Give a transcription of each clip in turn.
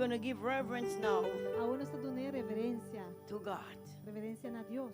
going to give reverence now Awor nos ta duna reverensia. to God. Reverensia na Dios.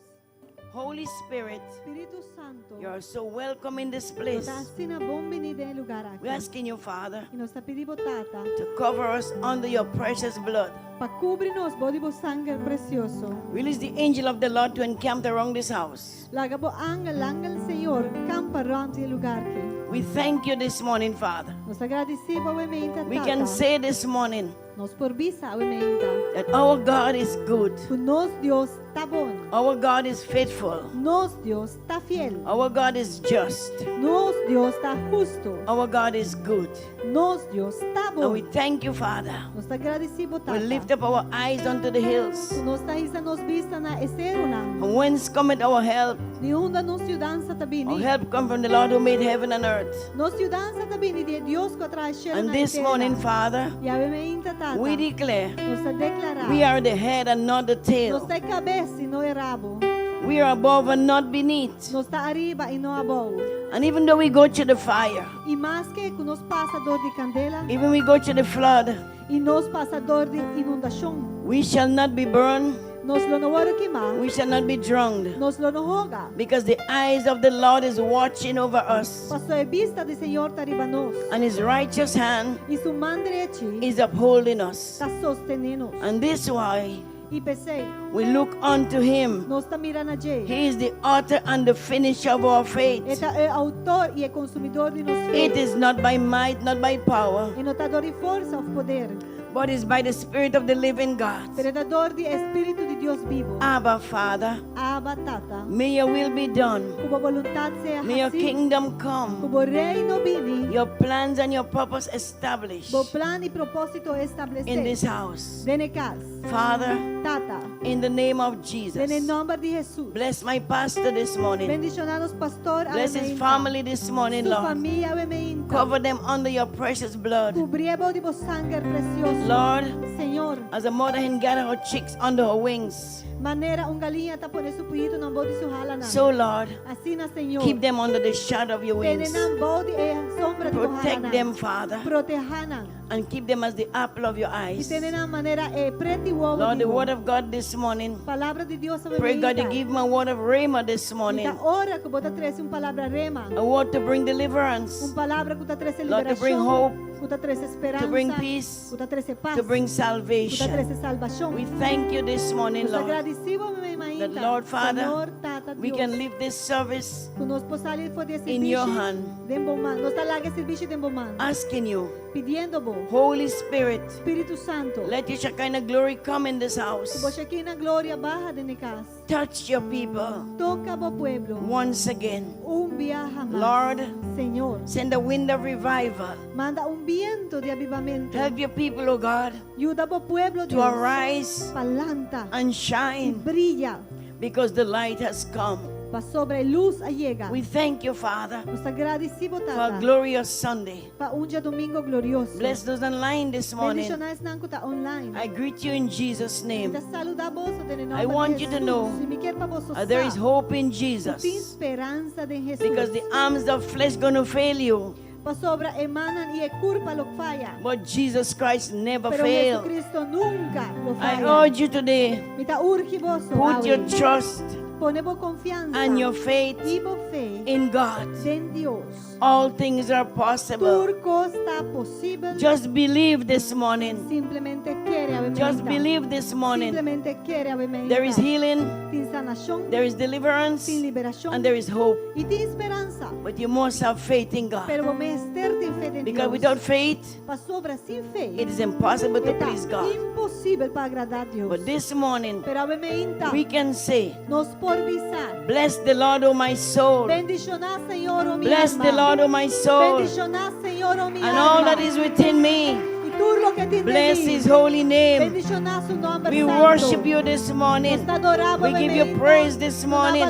Holy Spirit, Spiritu Santu. you are so welcome in this place. Ta asina bon biní den e lugá aki. We're asking you, Father, I nos ta pidi bo Tata. to cover us under your precious blood. Pa kubri nos bou di bo sanger presioso. Release the angel of the Lord to encamp around this house. Laga bo angel, angel Señor, kampa rònt di e lugá aki. We thank you this morning, Father. Nos ta gradisí bo awe mainta We Tata. can say this morning Nos por bisa awe mainta. that our God is good. Ku nos Dios ta bon. Our God is faithful. Nos Dios ta fiel. Our God is just. Nos Dios ta hustu. Our God is good. Nos Dios ta And we bon. thank you, Father. Nos ta gradisí bo We Tata. lift up our eyes unto the hills. Nos ta hisa nos bista na e serunan. From whence cometh our help? Di unda nos yudansa ta Our bini. help come from the Lord who made heaven and earth. Nos yudansa ta bini di Dios ku a traha shelu And na this tera. morning, Father, I awe mainta Tata. we declare Nos ta deklará. we are the head and not the Nos tail. ta kabes i no e rabo. We are above and not beneath. Nos ta ariba i no abou. And even though we go through the fire, I maske ku nos pasa dor di kandela even we go through the flood, i nos pasa dor di inundashon, we shall not be burned, nos lo no wòrdu kimá, we shall not be drowned. nos lo no hoga. Because the eyes of the Lord is watching over us, Paso e bista di Señor ta riba nos. and his righteous hand I su man drechi is upholding us. ta sostené nos. And this why I p'esei, we look unto him. nos ta mira na dje. He is the author and the finisher of our faith. E ta e outor i e konsumidó di nos fe. It is not by might, not by power, E no ta dor di forsa òf poder, but is by the Spirit of the living God. pero ta dor di Spiritu di Dios bibu. Abba, Father, Abba Tata. may your will be done. Ku bo boluntat sea May your hasí. kingdom come. Ku bo reino bini. Your plans and your purpose established Bo plan i propósito establesé. in this house. Den e kas. Father, Tata. in the name of Den Jesus, nòmber di Hesus. bless my pastor this morning. Bendishoná nos pastor. Bless his family this morning, Su Lord. famia awe mainta. Cover them under your precious blood. Kubri bou di bo sanger presioso. Lord, Señor, as a mother hen gather her chicks under her wings, manera un galiña ta pone su puyitonan bou di su halanan. so Lord, Asina, Señor. keep them under the shadow of your Tene wings. nan bou di e sombra di bo Protect halanan. them, Father, Protehá nan. and keep them as the apple of your I eyes. tene nan manera e pret'i wowo Lord, di the bo. word of God this morning. Palabra di Dios awe Pray God to mainta. give me a word of Rhema this morning. Mi ta ora ku bo ta trese un palabra rema. A word to bring deliverance, Un palabra ku ta trese Lord, to bring liberashon. hope, Ku ta trese to bring speransa. peace, Ku ta trese pas. to bring Ku ta salvation. trese salvashon. We thank you this morning, Nos Lord, gradisí bo awe mainta. that Lord Father, Señor, Tata we Dios. can leave this service Ku nos por sali for di in your servisio hand, Den bo man. Nos ta laga e servisio den bo man. asking you, Pidiendo bo. Holy Spirit, Spiritu Santu. let your Shekinah glory come in this Ku house. bo Shekinah gloria baha den e kas. Touch your people Toka bo pueblo. once again. Un biaha mas. Lord, Señor, send a wind of revival. manda un bientu di avivamentu. Help your people, O God, Yuda bo pueblo, to Dios. arise Pa lanta and i shine bria. because the light has come. Pasobra e lus a yega. We thank you, Father, Nos ta gradisí bo for a Tata. glorious Sunday. Pa un djadumingu glorioso. Bless those online this morning. Bendishoná esnan ku ta online. I greet you in Jesus' name. Mi ta saludá boso den nòmber I want di you to Hesus. know I mi ke pa boso There is hope in Tin Jesus speransa den Hesus. because the arms of flesh going to fail you, Pasobra e mannan i e kurpa lo faya. but Jesus Christ never Pero fail. Jesucristo nunka lo I faya. urge you today, Mi ta urgi boso. put your awe. trust Pone bo konfiansa. and your faith I bo fe in God. den Dios. All things are possible. Tur kos ta posibel. Just believe this morning. Simplemente kere awe Just mainta. believe this morning. Simplemente kere awe mainta. There is healing, Tin sanashon. there is deliverance, Tin liberashon. and there is hope. I tin speransa. But you must have faith in God. Pero bo mester tin fe den Because Dios. without faith, Pasobra sin fe. it is impossible to E ta please God. imposibel pa agradá Dios. But this morning, Pero awe mainta. we can say, Nos por bisa. Bless the Lord, O my soul. Bendishoná Señor, o mi Bless alma. the Lord, O my soul. Bendishoná Señor, o mi And all alma. that is within me. I tur loke tin den Bless mi. his holy name. Bendishoná su nòmber We santu. worship you this morning. Nos ta adorá We give you praise this morning.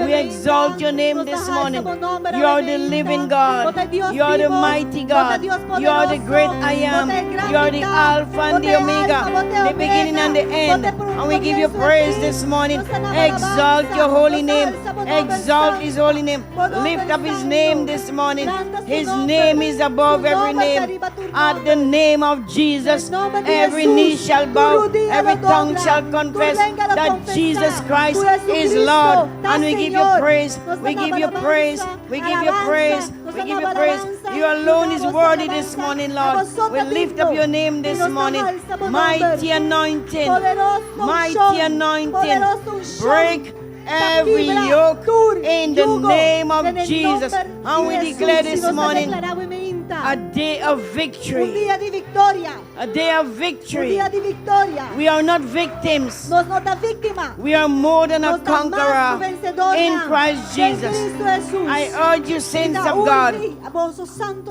We exalt your name this morning. You are the living God. You are the mighty God. You are the great I am. You are the Alpha and the Omega, the beginning and the end. And we give you praise this morning. Exalt your holy name. Exalt his holy name. Lift up his name this morning. His name is above every name. At the name of Jesus, every knee shall bow, every tongue shall confess that Jesus Christ is Lord. And we give you praise. We give you praise. We give you praise. We give you praise. You alone is worthy this morning, Lord. We lift up your name this morning. Mighty anointing. Mighty anointing. Break every yoke in the name of Jesus. And we declare this morning a day of Un victory. dia di viktoria. A day of Un victory. dia di viktoria. We are not victims. Nos no ta víktima. We are more than a Nos ta mas ku conqueror vensedor in Christ Den Jesus. Kristu Hesus. I urge you, saints of God,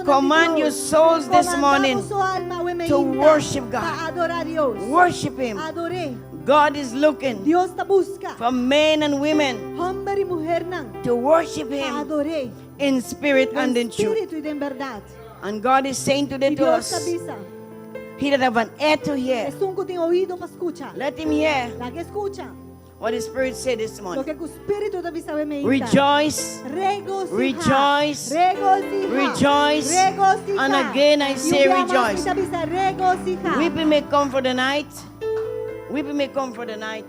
command your souls this morning to worship God. Adorá Dios. Worship Him. Ador'é. God is looking Dios ta buska. for men and women Hòmber i muhénan. to worship Him Ador'é. in spirit and in truth. Spiritu i den berdat. And God is saying today I to Dios us, ta bisa. he that have an ear to hear, Esun ku tin oido pa skucha. let him hear Lag'é skucha. what the Spirit said this morning. Loke Spiritu ta bisa mainta. Rejoice, Regosihá. Rejoice. Regosihá. Rejoice. Regosihá. And again I say I un bia mas rejoice. mi ta bisa regosihá. Weeping may come for the night, weeping may come for the night,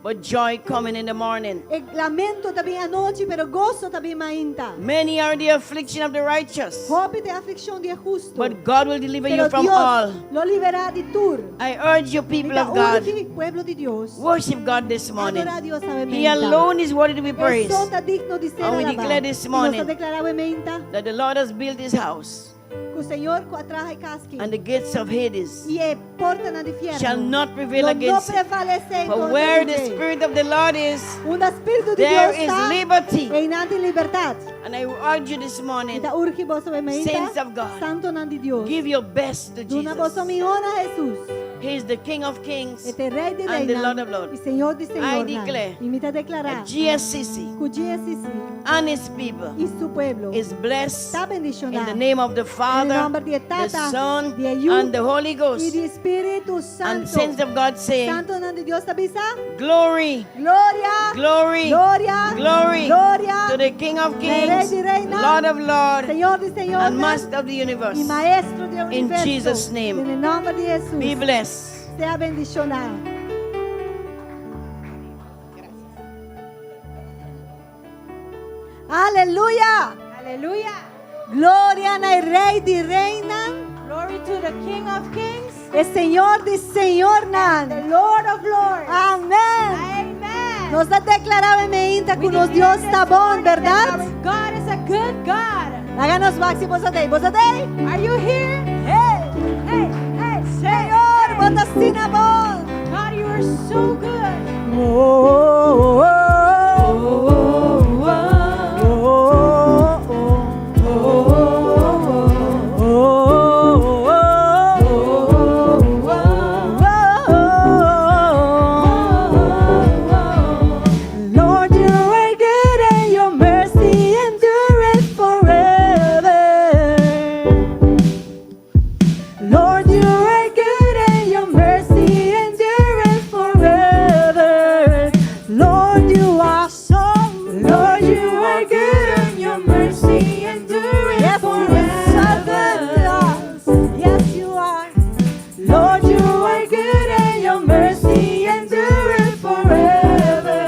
but joy coming in the morning. E lamento ta bin anochi, pero goso ta bin mainta. Many are the affliction of the righteous, Hopi ta e aflikshon di hustu. but God will deliver Pero you from Dios all. lo liberá di tur. I urge you, people of God, Urgi, pueblo di Dios. worship God this morning. Adorá Dios awe He mainta. alone is worthy to be praised. E so ta digno di ser And we alabá. declare this I nos morning ta deklará awe mainta that the Lord has built his house, ku Señor ku a traha e kas aki. and the gates of Hades I e portanan di fièrnu shall not prevail Lo no against it. prevalesé For kontra where the dje. Spirit of the Lord is, Unda Spiritu di there Dios is ta, liberty. einan tin libertat. And I urge you this morning, I ta urgi boso awe mainta, Saints of God, santonan di Dios. give your best to Duna Jesus. boso mihó na Hesus. He is the King of Kings E ta Rei di and the reinan Lord of Lords. I Señor di I Señornan. declare I mi ta deklará that GSCC ku GSCC and his people i su pueblo is blessed ta in bendishoná. the name of the Father, nòmber di the Tata, Son, di Yu, and the Holy I Ghost. di Spiritu And Santu. saints of God say, Santonan di Dios ta bisa. Glory, Gloria, glory, Gloria, glory Gloria to the King of Rei Kings, di reinan, Lord of Lords, Señor di Señornan, and Master of the universe. I Maestro di In universo. Jesus' name. Den nòmber di Hesus. Be blessed. Sea bendishoná. Aleluya! Aleluya. Gloria na Rei di Reinan, Glory to the King of Kings, i Señor di Señornan. the Lord of Lords. Amèn. Amen. Nos ta deklará mainta We ku nos declare Dios this ta bon, morning that berdat? Our God is a good God. Laga nos wak si boso t'ei, boso t'ei. Are you here? Hey, Hey, hey, Señor, hey. bo ta asina bon. God, you are so good. Oh, oh, oh, oh, oh, oh, oh, oh. Lord, you are good and your mercy endureth forever. Lord, you are good and your mercy endureth forever. Lord, you are so. Lord, you are good and your mercy endureth yes, forever. You are so good to us. Yes, you are. Lord, you are good and your mercy endureth forever.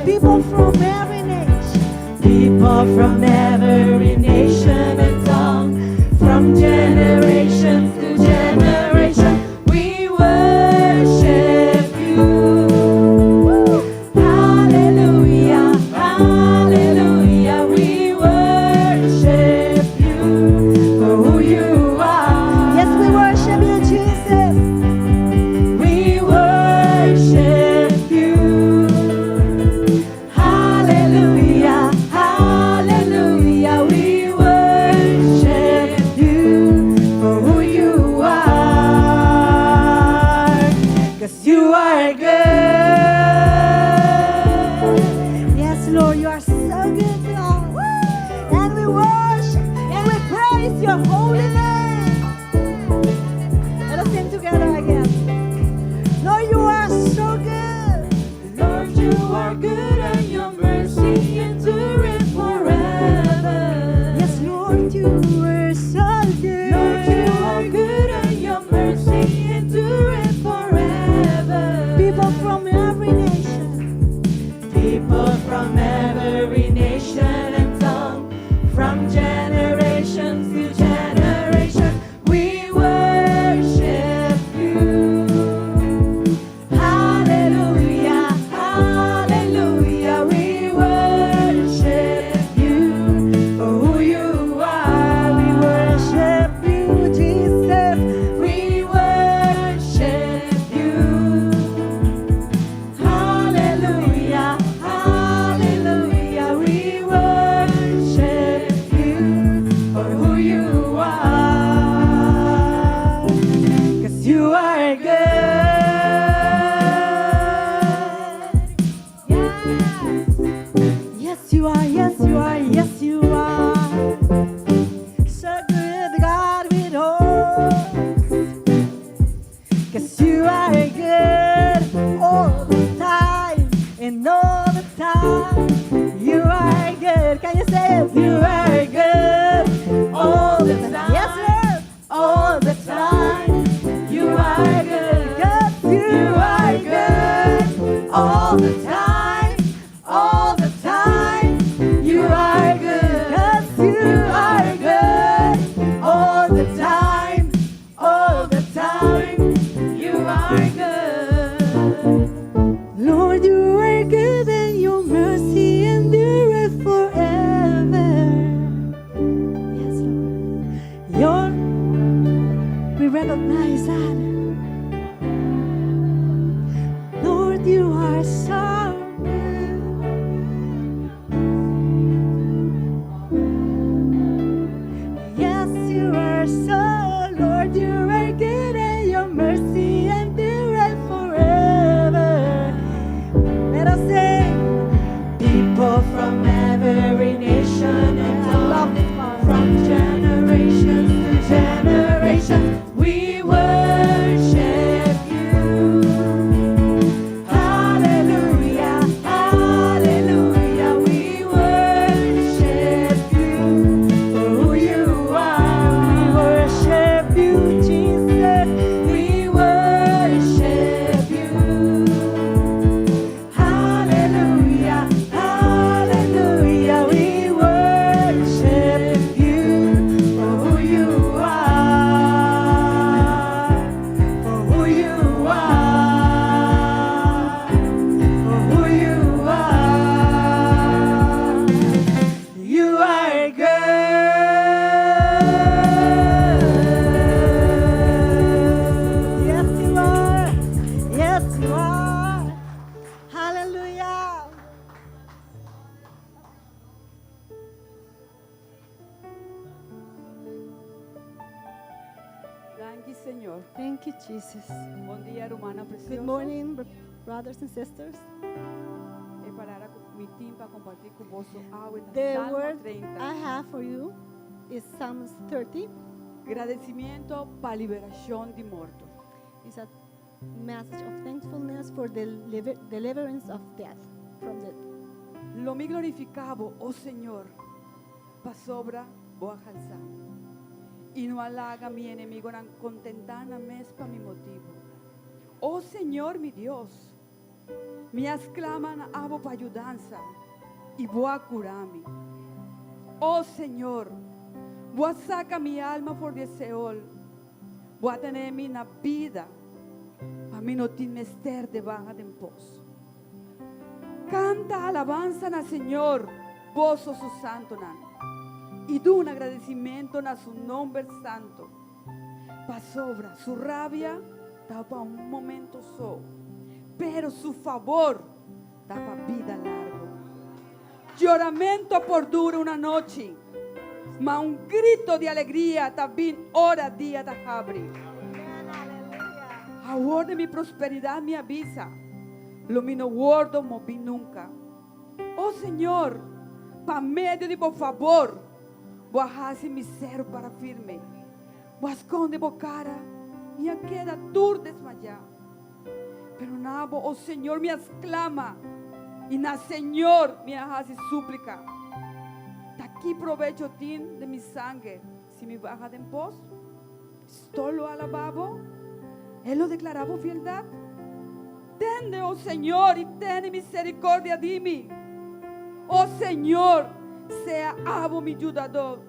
People from every nation. People from every nation and tongue, from generation to generation, we worship you. Hallelujah, hallelujah, we worship you for who you are. Yes, we worship you, Jesus. We worship you. Hallelujah, hallelujah, we worship you for who you are. Cause you are good. Yes, Lord, you are so good to us. And we worship and we praise your holy name. Let us sing together again. Lord, you are so good. Say it. You are good all the time. Yes, Lord. All the time. You are good. Good. You are good all the time. All the time. You are good. 'Cause you are good all the time. All the time. You are good. Lord, you are good and your mercy endureth forever. Yes, Lord. We recognize that. Lord, you are so good. Yes, you are so, Lord, you are good and your mercy endureth forever. Let us sing. People from every nation and tongue, from generations to generations, we worship you. Hallelujah, hallelujah, we worship you for who you are. We worship you, Jesus. We worship you. Hallelujah, hallelujah, we worship you for who you are, for who you are, for who you are. You are good. Yes, you are. Yes, you are. Hallelujah. Danki, Señor. Thank you, Jesus. Bon dia, ruman presioso. Good morning, brothers and sisters. E palabra ku mi tin pa kompartí ku boso awe ta The Salmo word 30. I have for you is Psalms 30. Gradisimentu pa liberashon di morto. It's a message of thankfulness for the deliverance of death from death. Lo mi glorifiká bo, o Señor, pasobra bo a halsa mi. I no a laga mi enemigunan kontentá nan mes pa mi motibu. O Señor, mi Dios, mi a sklama na abo pa yudansa i bo a kura mi. O Señor, bo a saka mi alma for di Seol. Bo a tene mi na bida, pa mi no tin mester di baha den pos. Kanta alabansa na Señor, boso su santonan. I duna gradisimentu na su nòmber santu. Pasobra, su rabia ta pa un momento so, pero su fabor ta pa bida largu. Yoramentu por dura un anochi, ma un gritu di alegria ta bin ora dia ta habri. Awor di mi prosperidat mi a bisa, lo mi no wòrdu moví nunka. O Señor, pa medio di bo fabor, bo a hasi mi seru para firme. Bo a skonde bo kara, mi a keda tur desmayá. Pero na bo, o Señor, mi a sklama, i na Señor mi a hasi súplika. Ta ki probecho tin di mi sanger si mi baha den pos? Stòl lo alabá bo? E lo deklará bo fieldat? Tende, o Señor, i tene miserikòrdia di mi. O Señor, sea abo mi yudadó.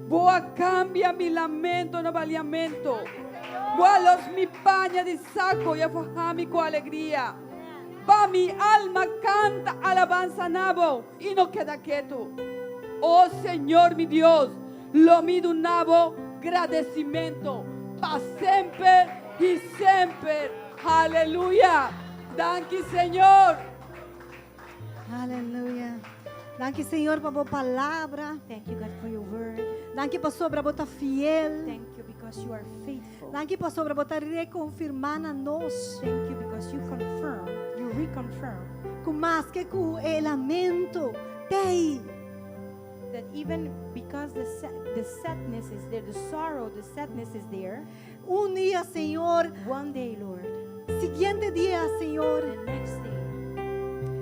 Bo a kambia mi lamento na baliamentu. Bo a lòs mi paña di saku i a faha mi ku alegria. Pa mi alma kanta alabansa na bo i no keda ketu. O Señor mi Dios, lo mi duna bo gradisimentu pa semper i semper. Aleluya! Danki, Señor. Aleluya. Danki, Señor, pa bo palabra. Thank you, God, for your word. Danki pasobra bo ta fiel. Thank you because you are faithful. Danki pasobra bo ta rekonfirmá na nos. Thank you because you confirm, you reconfirm Ku maske ku e lamento t'ei. That even because the sadness is there, the sorrow, the sadness is there, Un dia, Señor, one day, Lord, siguiente dia, Señor, the next day,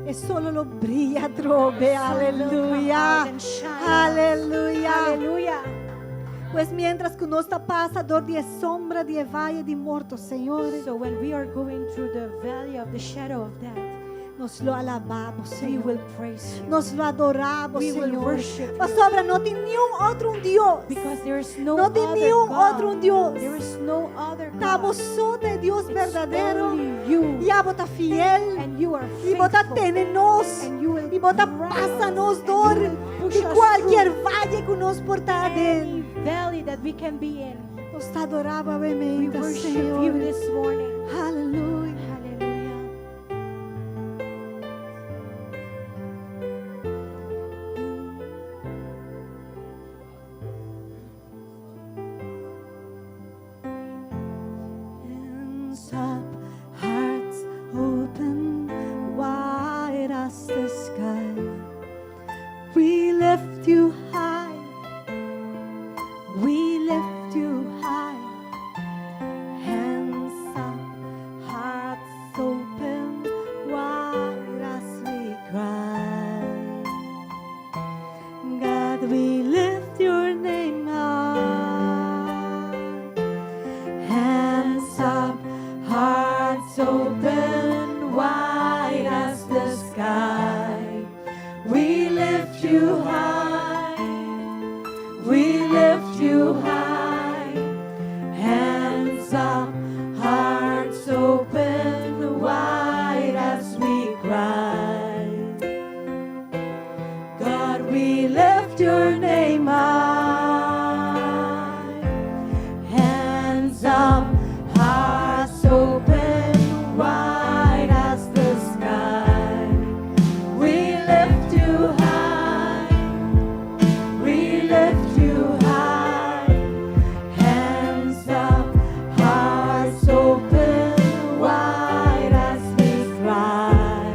E solo lo briya atrobe. The sun will come Aleluya. out and shine. Aleluya. Hallelujah. Pues mientras ku nos ta pasa dor di sombra di vaye di morto, Señor, So when we are going through the valley of the shadow of death, nos lo alabá Bo, we Señor. will praise you. Nos lo adorá Bo, We will Señor. worship you. Pasobra no tin ningun otro un Dios. Because there is no No tin other ningun God. otro Dios. There is no other Ta God. Bo so ta Dios It's berdadero. only you. I abo ta fiel. And you are I bo ta faithful. tene nos. And you will I bo ta grab pasa us, nos and dor. you will push Di us kualke through vaye ku nos por ta any aden. valley that we can be in. Nos ta adorá Bo, We worship you Señor. this morning. Aleluya. Hallelujah. Hands up, hearts open, wide as the sky. We lift you high. We lift you high. Hands up, hearts open, wide as we cry. God, we lift your name high. Hands up, hearts open, wide as the sky. We lift you high. We lift you high. Hands up, hearts open, wide as we cry. God, we lift your name high. Hands up, hearts open, wide as the sky. We lift you high. We lift you high. Hands up, hearts open, wide as we cry.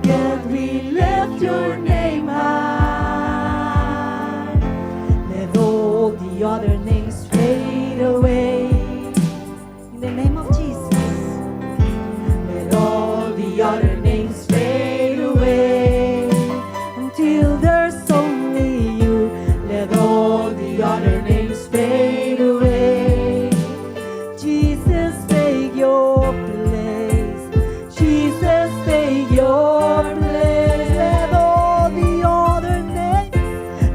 God, we lift your name high. Let all the other names fade away. In the name of Jesus. Let all the other names fade away until there's only you. Let all the other names fade away. Jesus, take your place. Jesus, take your place. Let all the other names,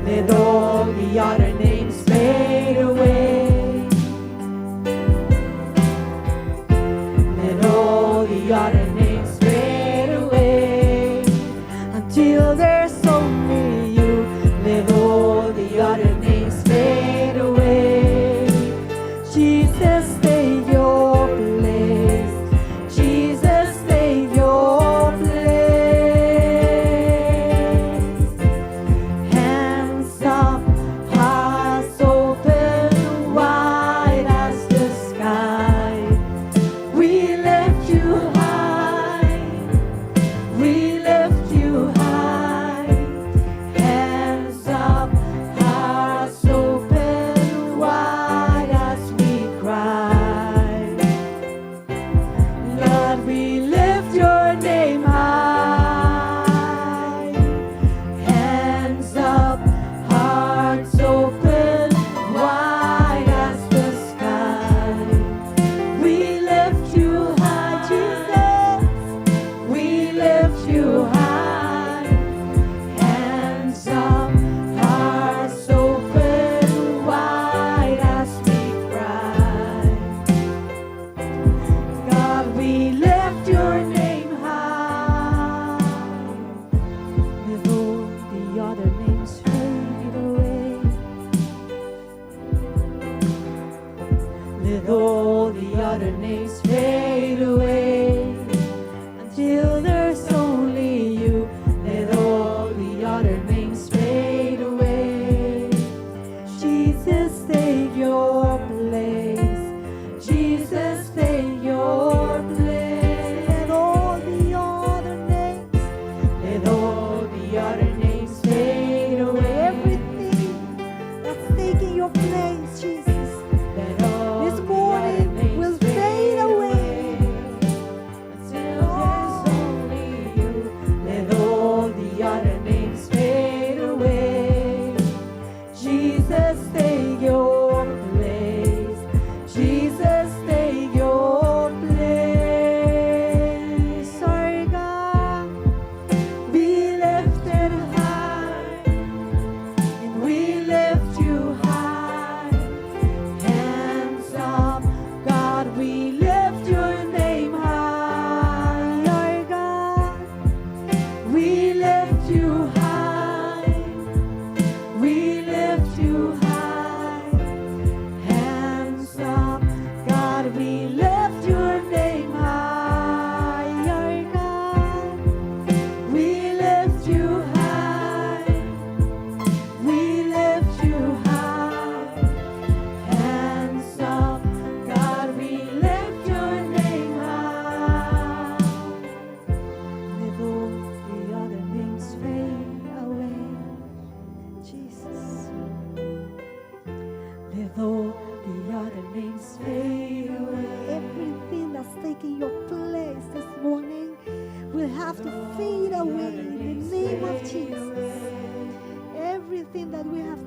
let all the other names fade away. Let all the other names fade away until there's only you. Let all the other names fade away. Jesus, take your place. Jesus, take your place. Hands up, hearts open, wide as the sky. We lift you high. We lift you high.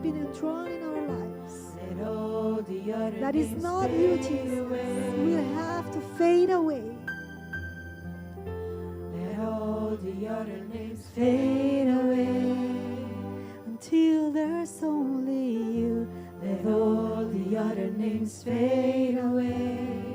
been enthroned in our lives Let all the other that is names not you, fade Jesus, away. will have to fade away. Let all the other names fade away. Until there's only you. Let all the other names fade away.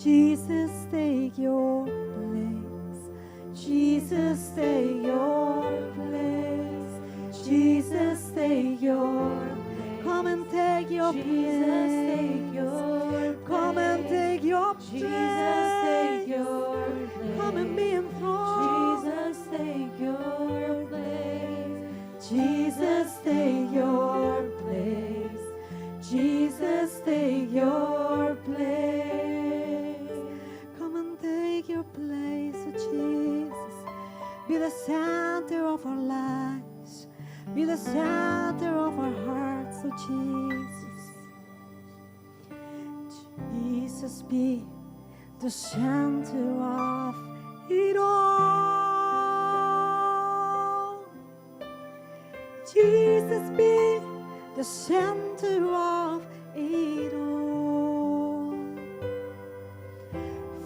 Jesus, take your place. Jesus, take your place. Jesus, take your place. Come and take your Jesus, place. take your Come and place. take your place. Jesus, take your place. Come and be enthroned. Jesus, take your place. Jesus, take your place. Jesus, take your place. Come and take your place, oh Jesus. Be the center of our lives. Be the center of our hearts, oh Jesus. Jesus, be the center of it all. Jesus, be the center of it all.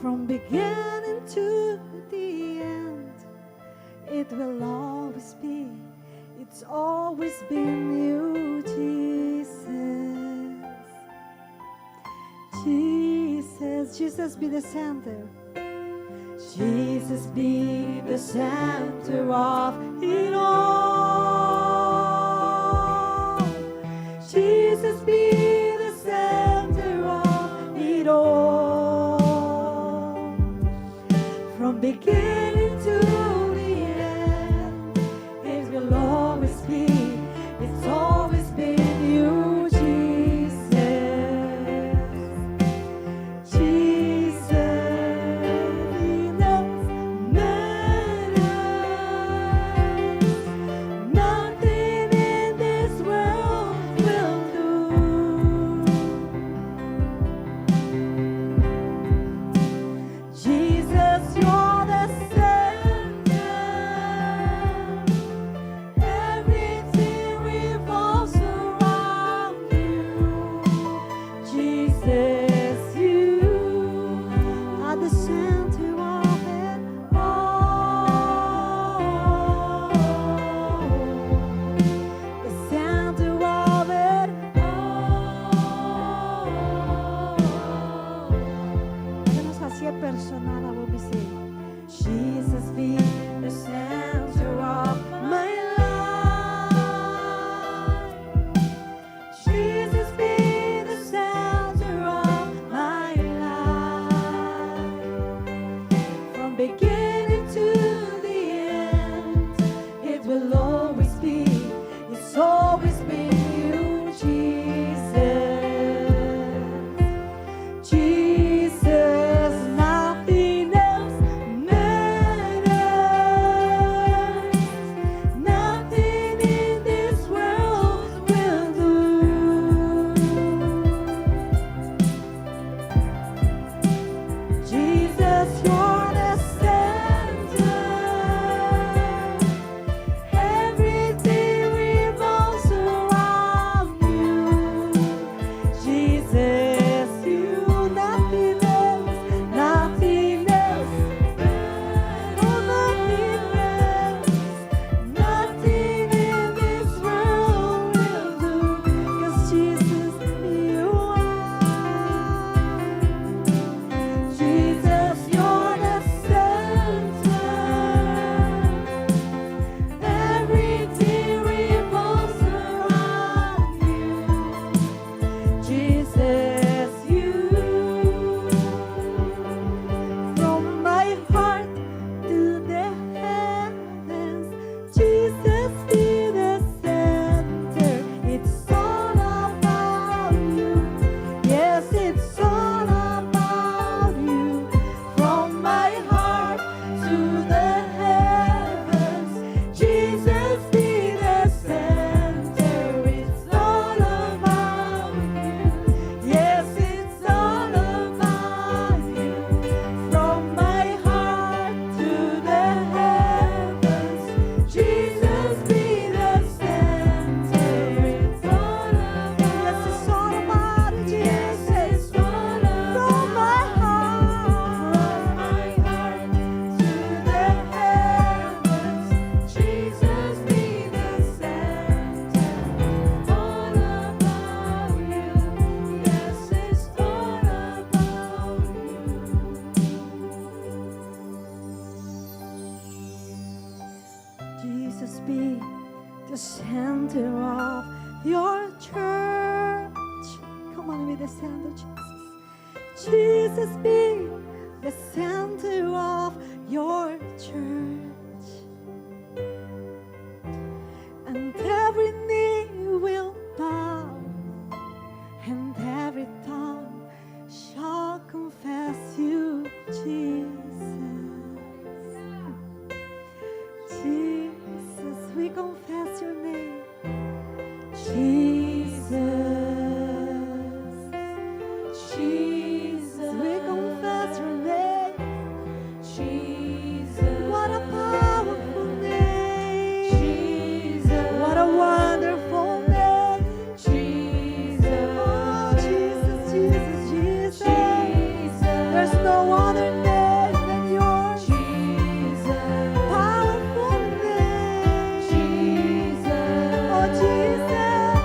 From beginning to the end, it will always be, it's always been you, Jesus. Jesus, Jesus be the center. Jesus be the center of it all. Jesus be the center of it all. From beginning to the end, it will always be, it's always been you, Jesus. Jesus, enough matters. Nothing in this world will do. Jesus, you're the Jesus be the center of your church. Come on, be the center, Jesus. Jesus be the center of your church. And every knee will bow, and every tongue shall confess you, Jesus. Jesus, we confess your name. Jesus. Jesus. We confess your name. Jesus. What a powerful name. Jesus. What a wonderful name. Jesus. Oh, Jesus, Jesus, Jesus. Jesus. There's no other name than yours. Jesus. Powerful name. Jesus. Oh, Jesus.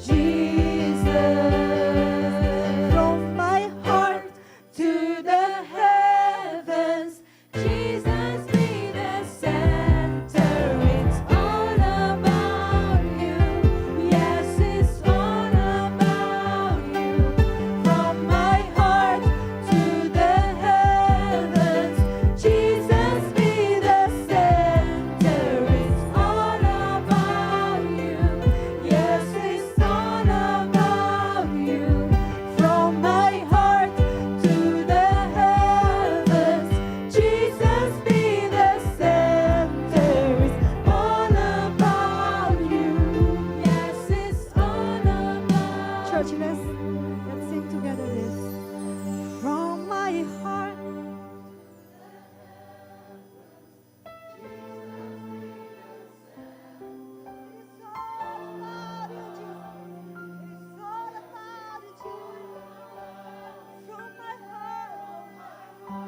Jesus. Jesus. From my heart To the heavens, Jesus be the center. It's all about you. Yes, it's all about you. From my heart to the heavens, Jesus be the center. It's all about you. Yes, it's all about you. From my heart To the heavens, Jesus be the center. It's all about you. Yes, it's all about Church, let's sing together this. From my heart. It's all about you, Jesus. It's all about you, Jesus. From my heart, oh my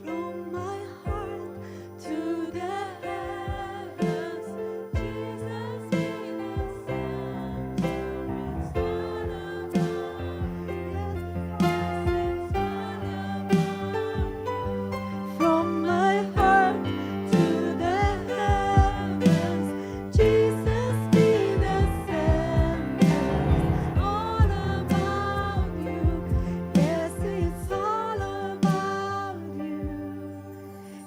From my heart to the heavens, Jesus be the center. It's all about Yes, it's all about you. From my heart To the heavens, Jesus be the center. It's all about you. Yes, it's all about you.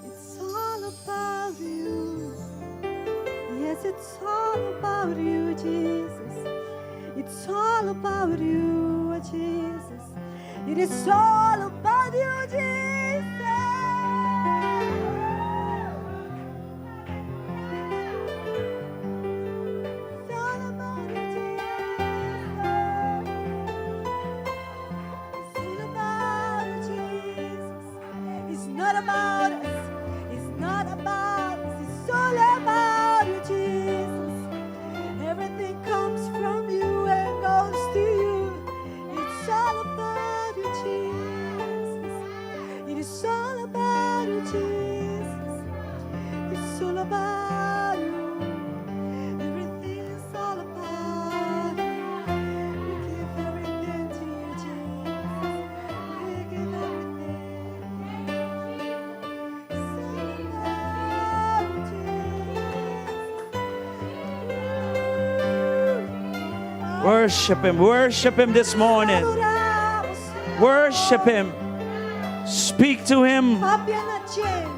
It's all about you. Yes, it's all about you, Jesus. It's all about you, Jesus. It is all about you, Jesus. It's all about you, Jesus. It's all about you, Jesus. It's not about us. It's not about us. It's all about you, Jesus. Everything comes from you and goes to you. It's all about you, Jesus. It is all about you, Jesus. It's all about you. Everything is all about you. We give everything to you, Jesus. We give everything. It's all about you, Jesus. Worship Him. Worship Him this morning. Adoramos, Señor. Worship Him. Speak to Him. Papia na dje.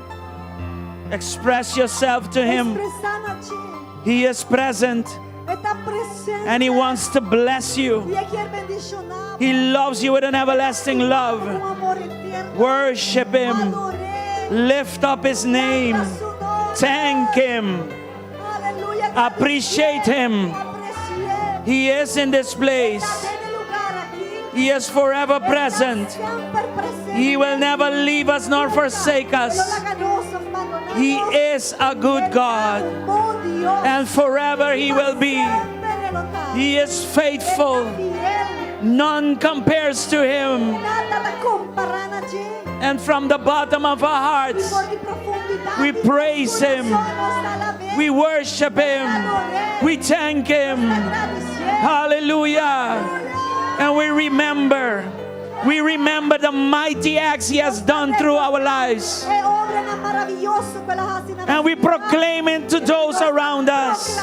Express yourself to Him. Ekspresá na dje. He is present E ta presente. and He wants to bless you. I e ke bendishoná. He loves you with an everlasting love. Ku amor eterno. Worship Him. Ador'é. Lift up His name. Lanta su nòmber. Thank Him. Aleluya. Appreciate Him. Apresi'é. He is in this place. Ta den e lugá aki. He is forever E ta present. Semper presente. He will never leave us nor forsake us. E lo no laga nos òf bandoná He nos. is a good E ta God, un bon Dios. and forever He will be. Semper e lo ta. He is faithful. E ta fiel. None compares to Him. Nada ta kompará na dje. And from the bottom of our hearts, I for di profundidat we di nos praise Him. kurason, nos ta alab'é. We worship Him. We thank Him. Gradisié. Hallelujah. And we remember. We remember the mighty acts He has done through our lives. E obranan maravioso ku el a hasi na And we proclaim it to those around us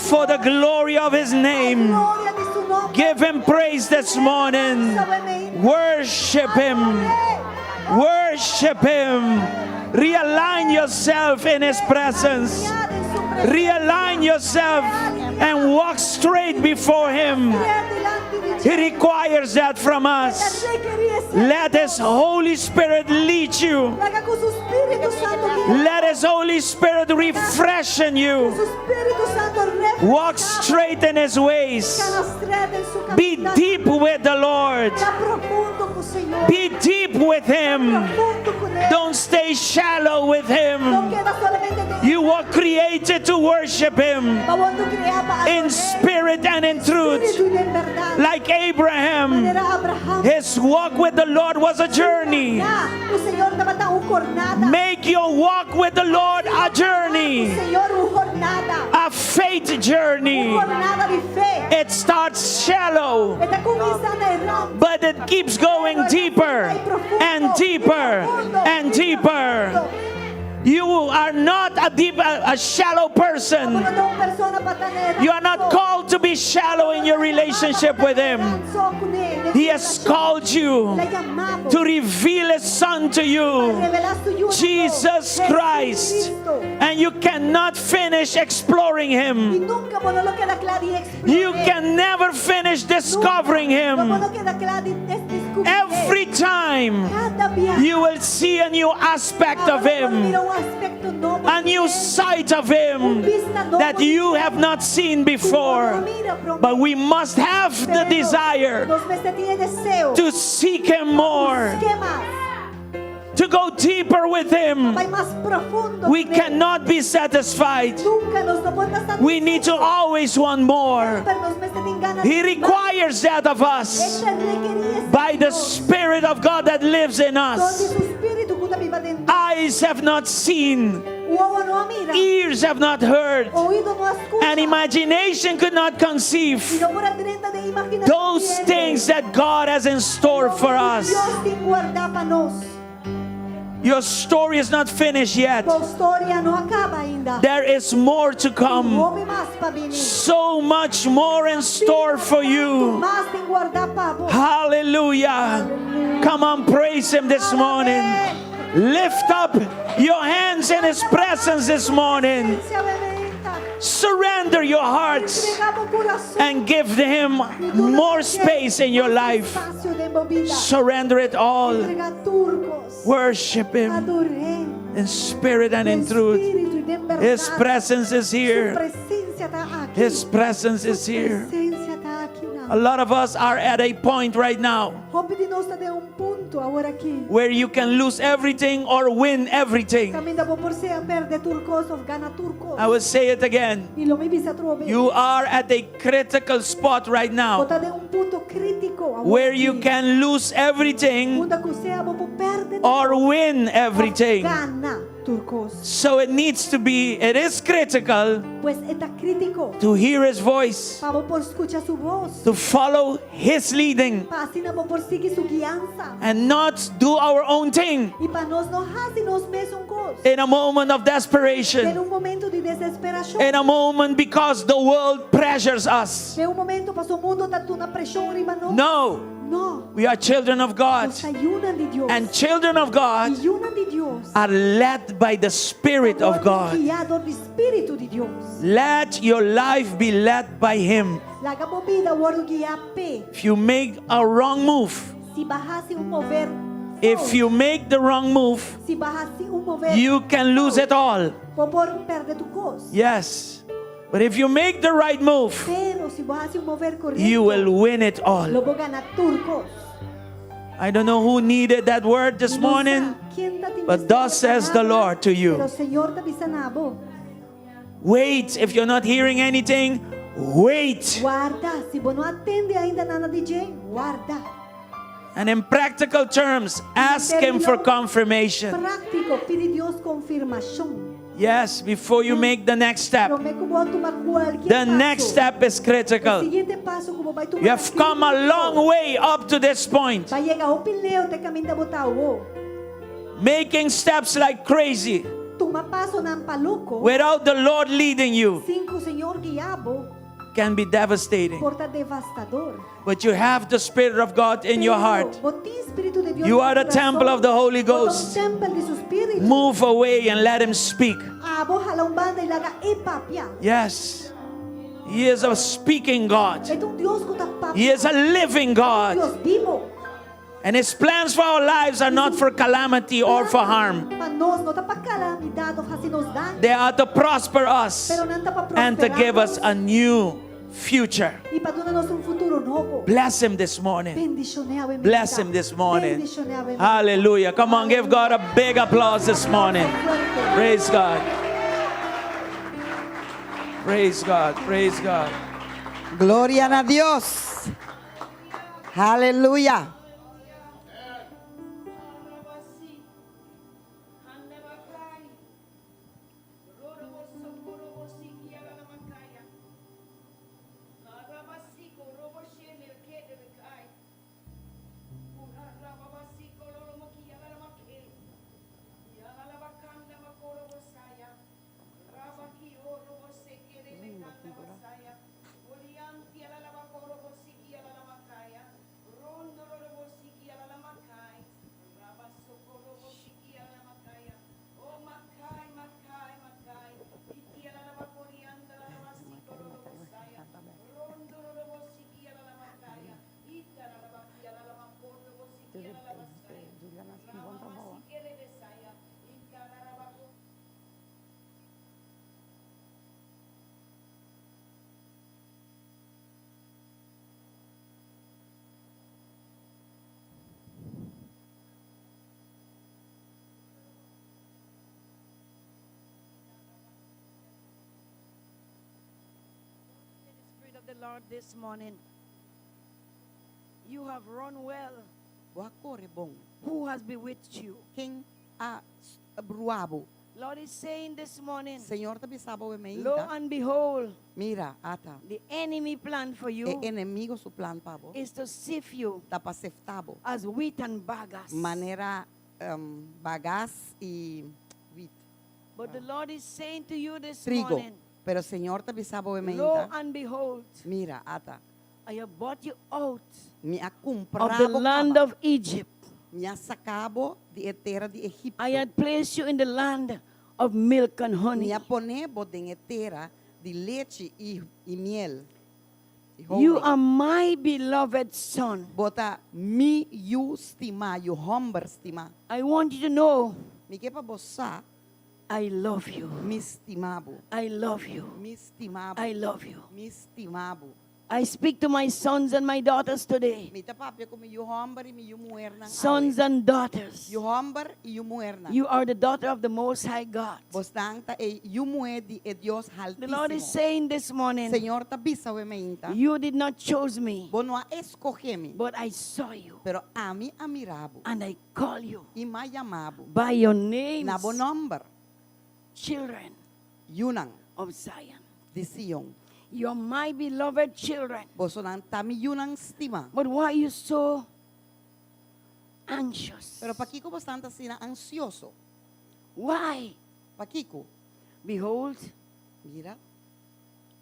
for the glory of His name. Gloria di su nòmber. Give Him praise this morning. Worship Him. Worship Him. Realign yourself in His presence. Realign yourself and walk straight before Him. He requires that from us. Let His Holy Spirit lead you. Laga ku su Spiritu Santu guia. Let His Holy Spirit refreshen you. Su Spiritu Santu Walk straight in His ways. Kana stret den su Be kaminda. deep with the Lord. Ta profundo ku Señor. Be deep with Him. Profundo kuné. Don't stay shallow with No Him. keda solamente den. You were created to worship Him B'a wòrdu kreá pa in spirit and in truth. Spiritu i den bèrdat. Like Abraham, Manera Abraham. his walk with the Lord was a journey. Ku Señor tabata un jornada. Make your walk with the Lord a journey, Señor, un jornada. a faith journey. Un jornada di fe. It starts shallow, E ta kuminsá na rònt. but it keeps going deeper and deeper and deeper. You are not a deep, a shallow person. Bo no ta un persona pa ta na You are not called to be shallow in your relationship with Him. He has called you to reveal His Son to you, Jesus Christ. And you cannot finish exploring I Him. nunka bo no lo keda kla di eksplorá. You can never finish discovering No Him. bo no keda kla di deskubrí. Every time Kada biaha. you will see a new aspect of Him, Mira un aspekto nobo. a new sight of Him that you have not seen before. But we must have the desire Nos mester tin e deseo. to seek Him more, Busk'é mas. to go deeper with Him. Bai mas profundo. We kuné. cannot be satisfied. Nunka nos no por ta We need to always want more. Pero nos mester tin gana He di mas. requires that of us E ta rekerí esei by the di nos. Spirit of God that lives in Dor di us. su spiritu ku ta biba den nos. Eyes have not seen, Wowo no a mira. ears have not heard, Oido no a skucha. and imagination could not conceive I no por a drenta den imaginashon. those things that God has in store for us. Dios tin wardá pa nos. Your story is not finished yet. Bo historia no a kaba ainda. There is more to come. Hopi mas pa bini. So much more in store for you. Mas tin wardá pa bo. Hallelujah. Come on, praise Him this morning. Lift up your hands in His presence this morning. Surrender your hearts Entregá bo kurason. and give Him more space in your life. Espasio den bo bida. Surrender it all. Entregá tur kos. Worship Him Ador'é. in spirit and in Den truth. spiritu i den bèrdat. His presence is Su here. presensia ta aki. His presence Su is here. presensia ta aki A lot of us are at a point right now Hopi di nos ta den un punto awor aki. where you can lose everything or win everything. Kaminda bo por sea pèrdè tur kos òf gana tur kos. I will say it again. I lo mi bisa atrobe. You are at a critical spot right now Bo ta den un punto krítiko awor where you aki. can lose everything Unda ku sea bo por pèrdè or win everything. Gana tur kos. So it needs to be, it is critical Pues e ta krítiko. to hear his voice, Pa bo por skucha su bos. to follow his leading, Pa asina bo por sigui su guiansa. and not do our own thing I pa nos no hasi nos mesun kos. in a moment of Den desperation, un momento di desesperashon. in a moment because the world pressures us. Den un momento paso mundu ta pone preshon riba nos. No, No. we are children of God, Nos ta yunan di Dios. and children of God I yunan di Dios. are led by the Spirit of God. Guiá dor di Spiritu di Dios. Let your life be led by Him. Laga bo bida wòrdu guiá p'e. If you make a wrong move, Si bo hasi un move. if you make the wrong move, Si bo hasi un move. you can lose it all. Bo por pèrdè tur kos. Yes. But if you make the right move, Pero si bo hasi un mover korekto, you will win it all. lo bo gana tur kos. I don't know who needed that word this Mi no sa morning, ken ta tin but mester thus e says the palabra, Lord to you. Pero Señor ta bisa na bo. Wait, if you're not hearing anything, wait. Warda, si bo no a tende ainda nada di dje, warda. And in practical terms, ask Him for confirmation. Práktiko, pidi Dios konfirmashon. Yes, before you make the next step. Promé ku bo tuma kualke The paso. next step is E critical. siguiente paso ku bo bai tuma You have come a long way up to this point, B'a yega hopi leu te kaminda bo ta awo. making steps like crazy Tuma pasonan pa loko. without the Lord leading you Sin ku Señor guia bo can be devastating. por ta devastador. But you have the Spirit of God in your heart. Pero bo tin Spiritu di Dios You den are bo the temple kurason. of the Holy Bo ta un Ghost. tèmpel di su Spiritu. Move away and let Him speak. Abo hala un banda i laga e papia. Yes, He is a speaking God, E ta un Dios ku ta papia. He is a living God. Dios bibu. And His plans for our lives are not for calamity or for harm, Pa nos no ta pa kalamidat òf hasi nos daño. they are to prosper us Pero nan ta pa and to prosperá give us nos a new future. i pa duna nos un futuro nobo. Bless Him this morning. Bendishoná awe Bless Him this morning. Bendishoná awe Hallelujah. Come on, give God a big applause this morning. Praise God. Praise God. Praise God. Gloria na Dios. Aleluya. Spirit of the Lord this morning. You have run well. Bo a kore bon. Who has bewitched you? Ken a bruha bo? Lord is saying this morning, Señor ta bisa bo Lo mainta. and behold, Mira, ata. the enemy plan for you E enemigu su plan pa bo. is to sift you Ta pa sefta bo. as wheat and bagas. Manera um, bagas i wheat. But the Lord is saying to you this Trigo. morning, Pero Señor ta bisa bo Lo mainta. and behold, Mira, ata. I have bought you out Mi a of kumpra the bo land kaba. of Egypt. Mi a saka bo di e tera di Egipto. I had placed you in the land of milk and honey. Mi a pone bo den e tera di lechi i, i miel. I You honing. are my beloved son. Bo ta mi yu stimá, yu hòmber stimá. I want you to know Mi ke pa bo sa, I love you. mi stima bo. I love you. Mi stima bo. I love you. Mi stima bo. I speak to my sons and my daughters today. Mi ta papia ku mi yu hòmber i mi yu muhernan. Sons and daughters. Yu hòmber i yu muhernan. You are the daughter of the Most High God. Bosnan ta e yu muhé di e Dios The Lord is Haltísimo. saying this morning, Señor ta bisa awe mainta. You did not choose me, Bo no a eskohé mi, but I saw you pero ami a mira bo and I call you i m'a yama bo by your names, na bo nòmber, children yunan of Zion. di Sion. You're my beloved children. Bosonan ta mi yunan stimá. But why are you so anxious? Pero pakiko boso ta asina ansioso? Why? Pakiko? Behold, Mira,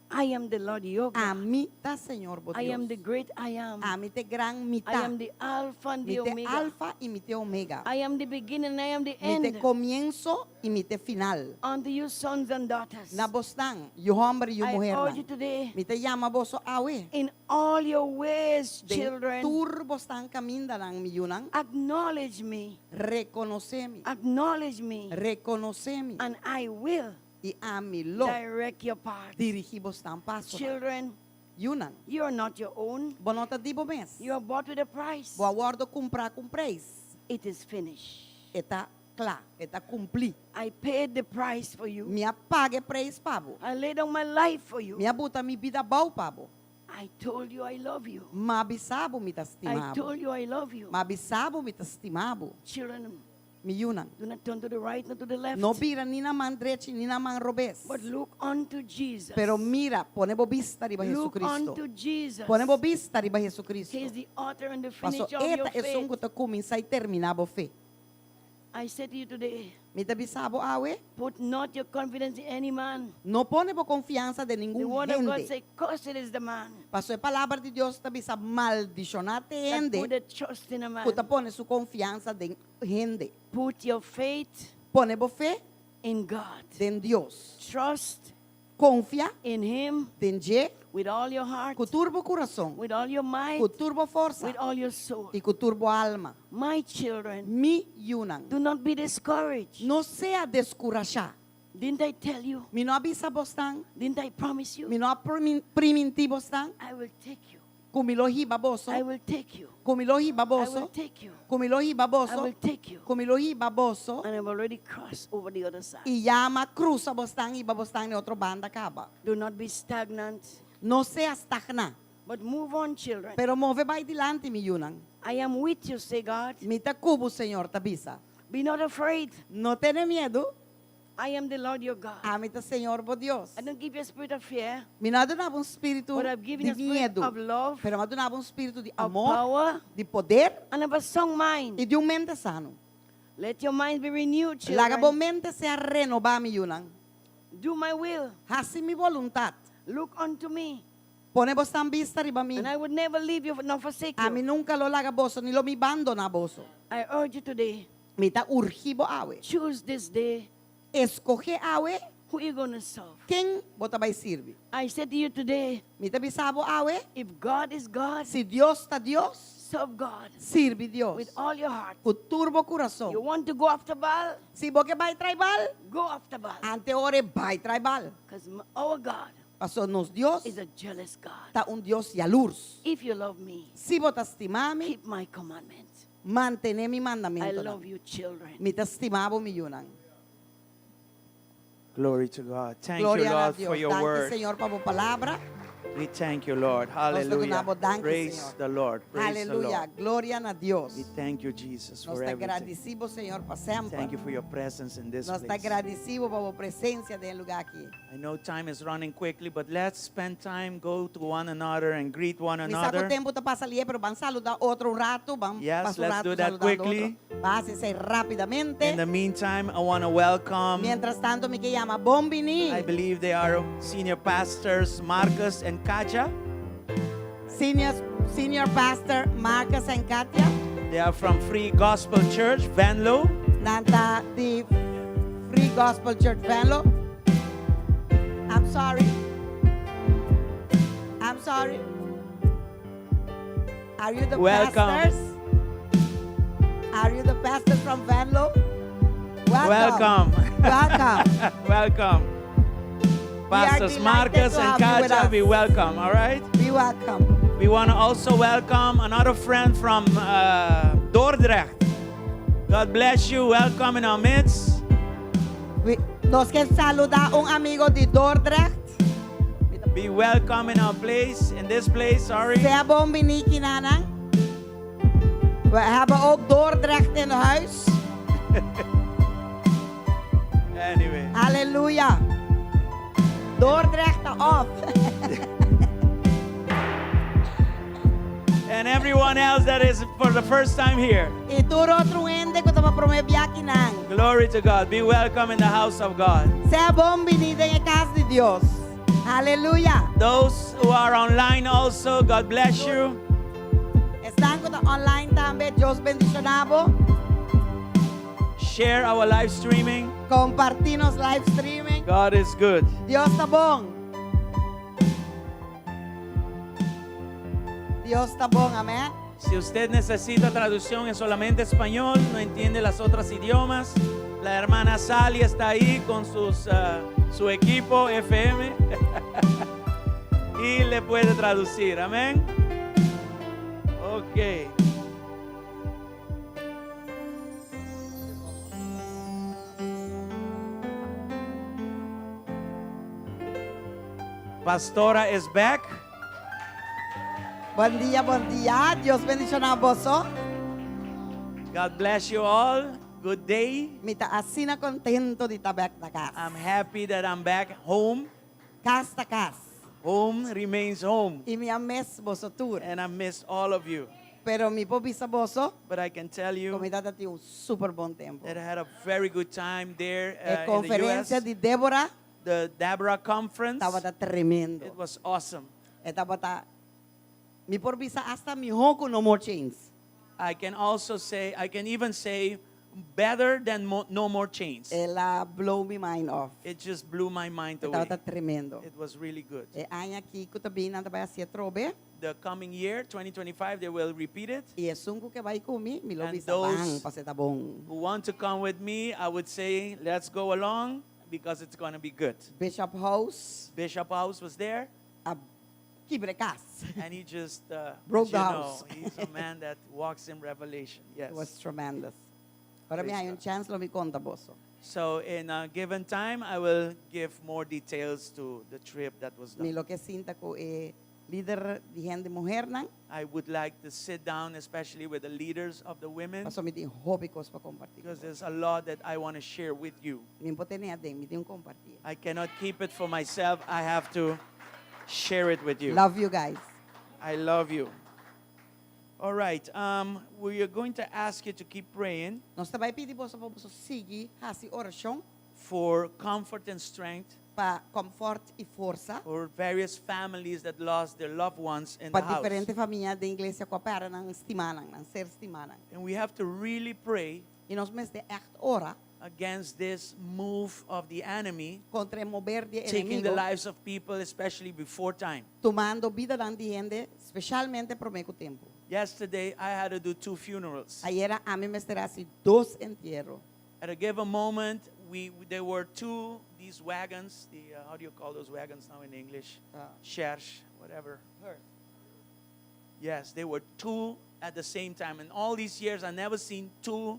I am the Lord your God. Ami ta Señor bo I am the Dios. great I am. Ami ta e gran I mi ta. am the Alpha and Mi the ta Omega. alfa i mi ta omega. I am the beginning and I am the Mi ta end. komienso i mi ta final. Unto you, sons and daughters. Na bosnan, yu hòmber i yu I muhernan. urge you today, Mi ta yama boso awe. in all your ways, Den children, tur bosnan kamindanan mi yunan. acknowledge me. Rekonosé mi. Acknowledge me. Rekonosé mi. And I will. I ami lo direct your path. dirigí boso paso. Children, Yunan. you are not your own. Bo no ta di bo mes. You are bought with a price. Bo a wòrdu kumprá ku un preis. It is finished. E ta kla, e ta kumplí. I paid the price for you. Mi a paga e preis pa bo. I laid down my life for you. Mi a buta mi bida abou pa bo. I told you I love you. M'a bisa bo mi ta I stima bo. told you I love you. M'a bisa bo mi ta stima bo. Children, Mi yunan. do not turn to the right nor to the left. No bira ni na man drechi ni na man robes. But look unto Jesus. Pero mira, pone bo bista riba Look Jesucristo. unto Jesus. Pone bo bista riba Jesucristo. He is the author and the Paso finisher of your e ta esun faith. ku ta kuminsá i terminá bo fe. I say to you today, Mi ta bisa bo awe, put not your confidence in any man. no pone bo konfiansa den The ningun word of God hende. say, cursed is the man Paso e palabra di Dios ta bisa maldishoná ta e that hende put a trust in a man. ku ta pone su konfiansa den hende. Put your faith Pone bo fe in God. den Dios. Trust Konfia in Him den dje with all your heart, ku tur bo kurason, with all your might, ku tur bo forsa with all your soul. i ku tur bo alma. My children, Mi yunan, do not be discouraged. no sea deskurashá. Didn't I tell you? Mi no a bisa bosnan, Didn't I promise you? mi no a primintí bosnan I will take you. ku mi lo hiba boso, I will take you. ku mi lo hiba I boso, will take you. ku mi lo hiba I boso, will take you. ku mi lo hiba boso, And I've already crossed over the other side. i ya m'a krusa bosnan hiba bosnan na otro banda kaba. Do not be stagnant, No sea stagná, but move on, children. pero move bai dilanti, mi yunan. I am with you, say God. Mi ta ku bo, Señor ta bisa. Be not afraid. No tene miedu. I am the Lord your God. Ami ta Señor bo Dios. I don't give you a spirit of fear, Mi no a duna bo un spiritu but I've given di you a spirit miedu, of love, pero m'a duna bo un spiritu di of amor, power, di poder and of a sound mind. i di un mente sano. Let your mind be renewed, Laga bo children. mente sea renobá, mi yunan. Do my will. Hasi mi boluntat. Look unto me, Pone bosnan bista riba mi. and I would never leave you nor forsake Ami you. nunka lo laga boso, ni lo mi bandoná boso. I urge you today, Mi ta urgi bo awe. choose this day Eskohé awe who you going to serve. ken bo ta bai sirbi. I said to you today, Mi ta bisa bo awe, if God is God, si Dios ta Dios, serve God sirbi Dios. with all your heart. Ku tur bo kurason. You want to go after Baal? Si bo ke bai tras Baal, Go after Baal. anto e ora bai tras Baal. Because our God Paso nos Dios is a jealous God. ta un Dios yalurs. If you love me, Si bo ta stima mi, keep my commandments. mantené mi I mandamentunan. love you, children. Mi ta stima bo, mi yunan. Glory to God. Thank Gloria you, na Lord, Dios. for your Danki, word. Señor, pa bo palabra. We thank you, Lord. Nos ta Hallelujah. duna bo danki, Praise Señor. the Lord. Praise the Aleluya. Lord. Gloria na Dios. We thank you, Jesus, Nos for ta everything. gradisí bo, Señor, pa semper. Thank you for your presence in this Nos ta place. gradisí bo pa bo presensia den e lugá aki. I know time is running quickly, but let's spend time, go to one another and greet one Mi sa ku another. tempu ta pasa lihé, pero ban saludá otro un ratu, ban Yes, pasa un let's ratu do that saludando quickly. otro. Ban hasi esei rápidamente. In the meantime, I want to welcome, Mientras tanto, mi ke yama bon biní. I believe they are senior pastors Marcus and Katja. Senior, senior pastor Marcus and Katia. They are from Free Gospel Church, Venlo. Nan ta di Free Gospel Church Venlo. I'm sorry. I'm sorry. Are you the Welcome. pastors? Are you the pastors from Venlo? Welcome. Welcome. Welcome. Welcome. Pastors delighted Marcus to and have you with Katja, us. we welcome, all right? Be welcome. We want to also welcome another friend from uh, Dordrecht. God bless you. Welcome in our midst. We, nos ke saludá un amigu di Dordrecht. Be welcome in our place, in this place, sorry. Sea bon biní akinan. We hebben ook Dordrecht in huis. Anyway. Halleluja. Dordrecht off. And everyone else that is for the first time here. I tur otro hende ku ta pa promé bia akinan. Glory to God. Be welcome in the house of God. Sea bon biní den kas di Dios. Aleluya. Those who are online also, God bless you. Esnan ku ta online tambe. Dios bendishoná bo. Share our live streaming. Kompartí nos live streaming. God is good. Dios ta bon. Dios ta bon, amèn. Si usted necesita traducción en solamente español, no entiende las otras idiomas, La hermana Sally está ahí con sus, ah, su equipo FM y le puede traducir. Amén. Ok. Pastora is back. Bon dia, bon dia. Dios bendishoná boso. God bless you all. Good day. Mi ta asina contento di ta back na cas. I'm happy that I'm back home. Cas ta cas. Home remains home. Y mi a miss boso tur. And I miss all of you. Pero mi por bisa boso. But I can tell you Cu mi tabatin un super bon tempo. that I had a very good time there E uh, in the conferencia US. di Deborah The Deborah conference. tabata tremendo. It was awesome. E tabata mi por bisa hasta miho cu No More Chains. I can also say, I can even say better than mo No More Chains. El a blow mi mind off. It just blew my mind E away. tabata tremendo. It was really good. E aña aki cu ta bin nan ta bay haci atrobe. The coming year, 2025, they will repeat it. Y esun cu ke bay cu mi, mi lo And bisa ban those pase ta bon. who want to come with me, I would say, let's go along because it's going to be good. Bishop House Bishop House was there. a kibra e cas. And he just uh, Broke as the you house. know, he's a man that walks in revelation. Yes. It was tremendous. Ora mi Praise hay un God. chance lo mi conta boso. So in a given time, I will give more details to the trip that was Mi done. lo ke sinta ku e lider di hende muhernan. I would like to sit down, especially with the leaders of the women, Paso mi tin hopi kos pa kompartí. because there's a lot that I want to share with you. Mi no por tene aden, mi tin ku kompartí. I cannot keep it for myself. I have to share it with you. Love you guys. I love you. All right. Um, we are going to ask you to keep praying Nos ta bai pidi boso pa boso sigui hasi orashon for comfort and strength pa comfort i forsa for various families that lost their loved ones in pa the house. diferente famia den iglesia ku a pèrdè nan stimanan, nan ser stimanan. And we have to really pray I nos mester ègt ora against this move of the enemy kontra e mover di e taking the enemigo lives of people, especially before time. tumando bidanan di hende, spesialmente promé ku tempu. Yesterday, I had to do two funerals. Ayera ami mester hasi dos entiero. At a given moment, we there were two these wagons. The uh, how do you call those wagons now in English? Uh, Cherche, whatever. Yes, there were two at the same time. And all these years, I never seen two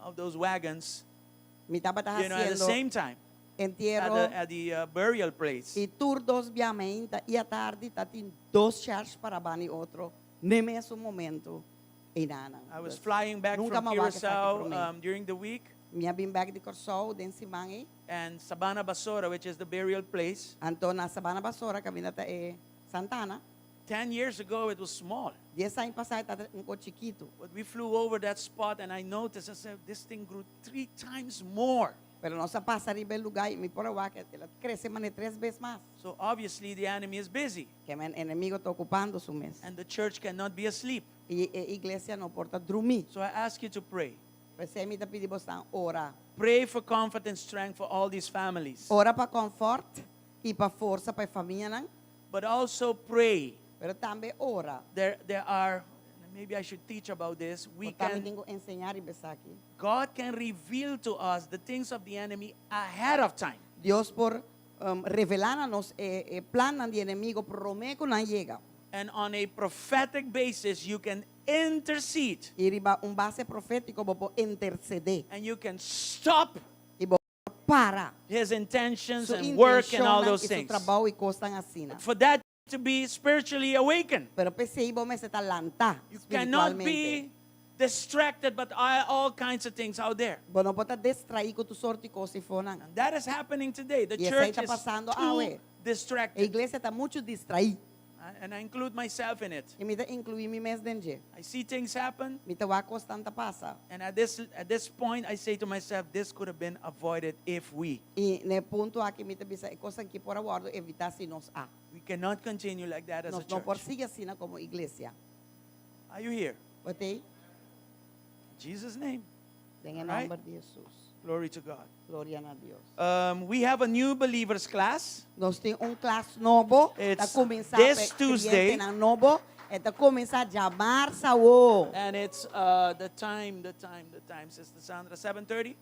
of those wagons. Mi tabata You know, at the haciendo same time at entiero the, at the uh, burial place. i tur dos bia mainta i atardi tatin dos church para bani otro ne mesun momento einanan. I was flying back Nunca from m'a wak esaki Curacao promé. um, during the week, Mi a bin bek di Kòrsou den siman ei. and Sabana Basora, which is the burial place. Anto na Sabana Basora kaminda ta e Santana. Ten years ago, it was small. Dies aña pasá e tabata un kos chikitu. But we flew over that spot, and I noticed, I said, this thing grew three times more. Pero nos a pasa riba e lugá i mi por a wak el a krese manera tres bes mas. So obviously, the enemy is busy, Ke men enemigo ta okupando su mes. and the church cannot be asleep. I e iglesia no por ta drumí. So I ask you to pray. P'esei mi ta pidi bosnan ora. Pray for comfort and strength for all these families. Ora pa comfort i pa forsa pa e famianan. But also pray. Pero tambe ora. There, there are, maybe I should teach about this. We Bo tambe can, tin ku enseñá riba esaki. God can reveal to us the things of the enemy ahead of time. Dios por um, revelá na nos e, e plannan di enemigo promé ku nan yega. And on a prophetic basis, you can intercede I riba un base profétiko bo por intersedé. and you can stop I bo por para his intentions su and work and all intenshonnan those i su things. trabou i kosnan asina. For that to be spiritually awakened, Pero p'esei bo mester ta lantá you cannot spiritualmente. be distracted by all kinds of things out there. Bo no por ta distraí ku tur sorto di kos eifonan. And that is happening today. The I esei church ta is pasando too awe. E distracted. iglesia ta muchu distraí. And I include myself in it. I mi ta inkluí mi mes den dje. I see things happen, Mi ta wak kosnan ta pasa. and at this, at this point, I say to myself, this could have been avoided if we. I na e punto aki mi ta bisa e kosnan aki por a wòrdu evitá si nos a. We cannot continue like that as a Nos no por church. sigui asina komo iglesia. Are you here? Bo t'ei? In Jesus' name. Den e Right? nòmber di Hesus. Glory to God. Gloria na Dios. Um, we have a new believers class. Nos tin un klas nobo. Ta It's kuminsá this pa Tuesday. klientenan nobo. E ta kuminsá djamarsa awo. And it's uh, the time, the time, the time, Sister Sandra, 7.30?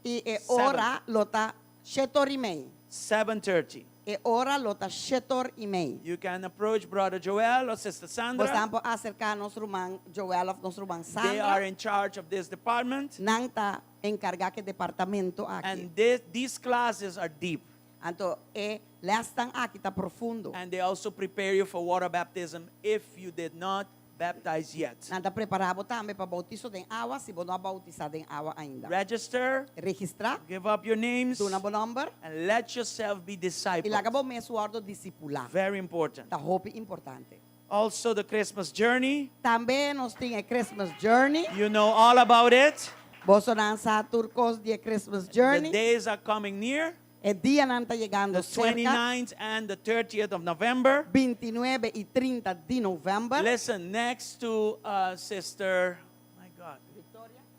I e Seven. ora lo ta shet'or i mei. 7:30. E ora lo ta shet'or i mei. You can approach Brother Joel or Sister Sandra. Boso por aserká nos ruman Joel òf nos ruman They are Sandra. in charge of this department. Nan ta enkargá ku e departamento aki. And this, these classes are deep. Anto e lèsnan aki ta profundo. And they also prepare you for water baptism if you did not baptize yet. Nan ta prepará bo tambe pa boutiso den awa si bo no a boutisá den awa ainda. Register, Registrá, give up your names, duna bo nòmber and let yourself be i discipled. laga bo mes wòrdu disipulá. Very important. Ta hopi importante. Also, the Christmas journey. Tambe nos tin e Christmas Journey. You know all about it. Bosonan sa tur kos di e Christmas The Journey. days are coming near. E dianan ta yegando The serka. 29th and the 30th of November. 29 i 30 di novèmber. Listen, next to uh, Sister, my God,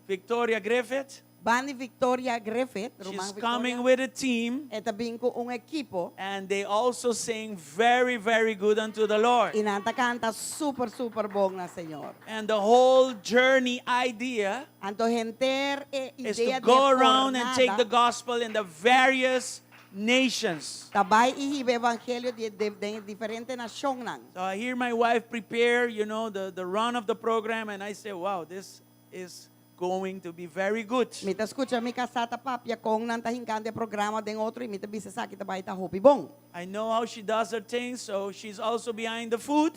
Victoria Griffith. Banda di Victoria Griffith, She's ruman coming Victoria. with a team, E ta bin ku un ekipo. And they also sing very, very good unto the Lord. I nan ta kanta super, super bon na Señor. And the whole journey idea Anto henter e is idea to di go around and take the jornada gospel in the various nations. ta bai i hiba evangelio di, di, di diferente nashonnan. So I hear my wife prepare the run of the program, and I say, "Wow, this is going to be very good." Mi ta skucha mi kasá ta papia kon nan ta hinkando e programa den otro i mi ta bisa esaki ta bai ta hopi bon. I know how she does her things, so she's also behind the food.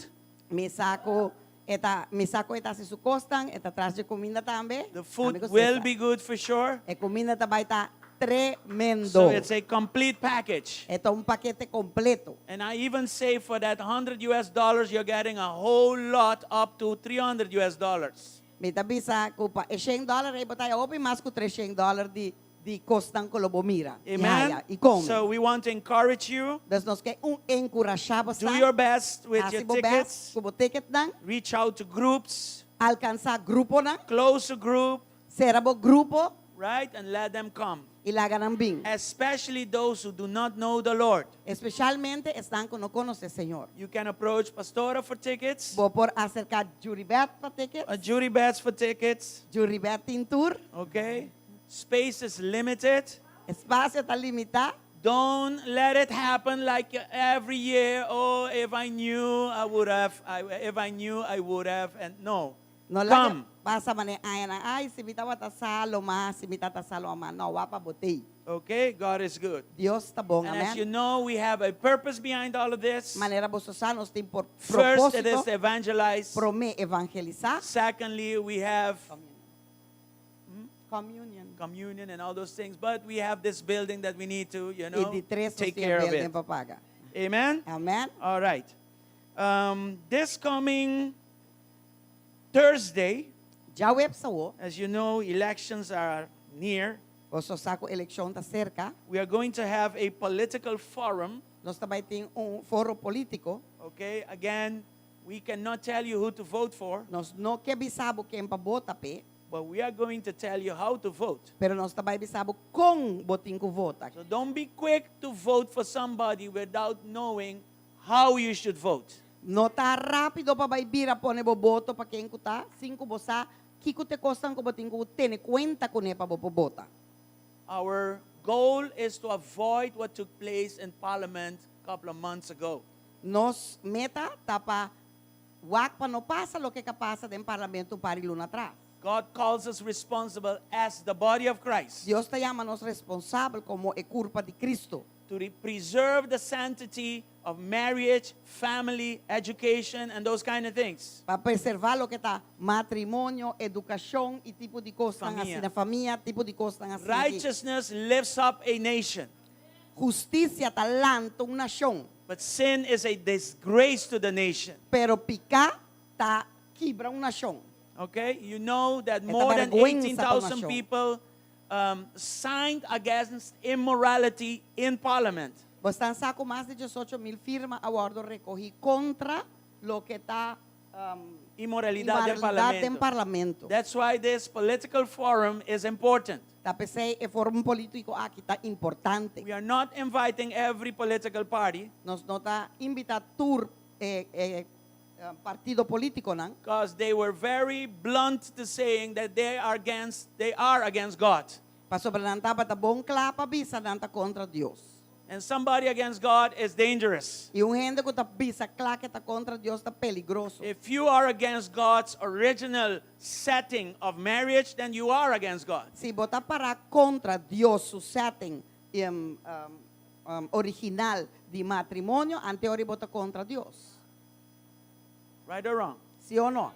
Mi sa kon e ta mi sa kon e ta hasi su kosnan, e ta tras di kuminda tambe. The food Amigo will César. Be good for sure. E kuminda ta bai ta tremendo. So it's a complete package. E ta un pakete kompleto. And I even say for that 100 US dollars, you're getting a whole lot up to 300 US dollars. Mi ta bisa ku pa e 100 dòler ei bo ta haya hopi mas ku 300 dòler di di kosnan ku lo bo mira. I Amen. haya, i kome. So we want to encourage you. Dus nos ke un enkurashá bo Do your best with your Hasi bo best tickets. ku bo ticketnan. Reach out to groups. Alkansá gruponan. Close a group, Sera bo grupo right? And let them come. I laga nan bin. Especially those who do not know the Lord. Espesialmente esnan ku no konosé Señor. You can approach Pastora for tickets, Bo por aserká Juribet pa ticket. Judy Betts for tickets, Juribet tin tur. Okay? Space is limited. Espasio ta limitá. Don't let it happen like every year. "Oh, if I knew, I would have. If I knew, I would have." And no. No laga Come. pasa manera aña nan. Ai, si mi tabata sa lo m'a, si mi tabata sa lo m'a. No, wak pa bo t'ei. Okay? God is good. Dios ta bon, And as you amèn. know, we have a purpose behind all of this. Manera boso sa, nos tin por First, it is propósito to evangelize. promé evangelisá. Secondly, we have Communion. Communion and all those things. But we have this building that we need to, you I know, di tres, take nos tin care of building it. pa paga. Amen? Amèn. All right. This coming Thursday, Djaweps awo, as you know, elections are near. Boso sa ku elekshon ta serka. We are going to have a political forum. Nos ta bai tin un foro polítiko. Okay, again, we cannot tell you who to vote for, Nos no ke bisa bo ken pa vota p'e, but we are going to tell you how to vote. Pero nos ta bai bisa bo kon bo tin ku vota. So don't be quick to vote for somebody without knowing how you should vote. No ta rápido pa bai bira pone bo voto pa ken ku ta, sin ku bo sa kiko ta e kosnan ku bo tin ku tene kuenta kuné pa bo por vota. Our goal is to avoid what took place in Parliament a couple of months ago. Nos meta ta pa wak pa no pasa loke a pasa den parlamento un par di luna atras. God calls us responsible as the body of Christ Dios ta yama nos responsabel komo e kurpa di Kristu. To preserve the sanctity of marriage, family, education, and those kind of things. Pa preservá loke ta matrimonio, edukashon i tipo di kos Famia. asina, na famia, tipo di kos asina. Righteousness lifts up a nation, Hustisia ta lanta un nashon, but sin is a disgrace to the nation. Pero piká ta kibra un nashon. Okay? You know that Esta more than bèrgwensa pa 18,000 nashon. People signed against immorality in Parliament. Boso sa ku mas di 18 mil firma a wòrdu rekohí kontra loke ta Inmoralidat den inmoralidat den parlamento. parlamento. That's why this political forum is important. Ta p'esei e foro polítiko aki ta importante. We are not inviting every political party Nos no ta invitá tur partido polítiko, no? Because they were very blunt to saying that they are against God. Pasobra nan tabata bon kla pa bisa nan ta kontra Dios. And somebody against God is dangerous. I un hende ku ta bisa kla ku e ta kontra Dios ta peligroso. If you are against God's original setting of marriage, then you are against God. Si bo ta pará kontra Dios su setting original di matrimonio, anto ora bo ta kontra Dios. Right or wrong? Si o no?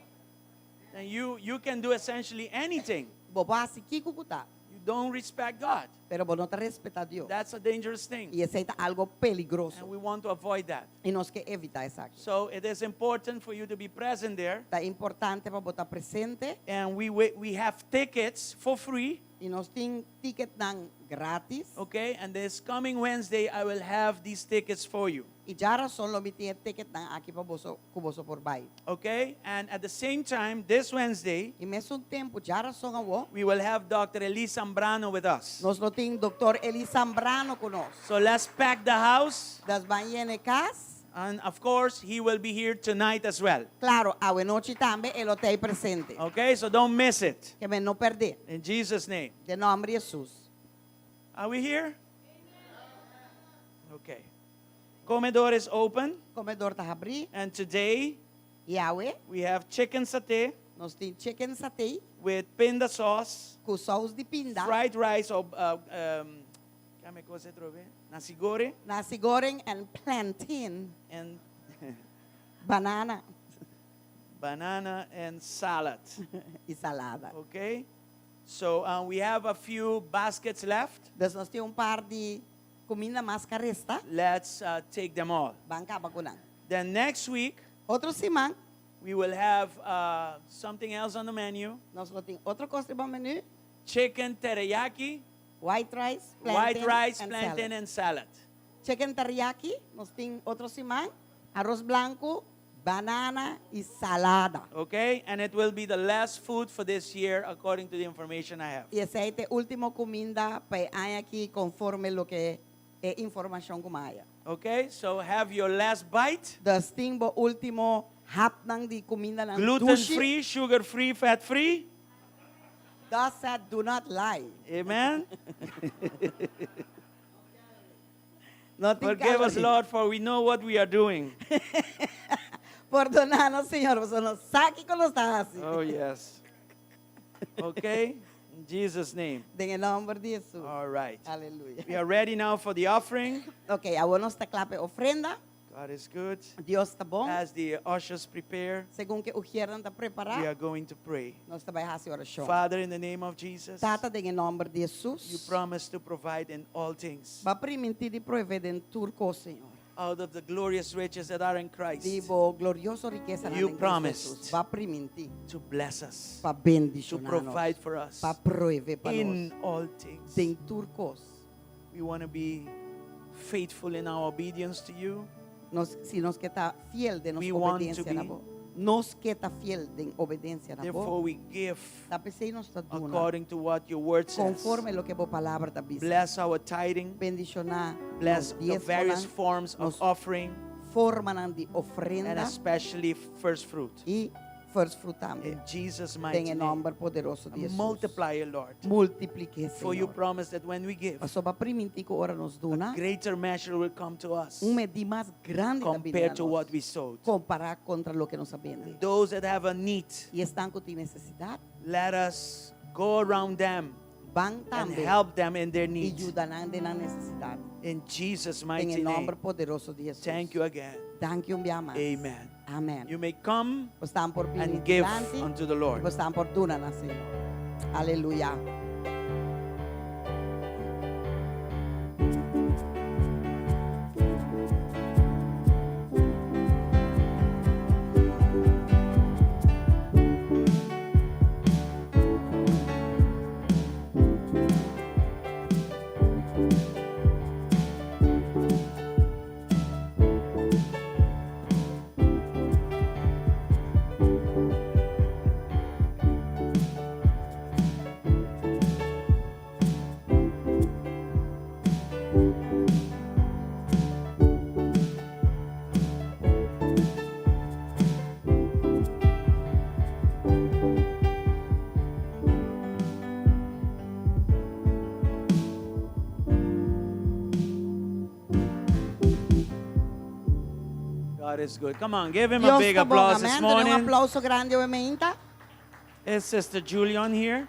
Then you can do essentially anything. Bo por hasi kiko ku ta. You don't respect God. Pero bo no ta respetá Dios. That's a dangerous thing. I esei ta algu peligroso. And we want to avoid that. I nos ke evitá esaki. So it is important for you to be present there. Ta importante pa bo ta presente. And we have tickets for free. I nos tin ticketnan gratis. Okay, and this coming Wednesday I will have these tickets for you. I djarason lo mi tin e ticketnan aki pa boso ku boso por bai. Okay, and at the same time this Wednesday I mesun tempu djarason awo. we will have Dr. Eli Zambrano with us. Nos lo tin Dr. Eli Zambrano ku nos. So let's pack the house. Dus ban yena kas. And of course, he will be here tonight as well. Klaro, awe nochi tambe e lo t'ei presente. Okay, so don't miss it. Ke men no pèrdè. In Jesus' name. Den nòmber di Hesus. Are we here? Okay. Comedor is open. Comedor ta habrí. And today I awe we have chicken satay. Nos tin chicken satay. With pinda sauce. Ku sous di pinda. Fried rice or kame kos e trobe? Nasi goreng. Nasi goreng and plantain. And banana. Banana and salad. I salada. Okay. So we have a few baskets left. Dus nos tin un par di kuminda mas ku a resta. Let's take them all. Ban kaba ku nan. Then next week, Otro siman, we will have something else on the menu. Nos lo tin otro kos riba menu. Chicken teriyaki. White rice, plantain, White rice, and plantain salad. and salad. Chicken teriyaki, nos tin otro siman. Aros blanku, banana i salada. Okay, and it will be the last food for this year according to the information I have. I esei ta e último kuminda pa e aña aki konforme loke e informashon ku mi a haya. Okay, so have your last bite. Dus tin bo último hapnan di kumindanan Gluten dushi. free, sugar free, fat free. Thus said, do not lie. Amen. No tin Forgive us, calorie. Lord, for we know what we are doing. Pordoná nos, Señor, pasobra nos sa kiko nos ta hasi. Oh, yes. Okay? In Jesus' name. Den e nòmber di Hesus. All right. Aleluya. We are ready now for the offering. Ok, awor nos ta kla pa e ofrenda. God is good. Dios ta bon. As the ushers prepare, Segun ku e ùshernan ta prepará, we are going to pray. nos ta bai hasi orashon. Father, in the name of Jesus, Tata, den e nòmber di Hesus, you promise to provide in all things. Bo a primintí di proveé den tur kos, Señor. Out of the glorious riches that are in Christ. Di bo glorioso rikesanan You den Cristo promised Hesus. Bo a primintí to bless us. Pa To bendishoná nos. provide for us. Pa proveé pa In nos. all things. Den tur kos. We want to be faithful in our obedience to you. Nos, si nos ke ta fiel den nos We want to obedensia na be. bo. Nos ke ta fiel den obedensia na bo. Therefore we give Ta p'esei nos ta duna. according to what your word says. Konforme loke bo palabra ta bisa. Bless our tithing. Bendishoná Bless nos the diesmonan, various forms of nos offering. formanan di And ofrenda. especially first fruit. I first fruit tambe. In Jesus' mighty Den e name. nòmber poderoso di Hesus. Multiply it, Lord. Multipliké, For you Señor. promise that when we give, Pasobra bo a primintí ku ora nos duna, a greater measure will come to us un medí mas grandi ta bini compared na to nos. what we sowed. Kompará kontra loke nos a bende. Those that have a need, I esnan ku tin nesesidat, let us go around them ban and tambe help them in their i need. yuda nan den nan nesesidat. In Jesus' Den mighty e name. nòmber poderoso di Hesus. Thank you again. Danki un bia mas. Amen. Amen. You may come Bosnan por bini and give dilanti unto the Lord. I bosnan por duna na Señor. Aleluya. God is good. Come on, give him a Dios big ta bon, applause this amèn. Dun'é un morning. aplouso grandi awe mainta. Is Sister Julian here?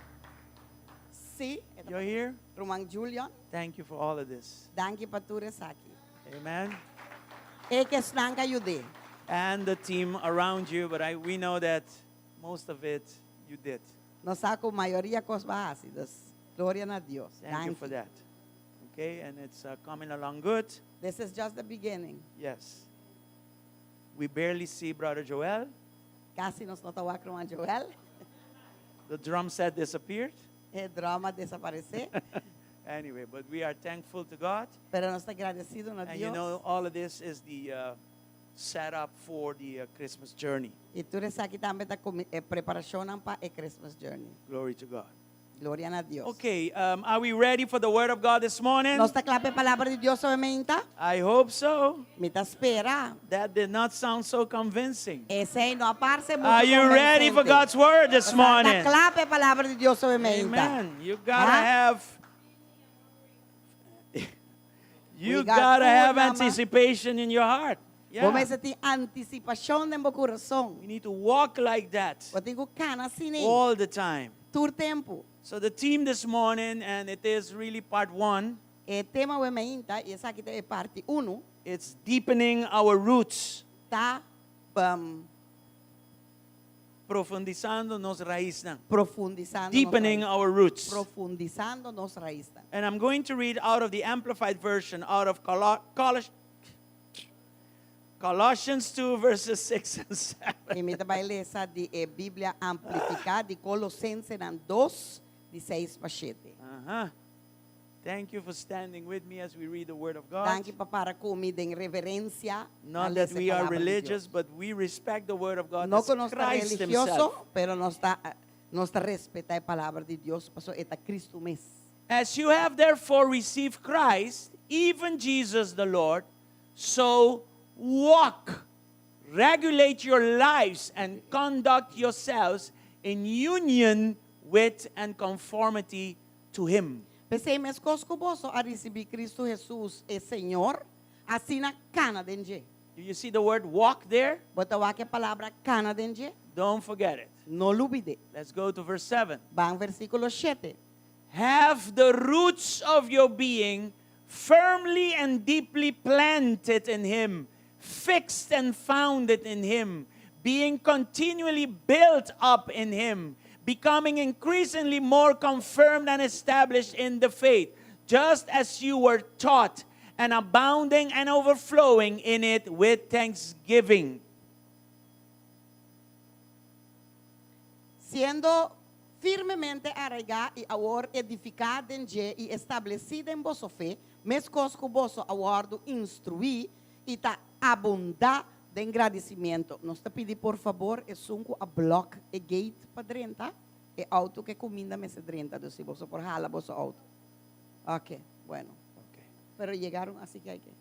Sí, You're here? Ruman Julian, Thank you for all of this. danki pa tur esaki. Amen. I ku esnan ku a yud'é. And the team around you, but we know that most of it you did. Nos sa ku mayoria kos b'a hasi. Dus, gloria na Dios. Thank you for that. Okay, and it's coming along good. This is just the beginning. Yes. We barely see Brother Joel. Kasi nos no ta wak ruman Joel. The drum set disappeared. E drum a desaparesé. Anyway, but we are thankful to God. Pero nos ta gradesido na And you Dios. know, all of this is the setup for the Christmas journey. I tur esaki tambe ta e preparashon pa e Christmas journey. Glory to God. Gloria na Dios. Okay, are we ready for the Word of God this morning? Nos ta kla pa e palabra di Dios awe mainta? I hope so. Mi ta spera. That did not sound so convincing. Esei no a parse muchu Are you ready for konvinsente. God's Word this Ta morning? kla pa e palabra di Dios awe mainta. Amen. You gotta Huh? have you We got gotta food, have Mama. anticipation in your heart. Yeah. Bo mester tin antisipashon den bo kurason. We need to walk like that Bo tin ku kana asina all the time. tur tempu. So the theme this morning, and it is really part one, E tema awe mainta i esaki ta e parti 1, it's deepening our roots. Ta Profundisando nos raisnan. Profundisando nos Deepening rais. our roots. Profundisando nos raisnan. And I'm going to read out of the Amplified Version, out of Colossians 2, verses 6 and 7. I mi ta bai lesa di e Biblia Amplifiká di Kolosensenan 2, di 6 pa 7. Thank you for standing with me as we read the Word of God. Danki pa para ku mi den reverensia. Not that we are religious, but we respect the Word of God No as ku nos ta Christ religioso, Himself. pero nos ta nos ta respetá e palabra di Dios, paso e ta Cristo mes. As you have therefore received Christ, even Jesus the Lord, so walk, regulate your lives and conduct yourselves in union with and conformity to Him. P'esei meskos ku boso a risibí Kristu Hesus e Señor, asina kana den dje. Do you see the word walk there? Bo ta wak e palabra kana den dje? Don't forget it. No lubid'é. Let's go to verse 7. Ban versíkulo shete. Have the roots of your being firmly and deeply planted in Him, fixed and founded in Him, being continually built up in Him, becoming increasingly more confirmed and established in the faith, just as you were taught, and abounding and overflowing in it with thanksgiving. Siendo firmemente arraigá i awor edifiká den dje i establesí den boso fe, meskos ku boso a wòrdu instruí i ta abundá den gradisimentu. Nos ta pidi por fabor esun ku a blòk e gate pa drenta e outo ku e kuminda mester drenta, dus si boso por hala boso outo. Ok, bueno. Pero yegaron asi ke hay ke.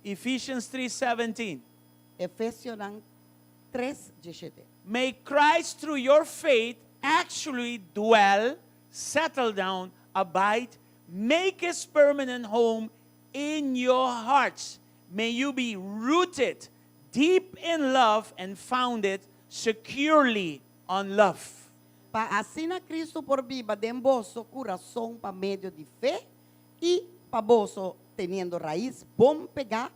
Ephesians 3:17. Efesionan 3, 17. May Christ through your faith actually dwell, settle down, abide, make his permanent home in your hearts. May you be rooted deep in love and founded securely on love. Pa asina Cristo por biba den boso curason pa medio di fe, y pa boso teniendo rais bon pegá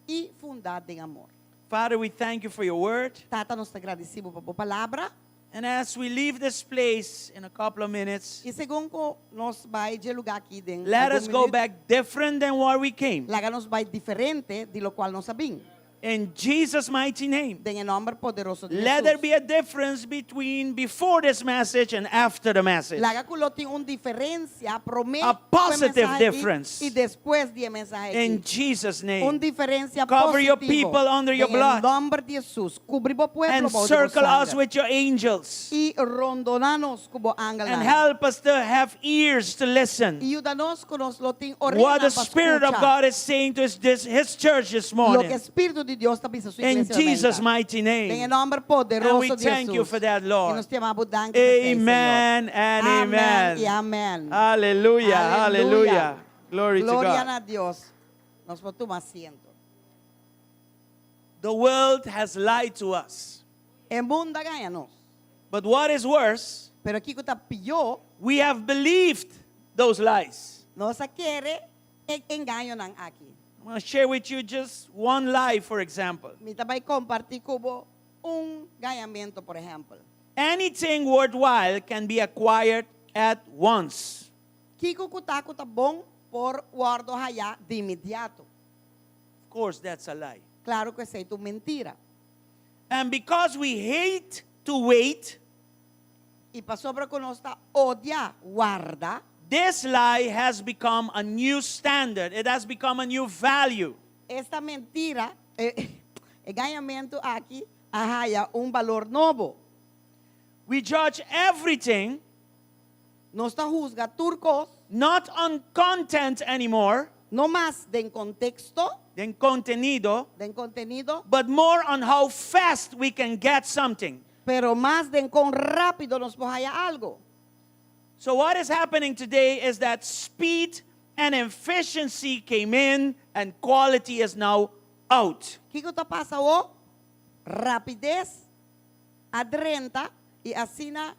y fundá den amor. Father, we thank you for your word. Tata, nos ta gradisí bo pa bo palabra. And as we leave this place in a couple of minutes, I segun ku nos bai dje lugá aki den let algun us go minuut, back different than where we came. laga nos bai diferente di lokual nos a bin. In Jesus' mighty name. Den e nòmber poderoso di Let there Hesus. be a difference between before this message and after the message. Laga ku lo tin un diferensia promé A ku e positive mensahe aki difference. i despues di e mensahe In aki. Jesus' Un name. diferensia Cover your positivo. people under your Den e blood. nòmber di Hesus. Kubri bo pueblo And bou di bo circle us sanger. with your angels. I rondoná nos ku bo And angelnan. help us to have ears to listen. I yuda nos ku nos lo tin What oreanan the pa Spirit of skucha. God is saying to his church this Loke morning. Spiritu di Dios ta bisa su In iglesia awe Jesus' mainta. mighty Den e name. nòmber And poderoso we di thank you Hesus. for that, I Lord. nos ta yama bo danki pa esei, Señor. Amen and Amèn amen. i amèn. Hallelujah, Aleluya. hallelujah. Glory to Gloria God. na Dios. Nos por tuma asiento. The world has lied to us. E mundu a gaña nos. But what is worse, Pero kiko ta pió, we have believed those lies. nos a kere e engañonan aki. I'm going to share with you just one lie, for example. Mi ta bai kompartí ku bo un gañamentu, por ehèmpel. Anything worthwhile can be acquired at once. Kiko ku ta ku ta bon por wòrdu hañá di inmediato. Of course, that's a lie. Klaro ku esei ta un mentira. And because we hate to wait, I pasobra ku nos ta odia warda, this lie has become a new standard. It has become a new value. Esta mentira, e, e gañamentu aki, a haña un balor nobo. We judge everything Nos ta husga tur kos, not on content anymore, no mas den konteksto, den kontenido, den kontenido, but more on how fast we can get something. pero mas den kon rápido nos por haña algu. So, what is happening today is that speed and efficiency came in and quality is now out. Kiko ta pasa awe? Rapides a drenta i asina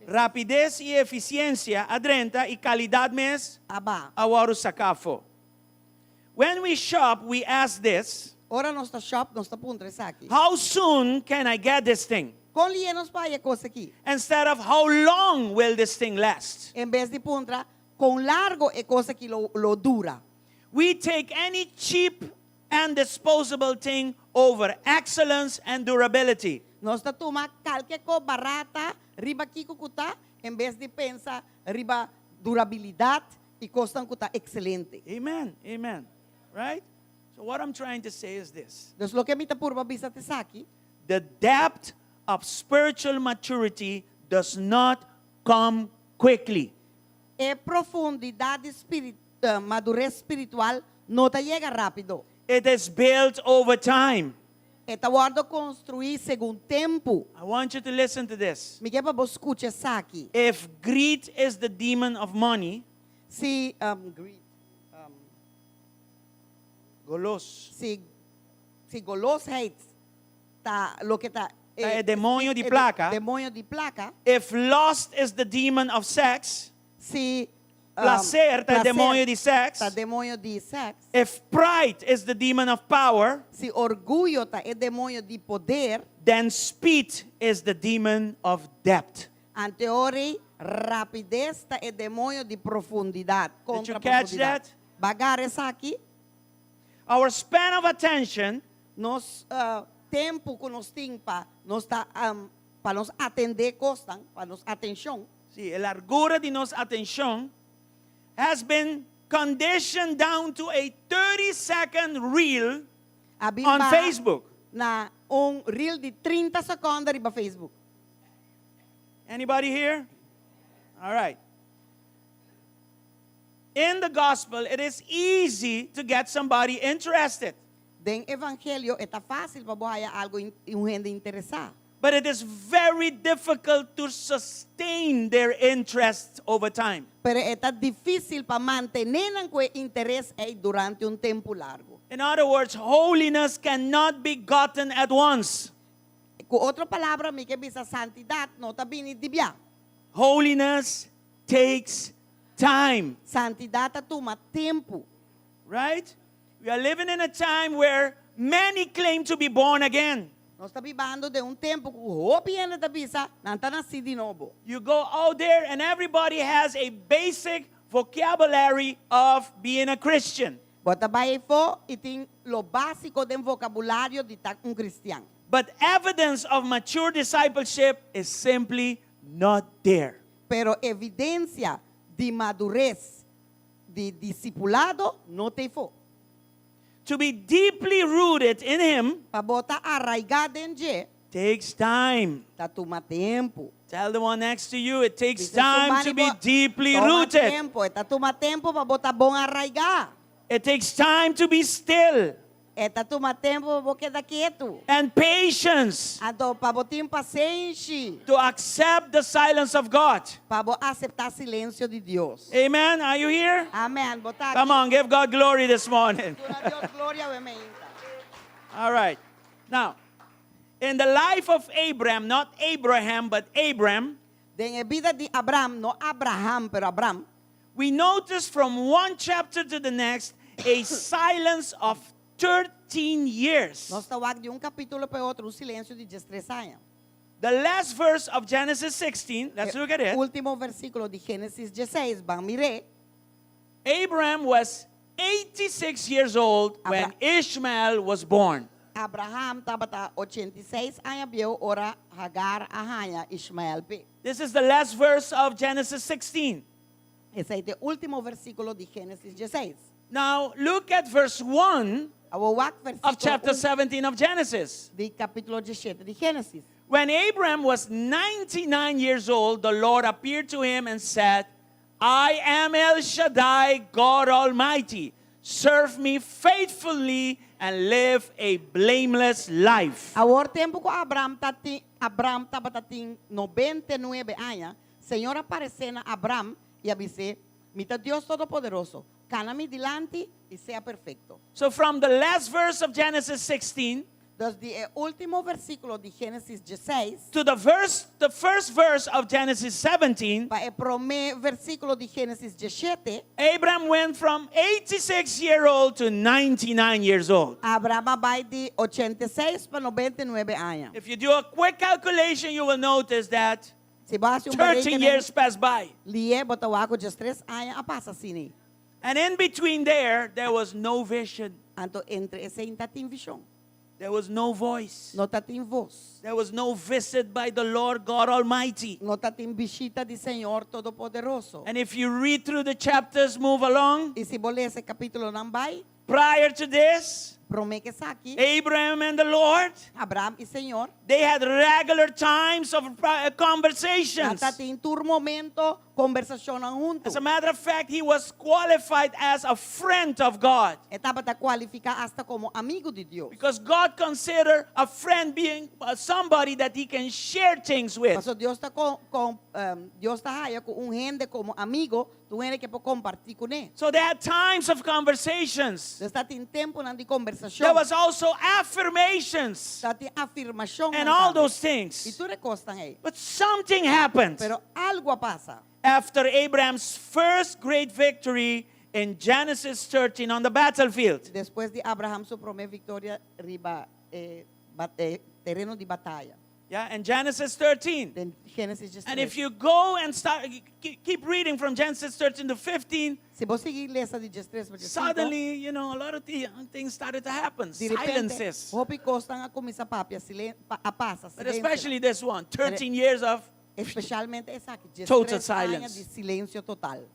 Rapides i efisiensia a drenta i kalidat mes a bai. A wòrdu saká afó. When we shop, we ask this, Ora nos ta shop, nos ta puntra esaki. How soon can I get this thing? Kon lihé nos por haña e kos aki? Instead of how long will this thing last? En bes di puntra, kon largu e kos aki lo, lo dura? We take any cheap and disposable thing over excellence and durability. Nos ta tuma kualke kos barata riba kiko ku ta, en bes di pensa riba durabilidat i kos ku ta ekselente. Amen. Amen. Right? So what I'm trying to say is this. Dus loke mi ta purba bisa ta esaki, The depth of spiritual maturity does not come quickly. E profundidat di spirit, madures spiritual no ta yega rápido. It is built over time. E ta wòrdu konstruí segun tempu. I want you to listen to this. Mi ke pa bo skucha esaki. If greed is the demon of money, Si greed, golos, si si golosheid ta loke ta Ta e demoño di plaka. Demoño di plaka. If lust is the demon of sex, Si plaser ta e demoño di sex. Ta demoño di sex. If pride is the demon of power, Si orguyo ta e demoño di poder, then speed is the demon of depth. Anto ora rapides ta e demoño di profundidat. Did you Kontra catch profundidat. that? B'a gara esaki, Our span of attention nos tempu ku nos tin pa nos ta pa nos atendé kosnan, pa nos atenshon. Sí, e largura di nos atenshon has been conditioned down to a 30 second reel A bin on baha Facebook. na un reel di 30 sekonde riba Facebook. Anybody here? All right. In the gospel, it is easy to get somebody interested. Den evangelio e ta fásil pa bo haña algu un hende interesá. But it is very difficult to sustain their interest over time. Pero e ta difísil pa mantené nan ku e interes ei durante un tempu largu. In other words, holiness cannot be gotten at once. Ku otro palabra, mi ke bisa santidat no ta bini di bia. Holiness takes time. Santidat ta tuma tempu. Right? We are living in a time where many claim to be born again. Nos ta bibando den un tempu ku hopi hende ta bisa nan ta nasí di nobo. You go out there and everybody has a basic vocabulary of being a Christian. Bo ta bai afó i tin lo básiko den vokabulario di ta un kristian. But evidence of mature discipleship is simply not there. Pero evidensia di madures di disipulado no t'ei afó. To be deeply rooted in Him Pa bo ta arraigá den dje takes time. ta tuma tempu. Tell the one next to you, it takes Bisa time to be deeply Tuma rooted. tempu, ta tuma tempu pa bo ta bon arraigá. It takes time to be still E ta tuma tempu pa bo keda ketu. and patience Anto pa bo tin pasenshi. to accept the silence of God. Pa bo aseptá silensio di Dios. Amen. Are you here? Amèn. Bo ta Come on, give God glory this morning. Duna Dios gloria, amèn. All right. Now, in the life of Abraham, not Abraham, but Abram, Den bida di Abraham, no Abraham, pero Abraham, we notice from one chapter to the next a silence of 13 years. Nos ta wak di un kapítulo pa otro, un silensio di 13 aña. The last verse of Genesis 16, let's look at it. Último versíkulo di Génesis 16, ban mir'é. Abraham was 86 years old when Ishmael was born. Abraham tabata 86 aña bieu ora Hagar a haña Ishmael p'e. This is the last verse of Genesis 16. Esei ta e último versíkulo di Génesis 16. Now, look at verse 1 Awor wak versíkulo of chapter 1 17 of Genesis. di kapítulo 17 di Génesis. When Abraham was 99 years old, the Lord appeared to him and said, I am El Shaddai, God Almighty. Serve me faithfully and live a blameless life. Awor tempu ku Abraham tatin Abraham tabatin 99 aña, Señor a aparesé na Abraham i a bis'é, Mi ta Dios Todopoderoso, kana mi dilanti i sea perfekto. So, from the last verse of Genesis 16 Desde e último versíkulo di Génesis 16, to the first verse of Genesis 17, pa e promé versíkulo di Génesis 17, Abraham went from 86 year old to 99 years old. Abraham a bai di 86 pa 99 aña. If you do a quick calculation, you will notice that Si bo hasi un 13 years passed by. Lihé bo ta wak ku 13 aña a pasa asina. And in between there, there was no vision. Anto entre esei n' tatin vishon. There was no voice. No tatin bos. There was no visit by the Lord God Almighty. No tatin bishita di Señor Todopoderoso. And if you read through the chapters, move along, I si bo lesa e kapítulonan bai, prior to this, promé ku esaki, Abraham and the Lord, Abraham i Señor, they had regular times of conversations. Tatin tur momento kombersashonnan huntu. As a matter of fact, he was qualified as a friend of God. E tabata kualifiká hasta komo amigu di Dios. Because God considered a friend being somebody that he can share things with. Paso Dios ta kon kon Dios ta haya ku un hende komo amigu, ta un hende ku e por kompartí kuné. So they had times of conversations. Anto tatin tempunan di kombersashon. There was also affirmations Tatin afirmashon and all those I things. tur e kosnan ei. But something happened Pero algu a pasa. After Abraham's first great victory in Genesis 13 on the battlefield. Despues di Abraham su promé viktoria riba eh, bat, eh, tereno di bataya. Yeah, in Genesis 13. Den Génesis 13. And if you go and start, keep reading from Genesis 13 to 15, Si bo sigui lesa di 13 pa 15, suddenly, a lot of things started to happen. di repente, Silences. hopi kosnan a kuminsá papia, silen, pa, a pasa, But silensio. especially this one, 13 years of Espesialmente esaki, total 13 aña silence. di silensio total.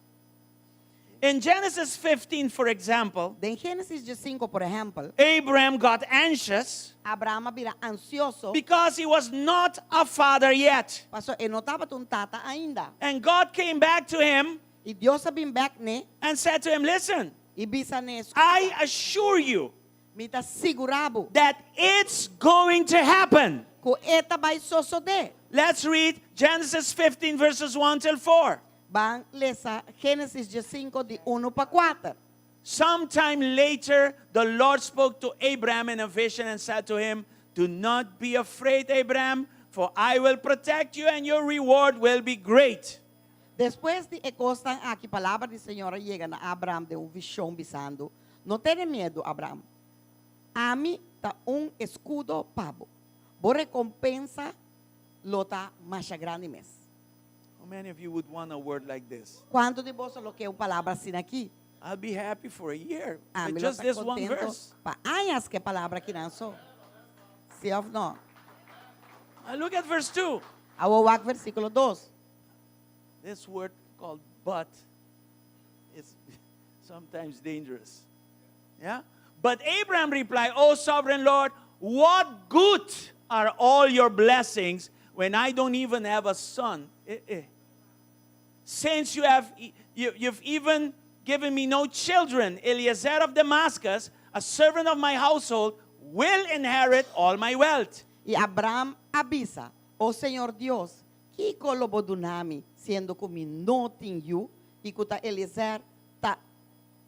In Genesis 15, for example, Den Génesis 15, por ehèmpel, Abraham got anxious Abraham a bira ansioso, because he was not a father yet. paso e no tabata un tata ainda. And God came back to him I Dios a bin bèk n'e and said to him, "Listen, i bisa n'e, I assure you mi ta sigurá bo that it's going to happen." ku e ta bai sosodé. Let's read Genesis 15, verses 1 till 4. Ban lesa Génesis 15 di 1 pa 4. Sometime later, the Lord spoke to Abraham in a vision and said to him, "Do not be afraid, Abraham, for I will protect you and your reward will be great." Despues di e kosnan aki, palabra di Señor a yega na Abraham den un vishon, bisando, No tene miedu, Abraham. Ami ta un eskudo pa bo. Bo rekompensa lo ta masha grandi mes. How many of you would want a word like this? Kuantu di boso lo ke un palabra asina aki? I'll be happy for a year Ami with lo just ta this one kontentu verse. pa aña ku e palabra akinan so. Si òf no? Look at verse 2. Awor wak versíkulo 2. This word called "but" is sometimes dangerous. Yeah? But Abraham replied, "Oh, sovereign Lord, what good are all your blessings when I don't even have a son? Eh, eh. Since you've even given me no children, Eliezer of Damascus, a servant of my household, will inherit all my wealth." I Abraham a bisa, O Señor Dios, kiko lo bo duna mi, siendo ku mi no tin yu, i ku ta Eliezer, ta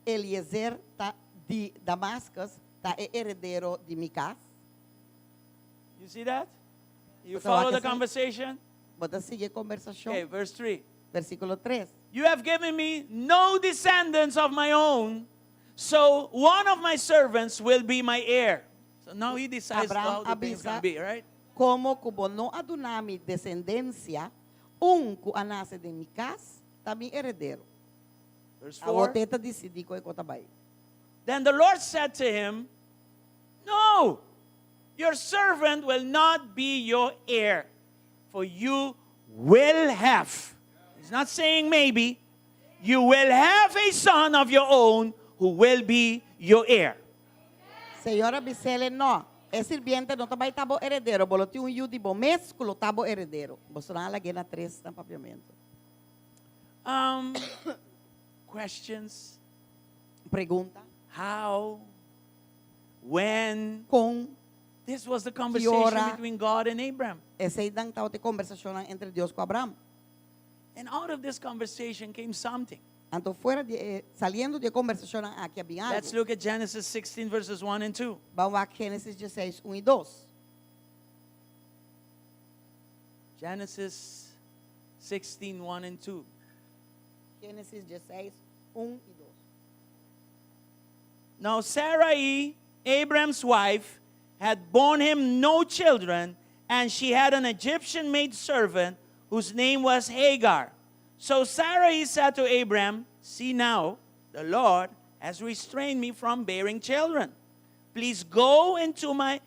Eliezer ta di Damascus, ta e heredero di mi kas? You see that? You Bo ta wak follow the esei? conversation? Bo ta sigui e kombersashon? Okay, verse 3. Versíkulo 3. You have given me no descendants of my own, so one of my servants will be my heir. So now he decides Abraham how the thing's a bisa, going to be, right? Komo ku bo no a duna mi desendensia, un ku a nase den mi kas ta mi heredero. Verse Awor 4. t'e ta disidí kon e kos ta bai. Then the Lord said to him, No, your servant will not be your heir, for you will have. He's not saying maybe. You will have a son of your own who will be your heir. Señor a bis'é, No, e sirbiente no ta bai ta bo heredero, bo lo tin un yu di bo mes ku lo ta bo heredero. Boso a lag'é na tres na papiamentu. Questions? Pregunta. How? When? Kon This was the conversation ora? between God and Abraham. Esei tabata e kombersashon entre Dios ku Abraham. And out of this conversation came something. Anto for di, saliendo di e kombersashon aki a bin Let's algu. look at Genesis 16, verses 1 and 2. Ban wak Génesis 16, 1 i 2. Genesis 16, 1 and 2. Génesis 16, 1 i 2. Now Sarai, Abram's wife, had borne him no children, and she had an Egyptian maid servant whose name was Hagar. So Sarai said to Abram, See now, the Lord has restrained me from bearing children. Please go in to my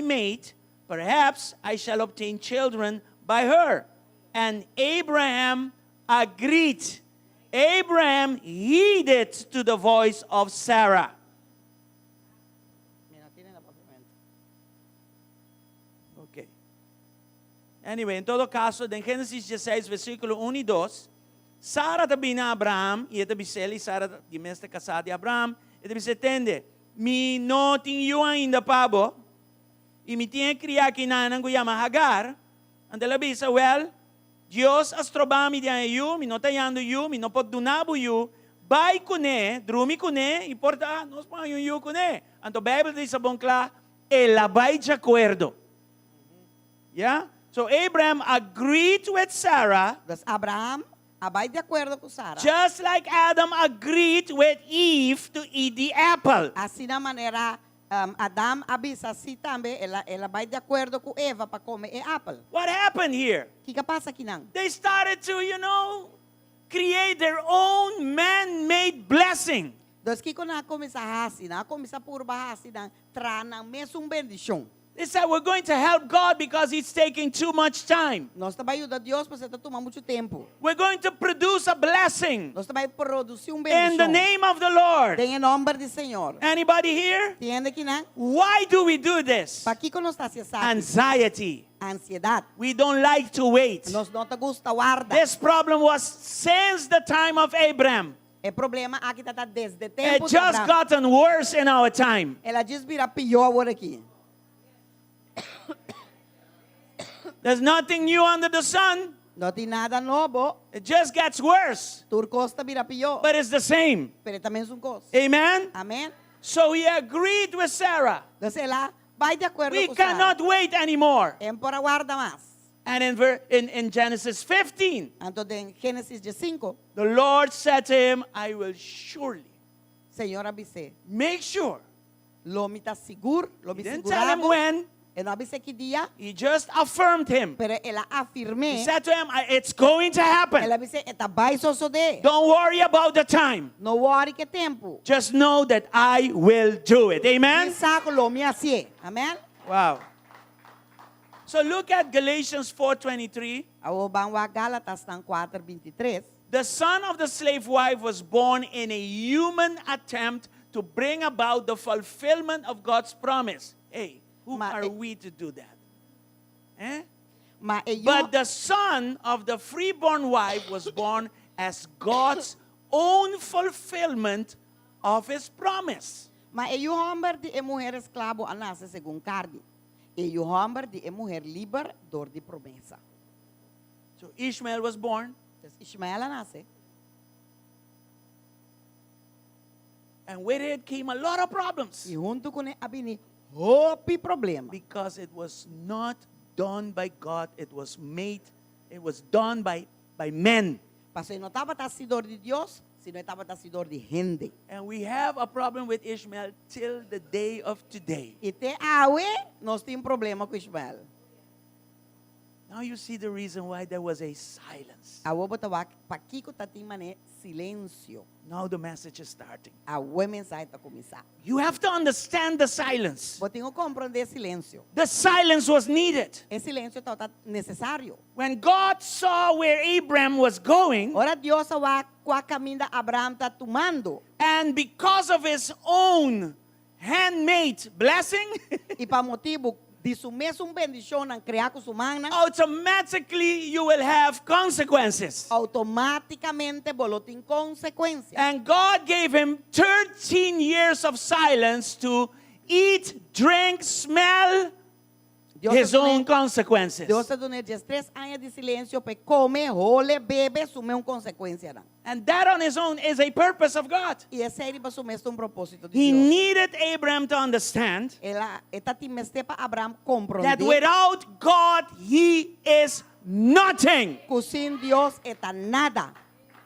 maid. Perhaps I shall obtain children by her. And Abraham agreed. Abraham heeded to the voice of Sarah. Mi no tin na papiamentu. Ok. Anyway, en todo kaso, den Génesis 16, versíkulo 1 i 2, Sara ta bin na Abraham, i e ta bis'é, Sara di mes ta kasá di Abraham, e ta bis'é, tende, mi no tin yu ainda pa bo, i mi tin kriá akinan ku yama Hagar, anto el a bisa, well, Dios a stroba mi di haña yu, mi no ta hañando yu, mi no por duna bo yu, bai kuné, drumi kuné, i por ta, nos por haña yu kuné. Anto Beibel ta bisa bon kla, el a bai di akuerdo. Yeah? So Abraham agreed with Sarah, Anto Abraham a bai di akuerdo ku Sara. just like Adam agreed with Eve to eat the apple. Asina manera Adam a bisa sí tambe, el a bai di akuerdo ku Eva pa kome e apel. What happened here? Kiko a pasa akinan? They started to create their own man-made blessing. Dus kiko nan a kuminsá hasi, nan a kuminsá purba hasi, nan traha nan mes un bendishon. They said, We're going to help God because He's taking too much time. Nos ta bai yuda Dios pasobra e ta tuma muchu tempu. We're going to produce a blessing Nos ta bai produsí un in the bendishon. name of the Lord. Den nòmber di Señor. Anybody here? Tin hende akinan? Why do we do this? Pakiko nos ta hasi esaki? Anxiety. Ansiedat. We don't like to wait. Nos no ta gusta warda. This problem was since the time of Abraham. E problema aki ta desde It tempu di just Abraham. gotten worse in our time. El a djis bira pió awor aki. There's nothing new under the sun. No tin nada nobo. It just gets worse, Tur kos ta bira pió. but it's the same. Pero ta mesun kos. Amen? Amèn? So he agreed with Sarah. Anto el a bai di akuerdo We ku Sara. cannot wait anymore. E n' por warda mas. And in Genesis 15, Anto den Génesis 5, the Lord said to him, I will surely Señor a bis'é, make sure. lo mi ta sigur, lo He mi didn't tell him sigurá bo. when. E no a bis'é ki dia, He just affirmed him. pero el a afirm'é. He said to him, It's going to happen. El a bis'é, e ta bai sosodé. Don't worry about the time. No worry ku tempu. Just know that I will do it. Amen? Sa ku lo mi hasié. Amèn? Wow. So look at Galatians 4:23. Awor ban wak Gálatas 4:23. The son of the slave wife was born in a human attempt to bring about the fulfillment of God's promise. Hey, who Ma- are we to do that? Eh? Ma e yu But the son of the freeborn wife was born as God's own fulfillment of his promise. Ma e yu hòmber di e muhé esklabo a nase segun karni. E yu hòmber di e muhé liber dor di promesa. So Ishmael was born. Anto, Ishmael a nase. And with it came a lot of problems. I huntu kuné a bini hopi problema. Because it was not done by God, it was made, it was done by, by men. Pasobra e no tabata hasí dor di Dios, sino e tabata hasí dor di hende. And we have a problem with Ishmael till the day of today. I te awe nos tin problema ku Ishmael. Now you see the reason why there was a silence. Awor bo ta wak pakiko tatin manera silensio. Now the message is starting. Awor e mensahe ta kuminsá. You have to understand the silence. Bo tin ku komprondé silensio. The silence was needed. E silensio tabata nesesario. When God saw where Abraham was going, Ora Dios a wak kua kaminda Abraham ta tumando. and because of his own handmade blessing, I pa motibu di su mesun bendishonnan kreá ku su mannan, automatically you will have consequences. outomátikamente bo lo tin konsekuensia. And God gave him 13 years of silence to eat, drink, smell Dios his a dun'é- own consequences. Dios a dun'é diestres aña di silensio pa e kome, hole, bebe su mesun konsekuensianan. And that on his own is a purpose of God. I esei riba su mes ta un propósito di He Dios. needed Abraham to understand El a, e tatin mester pa Abraham that komprondé without God, he is nothing. ku sin Dios e ta nada.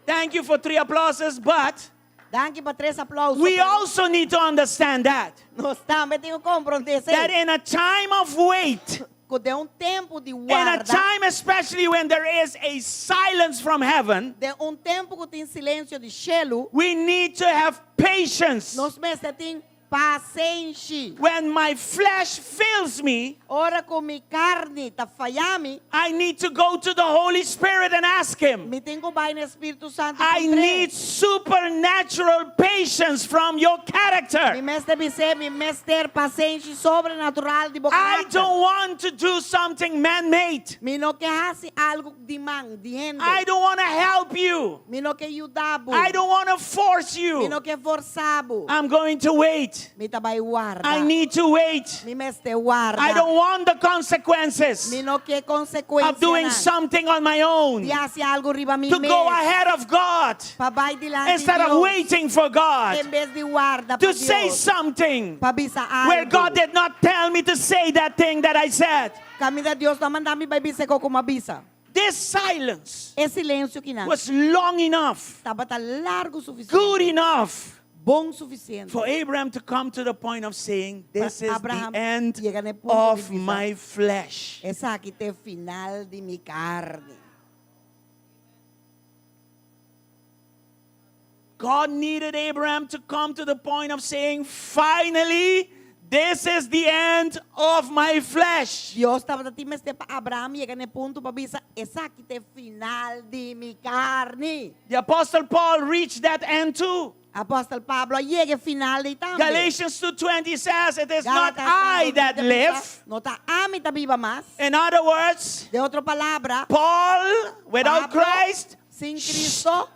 Thank you for three applauses, but Danki pa tres aplouso. we pero also need to understand that. Nos tambe tin ku komprondé That esei. in a time of wait, Ku den un tempu di in a warda, time especially when there is a silence from heaven, den un tempu ku tin silensio di shelu, we need to have patience. nos mester tin pasenshi. When my flesh fails me, Ora ku mi karni ta faya mi, I need to go to the Holy Spirit and ask Him. mi tin ku bai na Spiritu Santu I puntr'é. need supernatural patience from your Mi character. mester bis'é, mi mester pasenshi sobrenatural di bo I karakter. don't want to do something man made. Mi no ke hasi algu di man, di hende. I don't want to help you. Mi no ke yuda bo. I don't want to force Mi you. no ke forsa bo. I'm going to wait. Mi ta bai warda. I need to wait. Mi mester warda. I don't want the consequences Mi no ke konsekuensianan. of doing something on my own. Di hasi algu riba mi To mes. go ahead of God Pa bai dilanti instead of Dios. waiting for God. En bes di warda pa To say Dios. something Pa bisa algu. where God did not tell me to say that thing that I said. Kaminda Dios no a manda mi bai bisa e kos ku m'a bisa. This silence E silensio akinan. was long enough, Tabata largu sufisiente. good enough Bon sufisiente. for Abraham to come to the point of saying, This is the Abraham end yega na e punto of di bisa. my flesh. Esaki ta e final di mi karni. God needed Abraham to come to the point of saying, Finally, this is the end of my flesh. Dios tabatin mester pa Abraham yega na e punto pa bisa, Esaki ta e final di mi karni. The Apostle Paul reached that end too. Apòstel Pablo a yega e final ei tambe. Galatians 2:20 says, It is not Gálatas I that 2:20 bisa, live. No ta ami ta biba mas. In other words, Den otro palabra, Paul, without Pablo, Christ, sin Cristo,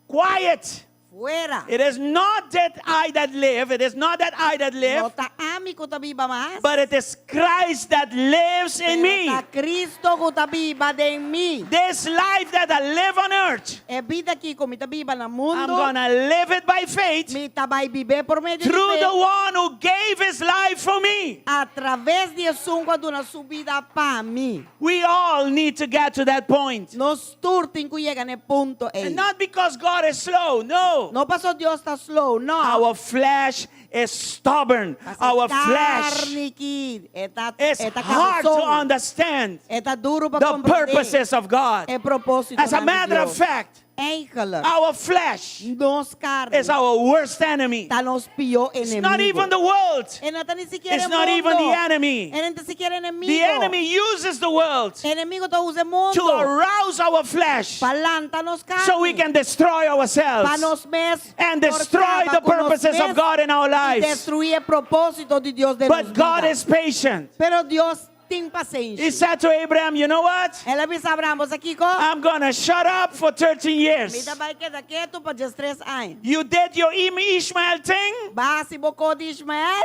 quiet. fuera. It is not that I that live, it is not that I that No live, ta ami ku ta biba mas. but it is Christ that lives in Pero me. ta Cristo ku ta biba den mi. This life that I live on earth, E bida aki ku mi ta biba na I'm mundu, gonna live it by faith mi ta bai bib'é por medio di through fe. the one who gave his life for me. Atraves di esun ku a duna su bida pa mi. We all need to get to that point. Nos tur tin ku yega na e punto ei. And not because God is slow, no. No paso Dios ta slow, no. Our flesh is stubborn. Paso Our flesh karni aki e ta is e ta hard to kabesón. understand E ta duru pa the komprondé purposes of God. E propósito As a di matter of Dios. fact, Eigenlijk, our flesh nos karni is our worst enemy. ta nos pió It's enemigu. not even the world. E no ta ni sikiera It's e not even mundu. the enemy. E no ta sikiera enemigu. The enemy uses the world Enemigu ta usa mundu to arouse our flesh pa lanta nos karni. so we can destroy pa ourselves nos mes and por destroy kaba the ku nos purposes of mes God in our i lives. destruí e propósito di Dios den nos But God bida. is patient. Pero Dios tin pasenshi. He said to Abraham, You know what? El a bisa Abraham, bo sa kiko? I'm going to shut up for 13 Mi years. ta bai keda ketu pa diestres aña. You did your Ishmael thing. B'a hasi bo kos di Ishmael?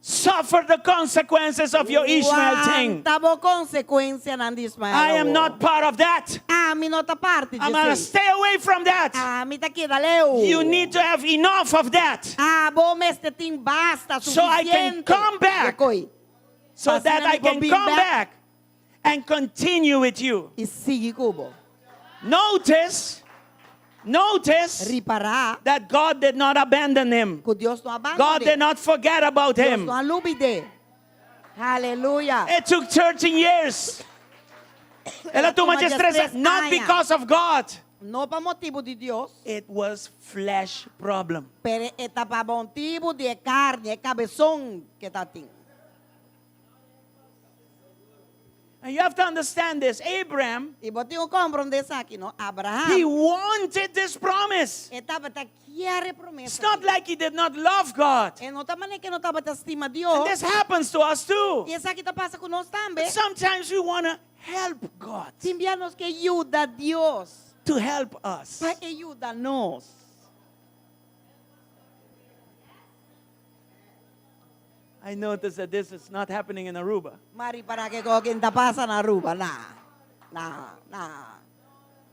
Suffer the consequences of your Ishmael thing. Wanta bo konsekuensianan di Ishmael. I am awor. not part of that. Ami no ta parti I'm gonna di esei. stay away from that. Ami ta keda leu. You need to have enough of that Abo mester tin basta, So I can sufisiente. come back. Di koi. so that Asina I mi por can bin come back. back and continue with you. I sigui ku bo. Notice, notice Ripará that God did not abandon him. ku Dios no a abandon'é. God did not forget about Dios him. no a lubid'é. Aleluya. It took 13 years. El a tuma 13, not aña. because of God. No pa motibu di Dios, It was flesh problem. pero e ta pa motibu di e karni, e kabeson ku e tabatin. And you have to understand this. Abraham, I bo tin ku komprondé esaki, no? Abraham. he wanted this promise. E tabata kier e promesa. It's not like he did not love God. E no ta manera ku e no tabata stima Dios. And this happens to us too. I esaki ta pasa ku nos tambe. But sometimes we want to help God Tin bia nos ke yuda Dios. to help us. Pa e yuda nos. I noticed that this is not happening in Aruba. M'a ripará ku e kos aki n' ta pasa na Aruba. Na, na, na,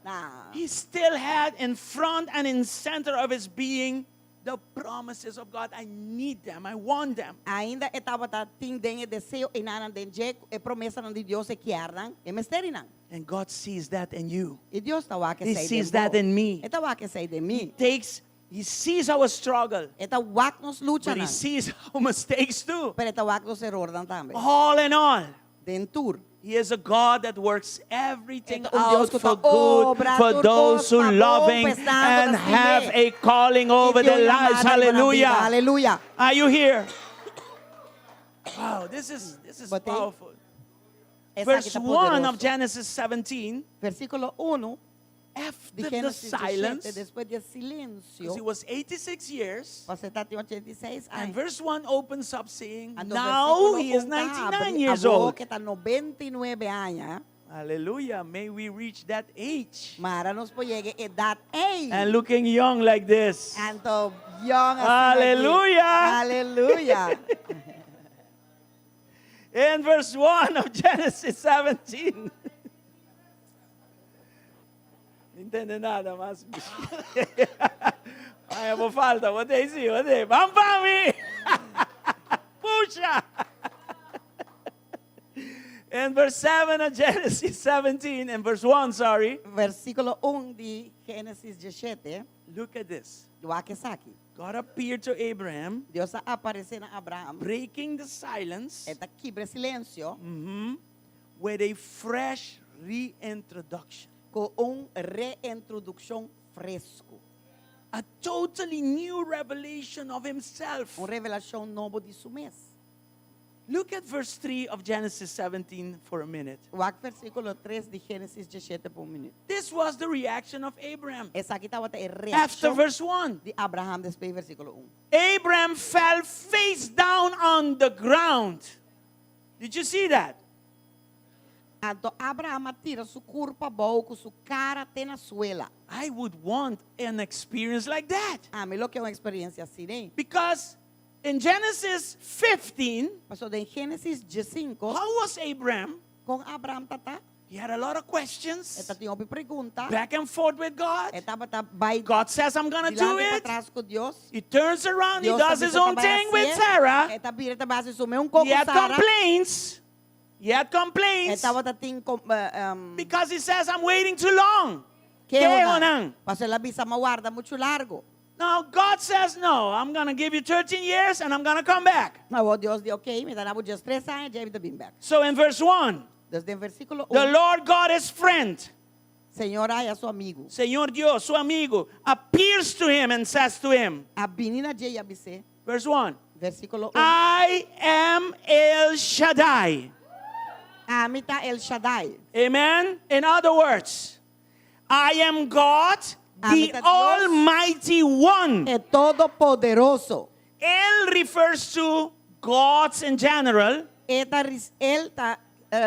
na. He still had in front and in center of his being the promises of God. I need them. I want them. Ainda e tabata tin den e deseo einan den dje e promesanan di Dios e kier nan, e mester di nan. And God sees that in you. I Dios ta wak He esei den sees bo. that in me. E ta wak esei den mi. He takes, he sees our struggle. E ta wak nos But he luchanan. sees our mistakes too. Pero e ta wak nos erornan tambe. All in all, Den tur. He is a God that works everything E ta un Dios out ku for ta good obra for tur those kos who pa love bon Him pa esnan ku and ta have stim'é. a calling over I tin their un lives. yamada riba nan bida. Hallelujah. Aleluya. Are you here? Wow, this is this is Bo t'ei? powerful. Esaki Verse ta 1 of poderoso. Genesis 17, Versíkulo 1 di after the Génesis 17, silence, despues di because silensio, it was 86 years, pasobra e tabatin 86 and aña. verse 1 opens up saying, Anto Now versíkulo he is 1 ta 99 abri, years awor old. ku e ta 99 aña. Hallelujah. May we reach that age. Mara nos por yega e edat ei. And looking young like this. Anto young asina aki. Hallelujah. Hallelujah. In verse 1 of Genesis 17. No entende nada, mas. Ay, bo falta, bo t'ei si, bo t'ei. Ban pa mi! Pusha! In verse 7 of Genesis 17, in verse 1, sorry. Versíkulo 1 di Génesis 17. Look at this. Wak esaki. God appeared to Abraham, Dios a aparesé na Abraham. breaking the silence E ta kibra e silensio. With a fresh reintroduction. Ku un reintrodukshon fresku. A totally new revelation of himself. Un revelashon nobo di su mes. Look at verse 3 of Genesis 17 for a minute. Wak versíkulo 3 di Génesis 17 pa un minüt. This was the reaction of Abraham. Esaki tabata e After reakshon verse 1, di Abraham despues di versíkulo 1. Abraham fell face down on the ground. Did you see that? Anto Abraham a tira su kurpa abou ku su kara te na suela. I would want an experience like that. Ami lo ke un eksperensia asina, eh? Because in Genesis 15, Pasobra den Génesis 15, how was Abraham? kon Abraham tata? He had a lot of questions. E tatin hopi pregunta. Back and forth with God. E tabata bai God says, I'm going to do dilanti pa it. tras ku Dios. He turns around, he Dios does ta his bisa own ta bai thing with hasié. Sarah. E ta bira e ta bai hasi su mesun kos He ku had Sara. complaints. He had E complaints tabata tin com, eh, um, because he says, I'm waiting too long. kehonan. Kehonan. Paso el a bisa m'a warda muchu largu. Now God says, No, I'm going to give you 13 years and I'm going to come back. Awor Dios di, ok, mi ta duna bo 13 aña, djei mi ta bin bèk. So in verse 1, Dus den versíkulo the 1, Lord God, his friend, Señor a haña su amigu. Señor Dios, su amigo, appears to him and says to him, A bini na dje i a bis'é, verse 1, versíkulo 1, I am El Shaddai. Ami ta El Shaddai. Amen. In other words, I am God, Ami the ta Dios. Almighty One. E Todopoderoso. El refers to gods in general. E ta, el ta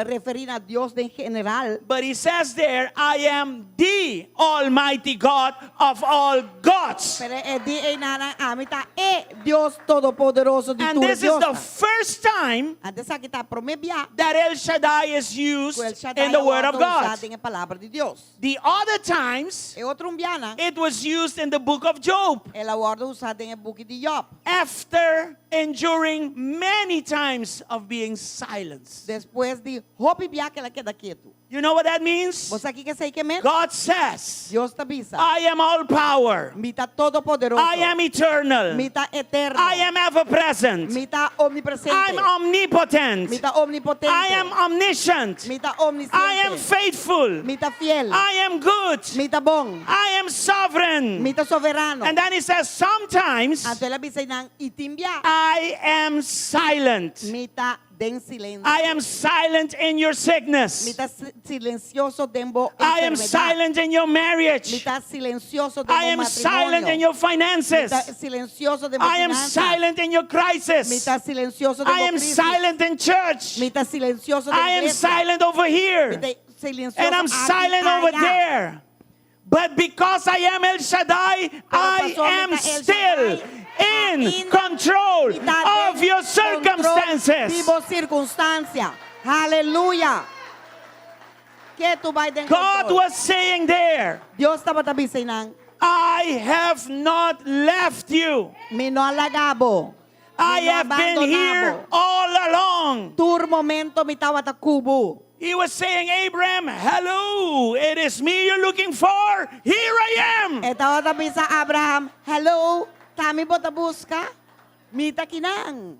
referí na Dios den general. But he says there, I am the Almighty God of all gods. Pero e di einan, ami ta e Dios Todopoderoso di And tur this is the Dios. first time Anto esaki ta promé bia that El Shaddai is used ku El Shaddai in the Word of God. den e palabra di Dios. The other times, E otro biahanan, it was used in the book of Job el a wòrdu usá den e buki di Job. after enduring many times of being silenced. Despues di hopi bia ku el a keda ketu. You know what that means? Bo sa kiko esei ke men? God says, Dios ta bisa. I am all power. Mi ta todopoderoso. I am eternal. Mi ta eterno. I am ever present. Mi ta omnipresente. I'm omnipotent. Mi ta omnipotente. I am omniscient. Mi ta omnisciente. I am faithful. Mi ta fiel. I am good. Mi ta bon. I am sovereign. Mi ta soberano. And then he says, sometimes Anto el a bisa einan i tin bia. I am silent. Mi ta den silensio. I am silent in your Mi sickness. ta silensioso den bo I am enfermedat. silent in your Mi marriage. ta silensioso den I bo am matrimonio. silent in your Mi finances. ta silensioso den bo I am finanzas. silent in your Mi crisis. ta silensioso den I bo am krisis. silent in church. Mi ta silensioso den I am iglesia. silent over Mi here. ta silensioso And I'm aki, silent over allá. there. But because I am El Shaddai, I pasobra am mi ta El still Shaddai, in ainda control Mi ta of den your control circumstances. Di bo sirkunstansia. Aleluya. Ketu bai den God control. was saying there, Dios tabata bisa einan. I have not left you. Mi no a laga bo. I Mi no have been here abandoná bo. all along. Tur momento mi tabata ku bo. He was saying, Abraham, hello, it is me you're looking for. Here I am. E tabata bisa Abraham, hello, t'ami bo ta buska? Mi ta akinan.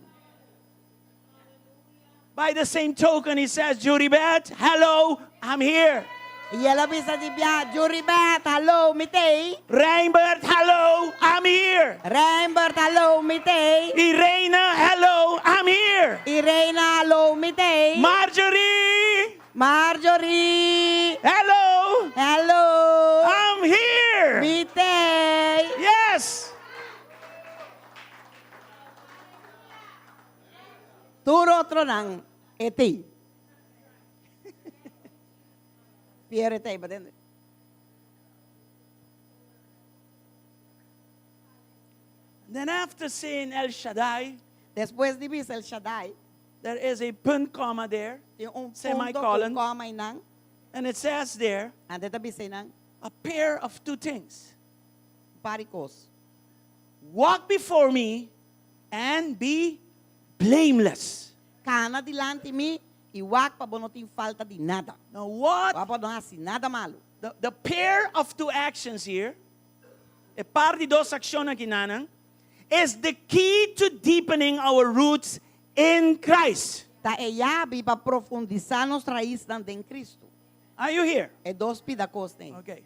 By the same token, he says, Juribet, hello, I'm here. I el a bisa di bia, Juribet, hello, mi t'ei. Reinbert, hello, I'm here. Reinbert, hello, mi t'ei. Irene, hello, I'm here. Irena, hello, mi t'ei. Marjorie, Marjorie, hello, hello, I'm here. mi t'ei. Yes. Tur otronan e t'ei. Pierre t'ei, bo tende? Then after saying El Shaddai, Despues di bisa El Shaddai, there is a punt comma there. Tin un punto Semicolon. ku koma einan. And it says there, Anto e ta bisa einan. A pair of two things. Par di kos. Walk before me and be blameless. Kana dilanti mi i wak pa bo no tin falta di nada. Now what? Wak pa bo no hasi nada malu. The, the pair of two actions here, e par di dos akshon akinanan, is the key to deepening our roots in Christ. Ta e yabi pa profundisá nos raisnan den Kristu. Are you here? E dos pida kosnan. Okay.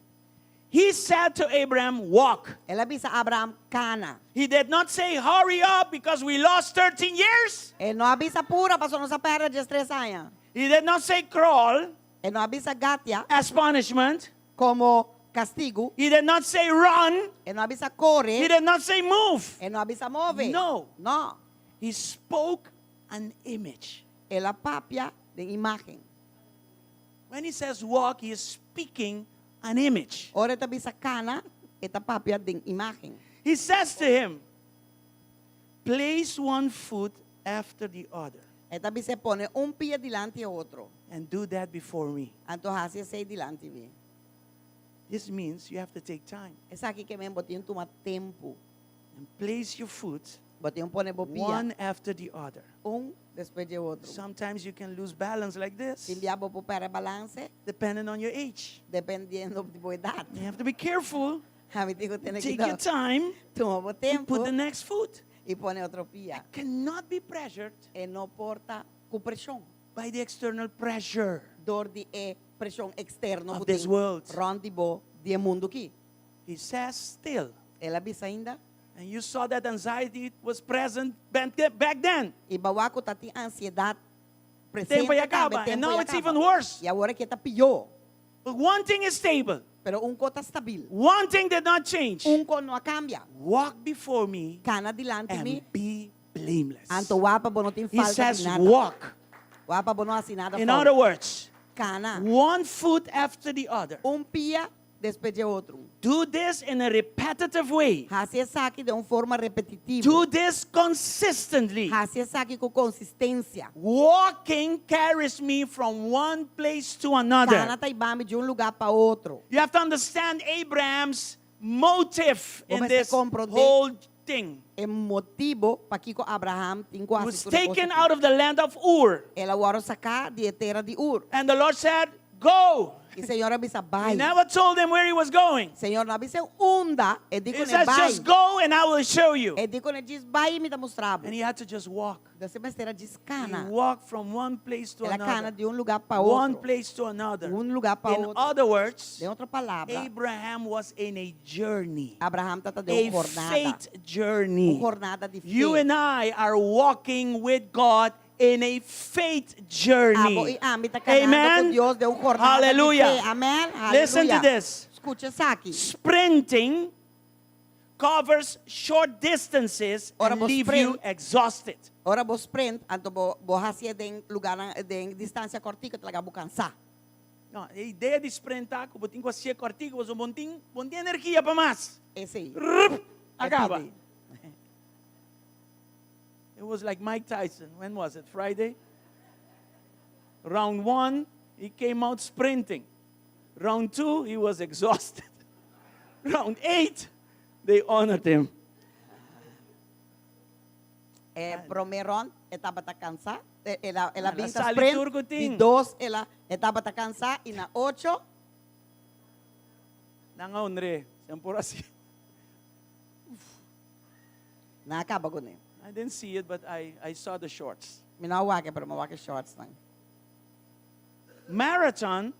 He said to Abraham, walk. El a bisa Abraham, kana. He did not say, hurry up because we lost 13 years. E no a bisa pura pasobra nos a pèrdè diestres aña. He did not say crawl E no a bisa gatia as punishment. komo kastigu. He did not say run. E no a bisa kore. He did not say move. E no a bisa move. No. No. He spoke an image. El a papia den imágen. When he says walk, he is speaking an image. Ora e ta bisa kana, e ta papia den imágen. He says to him, place one foot after the other. E ta bis'é pone un pia dilanti e otro. And do that before me. Anto hasi esei dilanti mi. This means you have to take time. Esaki ke men bo tin tuma tempu. And place your foot Bo tin pone bo pia. one after the other. Un despues di e otro. Sometimes you can lose balance like this. Tin bia bo por pèrdè balanse. Depending on your age. Dependiendo di bo edat. You have to be careful. Ami tin ku tene Take your kuidou. time. Tuma bo And put tempu. the next foot. I pone otro pia. Cannot be pressured. E no por ta ku preshon. By the external pressure. Dor di e preshon eksterno Of ku this tin world. rònt di bo di e mundu aki. He says still. El a bisa ainda. And you saw that anxiety was present back then. I bo a wak ku tatin ansiedat presente Tempo ya tambe, kaba. And tempo now ya it's kaba. even worse. I awor aki e ta pió. But one thing is stable. Pero un kos ta stabil. One thing did not change. Un kos no a kambia. Walk before me Kana dilanti mi. and be blameless. Anto wak pa bo no tin He falta says di nada. walk. Wak pa bo no hasi nada In fout. other words, Kana. one foot after the other. Un pia despues di otro. Do this in a repetitive way. Hasi esaki den un forma repetitivo. Do this consistently. Hasi esaki ku konsistensia. Walking carries me from one place to another. Kana ta hiba mi di un lugá pa otro. You have to understand Abraham's motive in Bo mester this komprondé whole thing. e motibu pakiko Abraham tin ku He hasi was tur e kos taken aki. out of the land of Ur. El a wòrdu saká di e tera di Ur. And the Lord said, Go. I Señor a bisa He bai. never told him where he was going. Señor no a bis'é unda, e di He kuné says, bai. Just go and I will show you. E di kuné djis bai i mi ta mustra bo. And he had to just walk. Entonces e mester a djis He kana. walked from one place to El a kana another. di un lugá pa One otro. place to another. Un lugá pa In otro. other words, Den otro palabra, Abraham was in a journey. Abraham tabata den A un jornada. faith journey. Un jornada di fe. You and I are walking with God in a faith journey. Abo i ami ta kanando Amen. ku Dios den un jornada di Hallelujah. fe. Amen. Listen to Hallelujah. this. Skucha esaki. Sprinting covers short distances Ora and bo leave sprint. you exhausted. Ora bo sprint, anto bo bo hasié den lugánan den distansia kòrtiku ta laga bo kansá. No, e idea di sprint ta ku bo tin ku hasié kòrtiku pasobra bo no tin bo no tin energia pa mas. Esei. Rup, E akaba. pidi. It was like Mike Tyson. When was it? Friday? Round one, he came out sprinting. Round two, he was exhausted. Round eight, they honored him. E promé rond e tabata kansá, el a el a El a bin ta sali sprint, tur ku di tin. dos el a e tabata kansá i na ocho Nan a honr'é, sean por así. Nan a kaba kuné. I didn't see it, but I, I saw the shorts. Mi no a wak e, pero mi a wak e shortsnan. Marathon,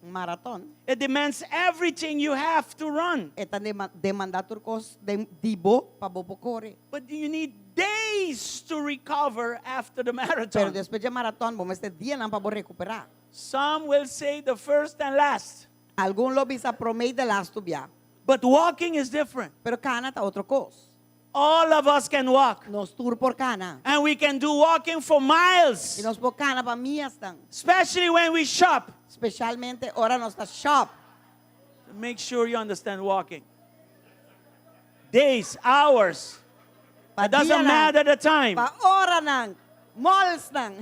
Un maraton. it demands everything you have to run. E ta demandá tur kos den di bo pa bo por kore. But you need days to recover after the Pero marathon. despues di e maraton bo mester dianan pa bo rekuperá. Some will say the first and last. Algun lo bisa promé i delastu bia. But walking is different. Pero kana ta otro kos. All of us can walk. Nos tur por kana. And we can do walking for miles. I nos por kana pa miasnan. Especially when we shop. Spesialmente ora nos ta shop. Make sure you understand walking. Days, hours. Pa It doesn't dianan, matter the time. Pa oranan, malsnan.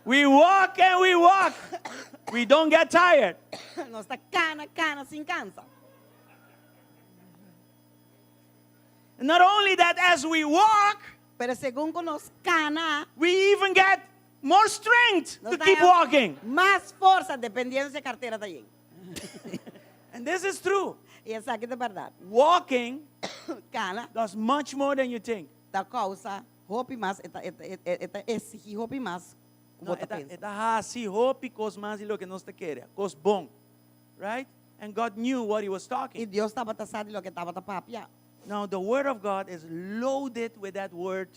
We walk and we walk. We don't get tired. Nos ta kana, kana sin kansa. Not only that, as we walk, Pero segun ku nos kana, we even get more strength nos to ta keep haña walking. mas forsa, dependiendo si e kartera ta yen. And this is true. I esaki ta bèrdat. Walking Kana does much more than you think. ta kousa hopi mas, e ta, e ta, e ta exigí hopi mas ku No, bo ta e ta, pensa. e ta hasi hopi kos mas di loke nos ta kere. Kos bon. Right? And God knew what he was talking. I Dios tabata sa di loke e tabata papia. Now, the word of God is loaded with that word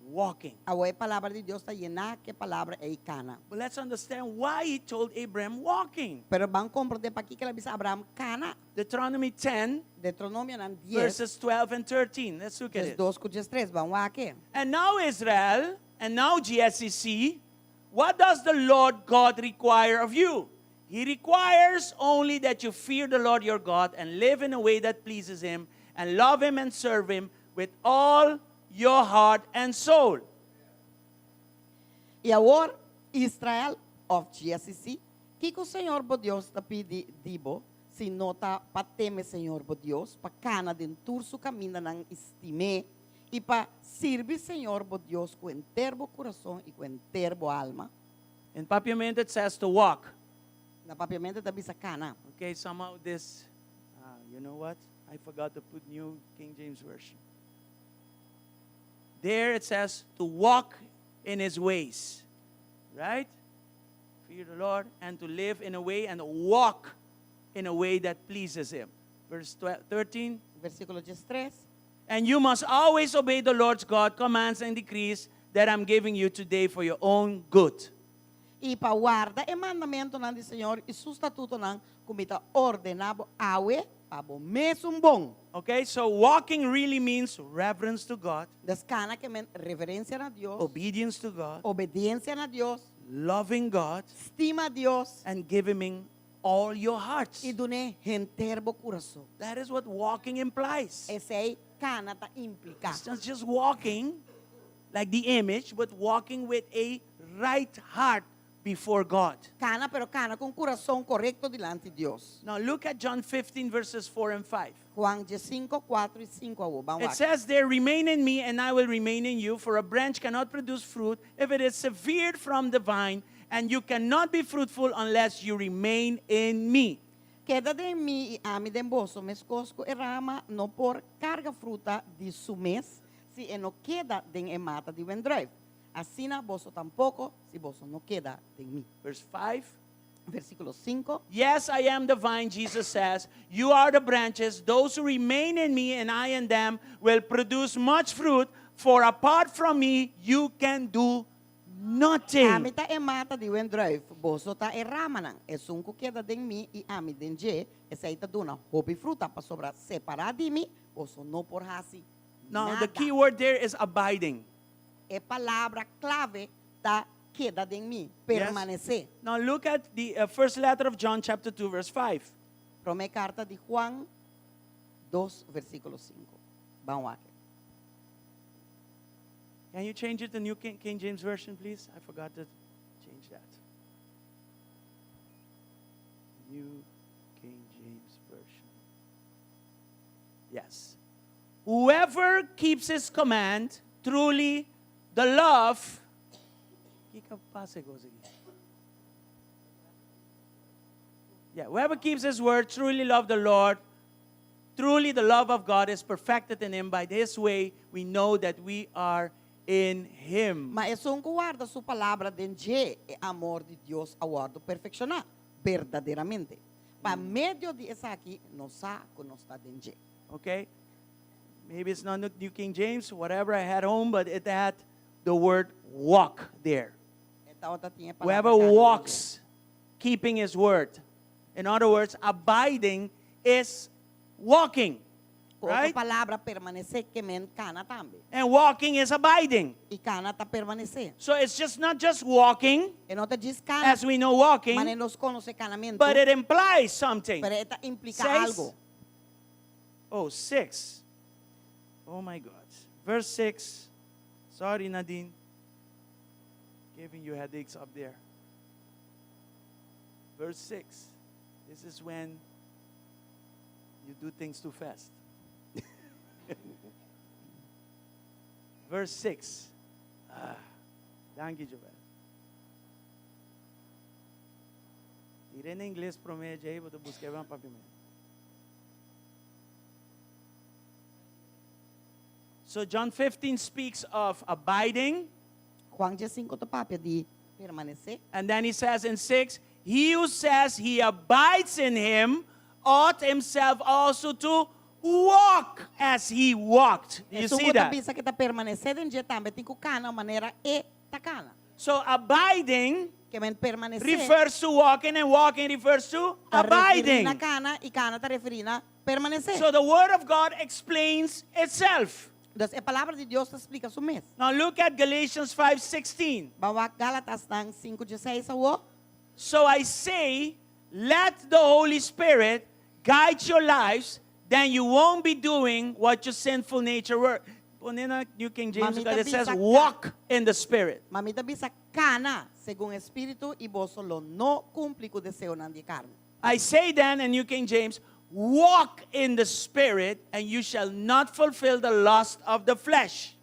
walking. Awor e palabra di Dios ta yená ku e palabra ei kana. But let's understand why he told Abraham walking. Pero ban komprondé pakiko el a bisa Abraham kana. Deuteronomy 10, Deuteronomionan 10, verses 12 and 13. Let's look at it. 12 ku 13. Ban wak e. And now, Israel, and now GSCC, what does the Lord God require of you? He requires only that you fear the Lord your God and live in a way that pleases him and love him and serve him with all your heart and soul. I awor, Israel, òf GSCC, kiko Señor bo Dios ta pidi di bo, si no ta pa teme Señor bo Dios, pa kana den tur su kamindanan i stim'é, i pa sirbi Señor bo Dios ku henter bo kurason i ku henter bo alma? In Papiamento it says to walk. Na Papiamento ta bisa kana. Okay, somehow this, ah, you know what? I forgot to put New King James Version. There it says to walk in his ways, right? Fear the Lord and to live in a way and walk in a way that pleases him. Verse 13. Versíkulo 13. And you must always obey the Lord's God commands and decrees that I'm giving you today for your own good. I pa warda e mandamentunan di Señor i su statutonan ku mi ta ordená bo awe. pa bo mesun bon. Okay, so walking really means reverence to God, Dus kana ke men reverensia na Dios, obedience to God, obedensia na Dios, loving God, stima Dios and giving Him all your hearts. i dun'é henter bo kurason. That is what walking implies. Esei kana ta impliká. It's not just walking like the image, but walking with a right heart before God. Kana, pero kana ku kurason korekto dilanti Dios. Now look at John 15, verses 4 and 5. Juan 15, 4 i 5 awor. Ban It wak. says there, remain in me and I will remain in you, for a branch cannot produce fruit if it is severed from the vine, and you cannot be fruitful unless you remain in me. Keda den mi i ami den boso, meskos ku e rama no por karga fruta di su mes si e no keda den e mata di wendrùif. Asina boso tampoko si boso no keda den mi. Verse 5. Versíkulo 5. Yes, I am the vine, Jesus says. You are the branches. Those who remain in me and I in them will produce much fruit, for apart from me, you can do nothing. Ami ta e mata di wendrùif, boso ta e ramanan. Esun ku keda den mi i ami den dje, esei ta duna hopi fruta, pasobra separá di mi, boso no por hasi Now, nada. the key word there is abiding. E palabra klave ta keda den mi, permanesé. Now, look at the first letter of John, chapter 2, verse 5. Promé karta di Juan 2, versíkulo 5. Ban wak. Can you change it to New King James Version, please? I forgot to change that. New King James Version. Yes. Whoever keeps his command, truly the love. Kiko pasa goes again. Yeah, whoever keeps his word truly love the Lord. Truly the love of God is perfected in him. By this way we know that we are in him. Ma esun ku warda su palabra den dje, e amor di Dios a wòrdu perfekshoná berdaderamente. Pa medio di esaki nos sa ku nos ta den dje. Okay? Maybe it's not the New King James, whatever I had home, but it had the word walk there. E tabata tin e palabra Whoever kana den dje. walks, keeping his word. In other words, abiding is walking. Ku otro Right? palabra, permanesé ke men kana tambe. And walking is abiding. I kana ta permanesé. So it's just not just walking, E no ta djis kana, as we know walking, manera nos konosé kanamentu, but it implies something. pero e ta impliká Seis. algu. Oh, 6. Oh my God. Verse 6. Sorry, Nadine. Giving you headaches up there. Verse 6. This is when you do things too fast. Verse 6. Ah, thank you, Joel. Tira in ingles promé, ei, bo ta buska e papiamento. So John 15 speaks of abiding. Juan 15 ta papia di permanesé. And then he says in 6, he who says he abides in him ought himself also to walk as he walked. Do you Esun see ku ta that? bisa ku e ta permanesé den dje tambe tin ku kana manera e ta kana. So abiding Ke men permanesé. refers to walking and walking refers to Ta referí abiding. na kana i kana ta referí na permanesé. So the word of God explains itself. Dus e palabra di Dios ta splika su mes. Now look at Galatians 5:16. Ban wak Gálatasnan 5:16 awor. So I say, let the Holy Spirit guide your lives, then you won't be doing what your sinful nature work. Pone na New King James Ma mi because it says ta bisa walk in the Spirit. Ma mi ta bisa kana segun Spiritu i boso lo no kumpli ku deseonan di karni. I say then in New King James, walk in the Spirit, and you shall not fulfill the lust of the flesh.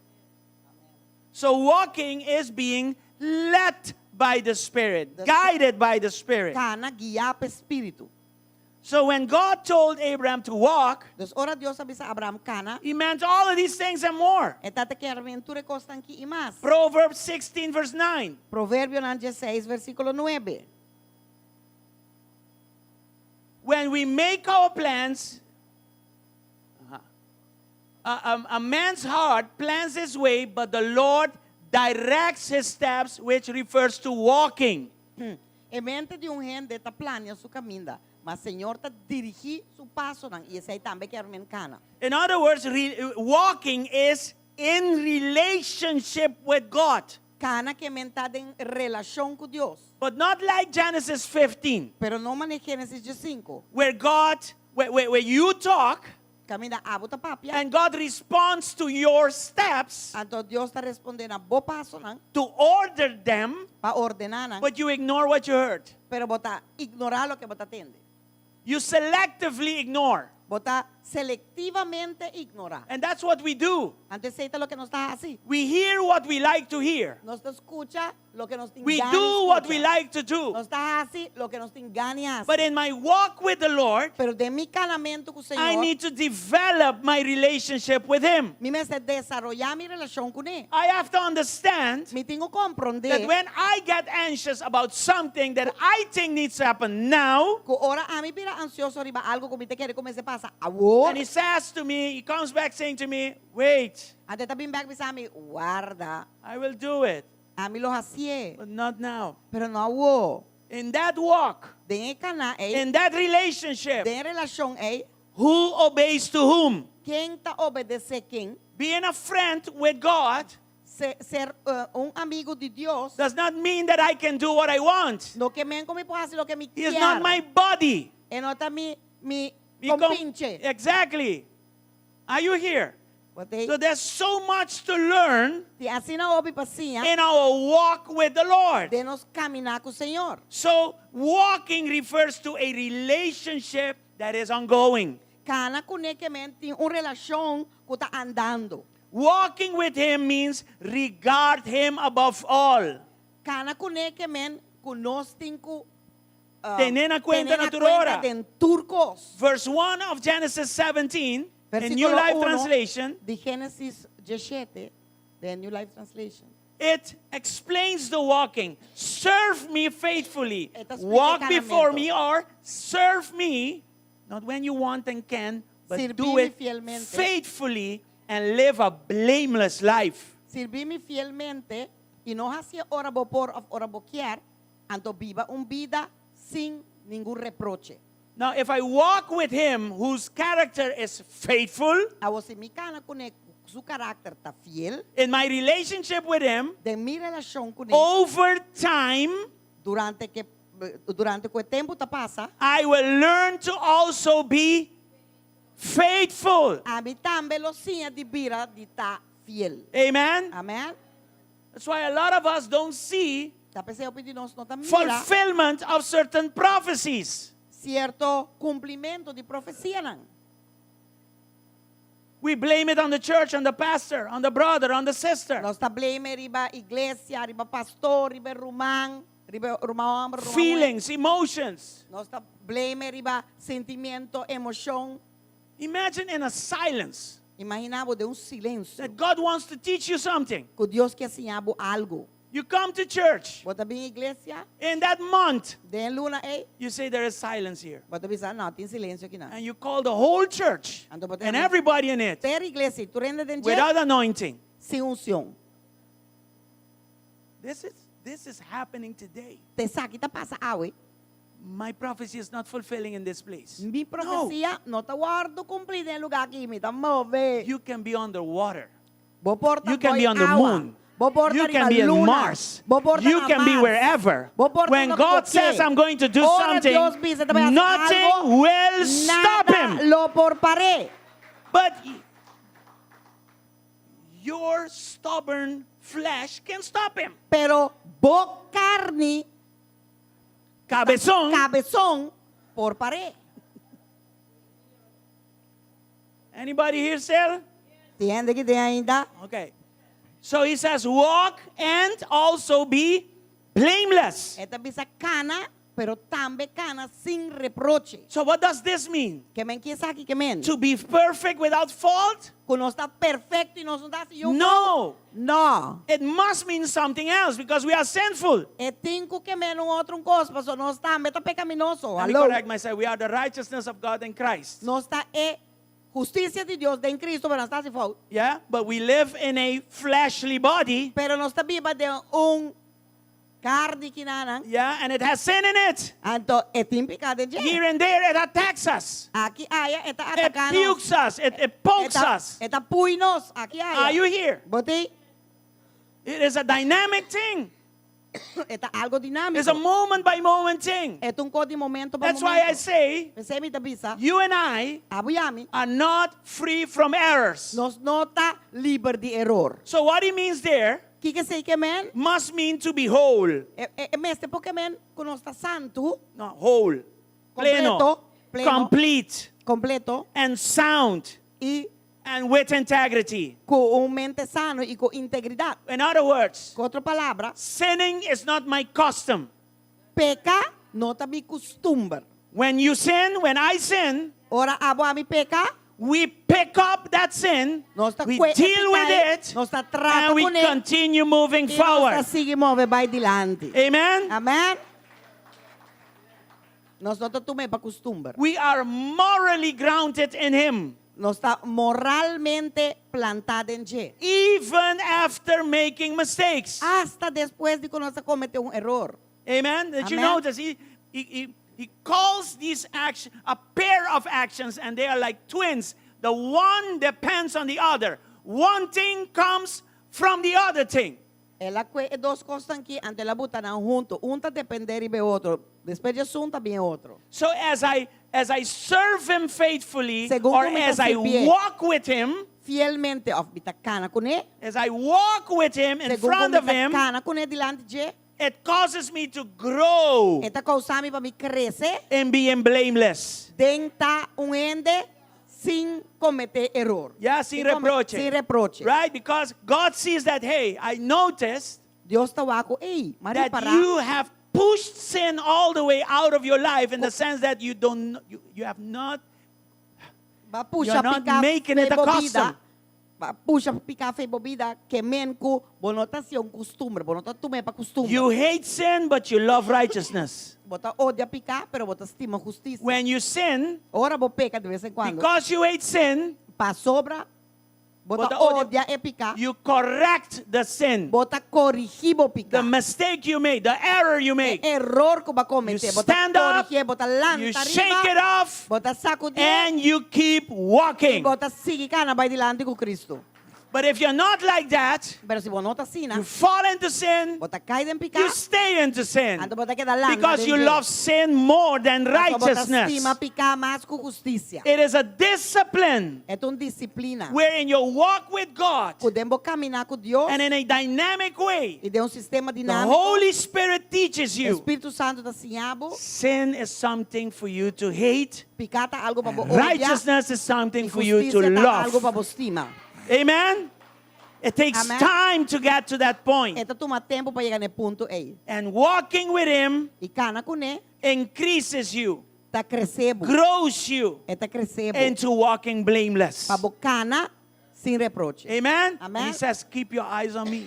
So walking is being led by the Spirit, guided by the Spirit. Kana guiá pa Spiritu. So when God told Abraham to walk, Dus ora Dios a bisa Abraham kana, he meant all of these things and more. e tabata ke men tur e kosnan aki i mas. Proverbs 16, verse 9. Proverbionan 16, versíkulo 9. When we make our plans, a man's heart plans his way, but the Lord directs his steps, which refers to walking. E mente di un hende ta plania su kaminda, Ma Señor ta dirigí su pasonan i esei tambe kier men kana. In other words, walking is in relationship with God. Kana ke men ta den relashon ku Dios. But not like Genesis 15. Pero no manera Génesis 15. Where God, where you talk. Kaminda abo ta papia. And God responds to your steps. Anto Dios ta respondé na bo pasonan. To order them. Pa ordená nan. But you ignore what you heard. Pero bo ta ignorá loke bo ta tende. You selectively ignore. Bo ta selectivamente ignorá. And that's what we do. Anto esei ta loke nos ta hasi. We hear what we like to hear. Nos ta skucha loke nos tin We gana do what we skucha. like to do. Nos ta hasi loke nos tin gana hasi. But in my walk with the Lord, Pero den mi kanamentu ku I Señor, need to develop my relationship with Him. mi mester desaroyá mi relashon kuné. I have to understand Mi tin ku komprondé that when I get anxious about something that I think needs to happen now, ku ora ami bira ansioso riba algu ku mi ta kere ku mester pasa awor, and He says to me, He comes back saying to me, wait. Anto e ta bin bèk bisa mi, warda. I will do it. Ami lo hasié. But not now. Pero no awor. In that walk. Den e kana ei. In that relationship. Den e relashon ei. Who obeys to whom? Ken ta obedesé ken? Being a friend with God. Ser un amigu di Dios. Does not mean that I can do what I want. No ke men ku mi por hasi loke mi He is kier. not my buddy. E no ta mi mi Mi com- kompinche. Exactly. Are you here? Bo t'ei? So there's so much to learn Tin asina hopi pa siña in our walk with the Lord. den nos kaminá ku Señor. So walking refers to a relationship that is ongoing. Kana kuné ke men tin un relashon ku ta andando. Walking with him means regard him above all. Kana kuné ke men ku nos tin ku Ten'é na kuenta ten'é na tur ora. kuenta den tur kos. Verse 1 of Genesis 17, in New Versíkulo Life uno Translation, di Génesis 17, den New Life Translation. It explains the walking. Serve me faithfully. E ta splika Walk before kanamentu. me or serve me, not when you want and can, but Sirbi do mi it fielmente. faithfully and live a blameless life. Sirbi mi fielmente i no hasié ora bo por òf ora bo kier, anto biba un bida sin ningun reproche. Now, if I walk with him whose character is faithful, Awor si mi kana kuné ku su karakter ta fiel, in my relationship with him, den mi relashon kuné, over time, durante ke durante ku e tempu ta pasa, I will learn to also be faithful. Ami tambe lo siña di bira di ta fiel. Amen. Amen. That's why a lot of us don't see Ta p'esei hopi di nos no ta mira fulfillment of certain prophecies. sierto kumplimentu di profesianan. We blame it on the church, on the pastor, on the brother, on the sister. Nos ta blame riba iglesia, riba pastor, riba ruman, riba ruman homber, ruman muhé. Feelings, emotions. Nos ta blame riba sentimiento, emoshon. Imagine in a silence Imaginá bo den un silensio that God wants to teach you something. ku Dios ke siña bo algu. You come to church. Bo ta bin iglesia. In that month, Den luna ei. you say there is silence here. Bo ta bisa, no, tin silensio aki nan. And you call the whole church Anto bo ta and yama everybody in it Ter iglesia i tur hende den dje without anointing. sin unshon. This is, this is happening today. Ta esaki ta pasa awe. My prophecy is not fulfilling in this place. Mi No. profesia no ta wòrdu kumplí den e lugá aki. Mi ta move. You can be underwater. Bo por ta You can boi be on the awa. moon. Bo por ta You can riba be in luna. Mars. Bo por ta You na can be Mars. wherever. Bo por ta When na God kualke. says, I'm going to do Ora something, Dios bisa ta bai hasi nothing algo, will stop nada him. lo por par'é. But your stubborn flesh can stop him. Pero bo karni Cabezón. Cabezón por par'é. Anybody here still? Tin hende aki den ainda? Okay. So he says, walk and also be blameless. E ta bisa kana, pero tambe kana sin reproche. So what does this mean? Ke men ki esaki ke men? To be perfect without fault? Ku nos ta perfekto i nos no ta hasi niun No. fout? No. It must mean something else because we are sinful. E tin ku ke men un otro un kos, pasobra nos tambe ta pekaminoso. Let me Hallo. correct myself. We are the righteousness of God in Christ. Nos ta e hustisia di Dios den Cristo, pero nos ta hasi fout. Yeah, but we live in a fleshly body. Pero nos ta biba den un. Karni kinanan. Yeah, and it has sin in it. Anto e tin piká den dje. Here and there, it attacks us. Aki aya e ta It ataká nos. pukes us. It pokes us. E ta pui nos aki aya. Are you here? Bo t'ei? It is a dynamic thing. E ta algo dinámiko. It's a moment by moment thing. E ta un kos di momento pa That's why I momento. say P'esei mi ta bisa, you and I abo i ami, are not free from errors. nos no ta liber di eror. So what he means there Kiko esei ke men? must mean to be whole. E, e, e mester por ke men ku nos ta santu, No, whole. Pleno. Kompleto, pleno. Complete kompleto and sound i and with integrity. ku un mente sano i ku integridat. In other words, Ku otro palabra, sinning is not my custom. peka no ta mi kustumber. When you sin, when I sin, Ora abo ami peka, we pick up that sin, nos ta we kue e deal with piká, it, nos ta trata and we kuné continue moving i nos ta forward. sigui move bai dilanti. Amen? Amen. Nos no ta tum'é pa kustumber. We are morally grounded in Him. Nos ta moralmente plantá den dje. Even after making mistakes. Asta despues di ku nos a kometé un eror. Amen. Did you Amen. notice? He, he, he, he calls these actions a pair of actions, and they are like twins. The one depends on the other. One thing comes from the other thing. El a kue e dos kosnan ki, anto el a buta nan huntu. Un ta dependé riba e otro. Despues di esun ta bin e otro. So as I as I serve him faithfully, Segun or ku mi ta as I sirbié. walk with him, Fielmente òf mi ta kana kuné, as I walk with him in segun ku front mi of ta him, kana kuné dilanti dje, it causes me to grow e ta kousa mi pa mi krese in being blameless. den ta un hende sin kometé eror. Yeah, sin reproche. Sin reproche. Right? Because God sees that, hey, I noticed Dios ta wak ku, ey, m'a that ripará. you have pushed sin all the way out of your life in the sense that you don't you, you have not B'a pusha You're not piká making it fe a bo custom. bida. B'a pusha piká fe bo bida ke men ku bo no ta hasi un kustumber, bo no ta tum'é pa kustumber. you hate sin but you love righteousness. Bo ta odia piká, pero bo ta stima hustisia. When you sin, Ora bo peka de bes en kuando, because you hate sin, pasobra bo Bo ta ta odia- odia e piká, you correct the sin. bo ta korigí bo The piká. mistake you made, the error you E make. eror ku bo a You kometé, bo ta stand up, korigié, bo ta you lanta shake it riba, off, bo ta sakudí, and you keep i walking. bo ta sigui kana bai dilanti ku Kristu. But if you're not like that, Pero si bo no ta asina, you fall into sin, bo ta kai den piká, you stay into sin. anto bo ta keda landa Because den you dje. love sin more than Pasobra bo ta righteousness. stima piká mas ku hustisia. It is a discipline E ta un disiplina wherein your walk with God ku den bo kaminá ku Dios and in a dynamic way, i den un sistema the dinámiko, Holy Spirit teaches you Spiritu Santu ta siña bo, sin is something for you to hate, piká ta algu pa bo odia, righteousness is something i for you to hustisia ta algu love. pa bo stima. Amen? It takes Amen. time to get to that point. E ta tuma tempu pa yega na e punto ei. And walking with Him I kana kuné increases you, ta krese bo. grows you E ta krese bo. into walking blameless. Pa bo kana sin reproche. Amen? And Amen. he says, Keep your eyes on me.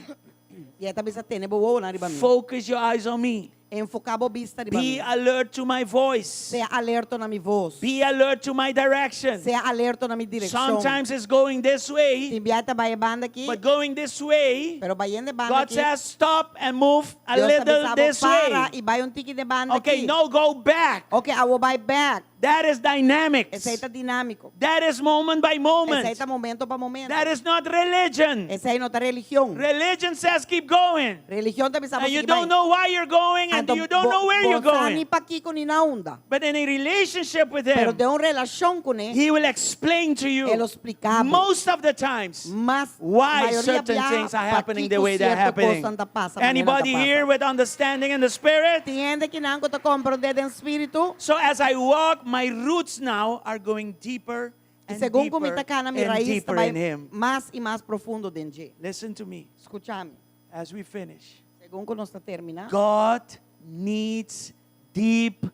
I e ta bisa tene bo wowonan riba mi. Focus your eyes on me. Enfoká bo bista riba Be mi. alert to my voice. Sea alerto na mi voz. Be alert to my direction. Sea alerto na mi direkshon. Sometimes it's going this way, Tin bia ta bai e banda aki, but going this way, pero bayendo e banda God aki. says, stop and move a Dios ta little bisa bo this para way. i bai un tiki den banda Okay, aki. now go back. Okay, awor bai bèk. That is dynamics. Esei ta dinámiko. That is moment by moment. Esei ta momento pa momento. That is not religion. Esei no ta religion. Religion says keep going. Religion ta bisa bo And you sigui don't bai. know why you're going and Anto you don't bo, know where bo you're sa ni going. pakiko ni na unda. But in a relationship with Pero Him, den un relashon kuné, He will explain to you E lo splika bo. most of the times Mas why mayoria certain bia things are happening the pakiko way they're sierto happening. kosnan ta pasa manera Anybody ta pasa. here with understanding in the Spirit? Tin hende kinan ku ta komprondé den spiritu? So as I walk, my roots now are going deeper I and segun ku mi deeper ta kana, mi and rais ta deeper bai in Him. mas i mas profundo den dje. Listen to me Skucha mi. as we finish. Segun ku nos ta terminá. God needs deep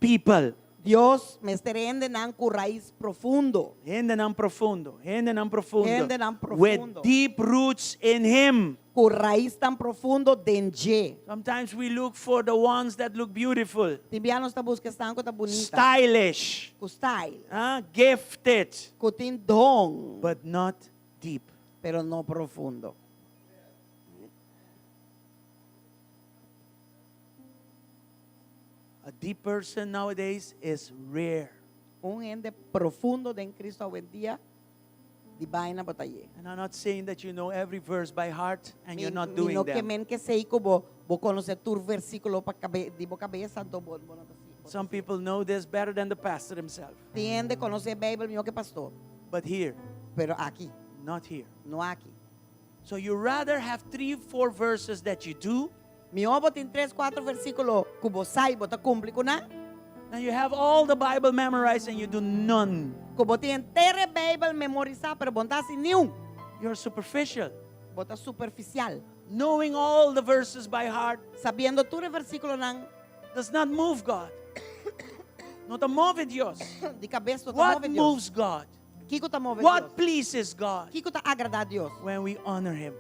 people. Dios mester hendenan ku rais profundo. Hendenan profundo, hendenan profundo. Hendenan profundo. With deep roots in Him. Ku raisnan profundo den dje. Sometimes we look for the ones that look beautiful, Tin bia nos ta buska esnan ku ta bunita. stylish, Ku style. ah, gifted, Ku tin don. but not deep. Pero no profundo. A deep person nowadays is rare. Un hende profundo den Kristu awendia, di baina bo ta hay'é. And I'm not saying that you know every verse by heart and you're not Mi doing no ke them. men ku esei ku bo bo konosé tur versíkulo pa kabe di bo kabesa anto bo bo no ta si. Bo ta Some si. people know this better than the pastor himself. Tin hende konosé Beibel mihó ku e pastor. But here, Pero aki, not here. no aki. So you rather have three, four verses that you do Mihó bo tin tres, kuater versíkulo ku bo sa i bo ta kumpli ku nan, than you have all the Bible memorized and you do none. ku bo tin henter e Beibel memorisá pero bo no ta hasi niun. You're superficial. Bo ta superfisial. Knowing all the verses by heart Sabiendo tur e versíkulonan does not move God. No ta move Dios. di kabes no ta What move Dios. moves God? Kiko ta move Dios? What pleases God? Kiko ta agradá Dios? When we honor Him,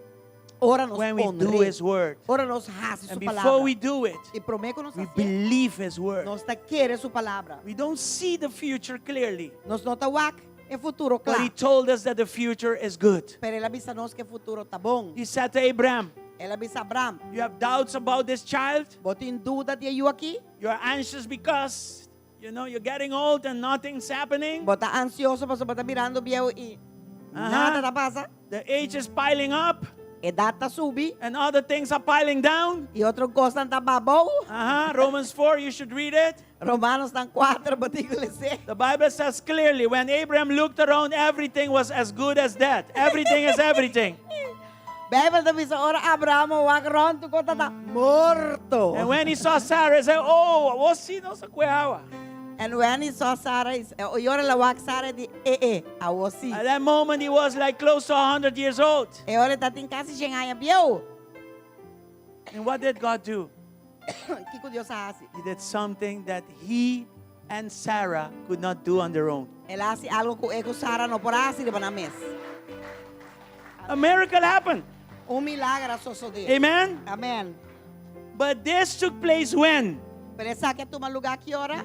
Ora nos when we do honr'é. His word. Ora nos hasi And su before we palabra. do it, I promé ku nos we hasié, believe His word. nos ta kere su palabra. We don't see the future clearly, Nos no ta wak e futuro but He kla. told us that the future is good. Pero el a bisa nos ku e futuro ta bon. He said to Abraham, El a bisa Abraham, You have doubts about this child? bo tin duda di e yu aki? You're anxious because, you know, you're getting old and nothing's happening. Bo ta ansioso pasobra bo ta mirando bieu i Aha. nada ta pasa. The age is piling up Edat ta subi and other things are piling down. i otro kosnan ta baha abou. Uh-huh. Romans 4, you should read it. Romanonan 4, bo tin ku les'é. The Bible says clearly when Abraham looked around, everything was as good as that. Everything is everything. Beibel ta bisa ora Abraham a wak rònt tur kos tabata morto. And when he saw Sarah, he said, Oh, awor sí nos a kue awa. And when he saw Sarah, he said, i ora el a wak Sarah di eh eh, awor sí. At that moment, he was like close to 100 years old. E ora e tabatin kasi shen aña bieu. And what did God do? Kiko Dios a hasi? He did something that he and Sarah could not do on their own. El a hasi algu ku e ku Sarah no por a hasi riba nan mes. A miracle happened. Un milager a sosodé. Amen. Amen. But this took place when? Pero esaki a tuma lugá ki ora?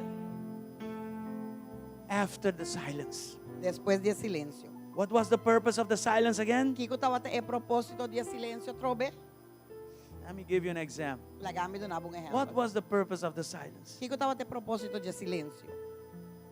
After the silence. Despues di e silensio. What was the purpose of the silence again? Kiko tabata e propósito di e silensio atrobe? Let me give you an example. Laga mi duna bo un ehèmpel. What was the purpose of the silence? Kiko tabata e propósito di e silensio?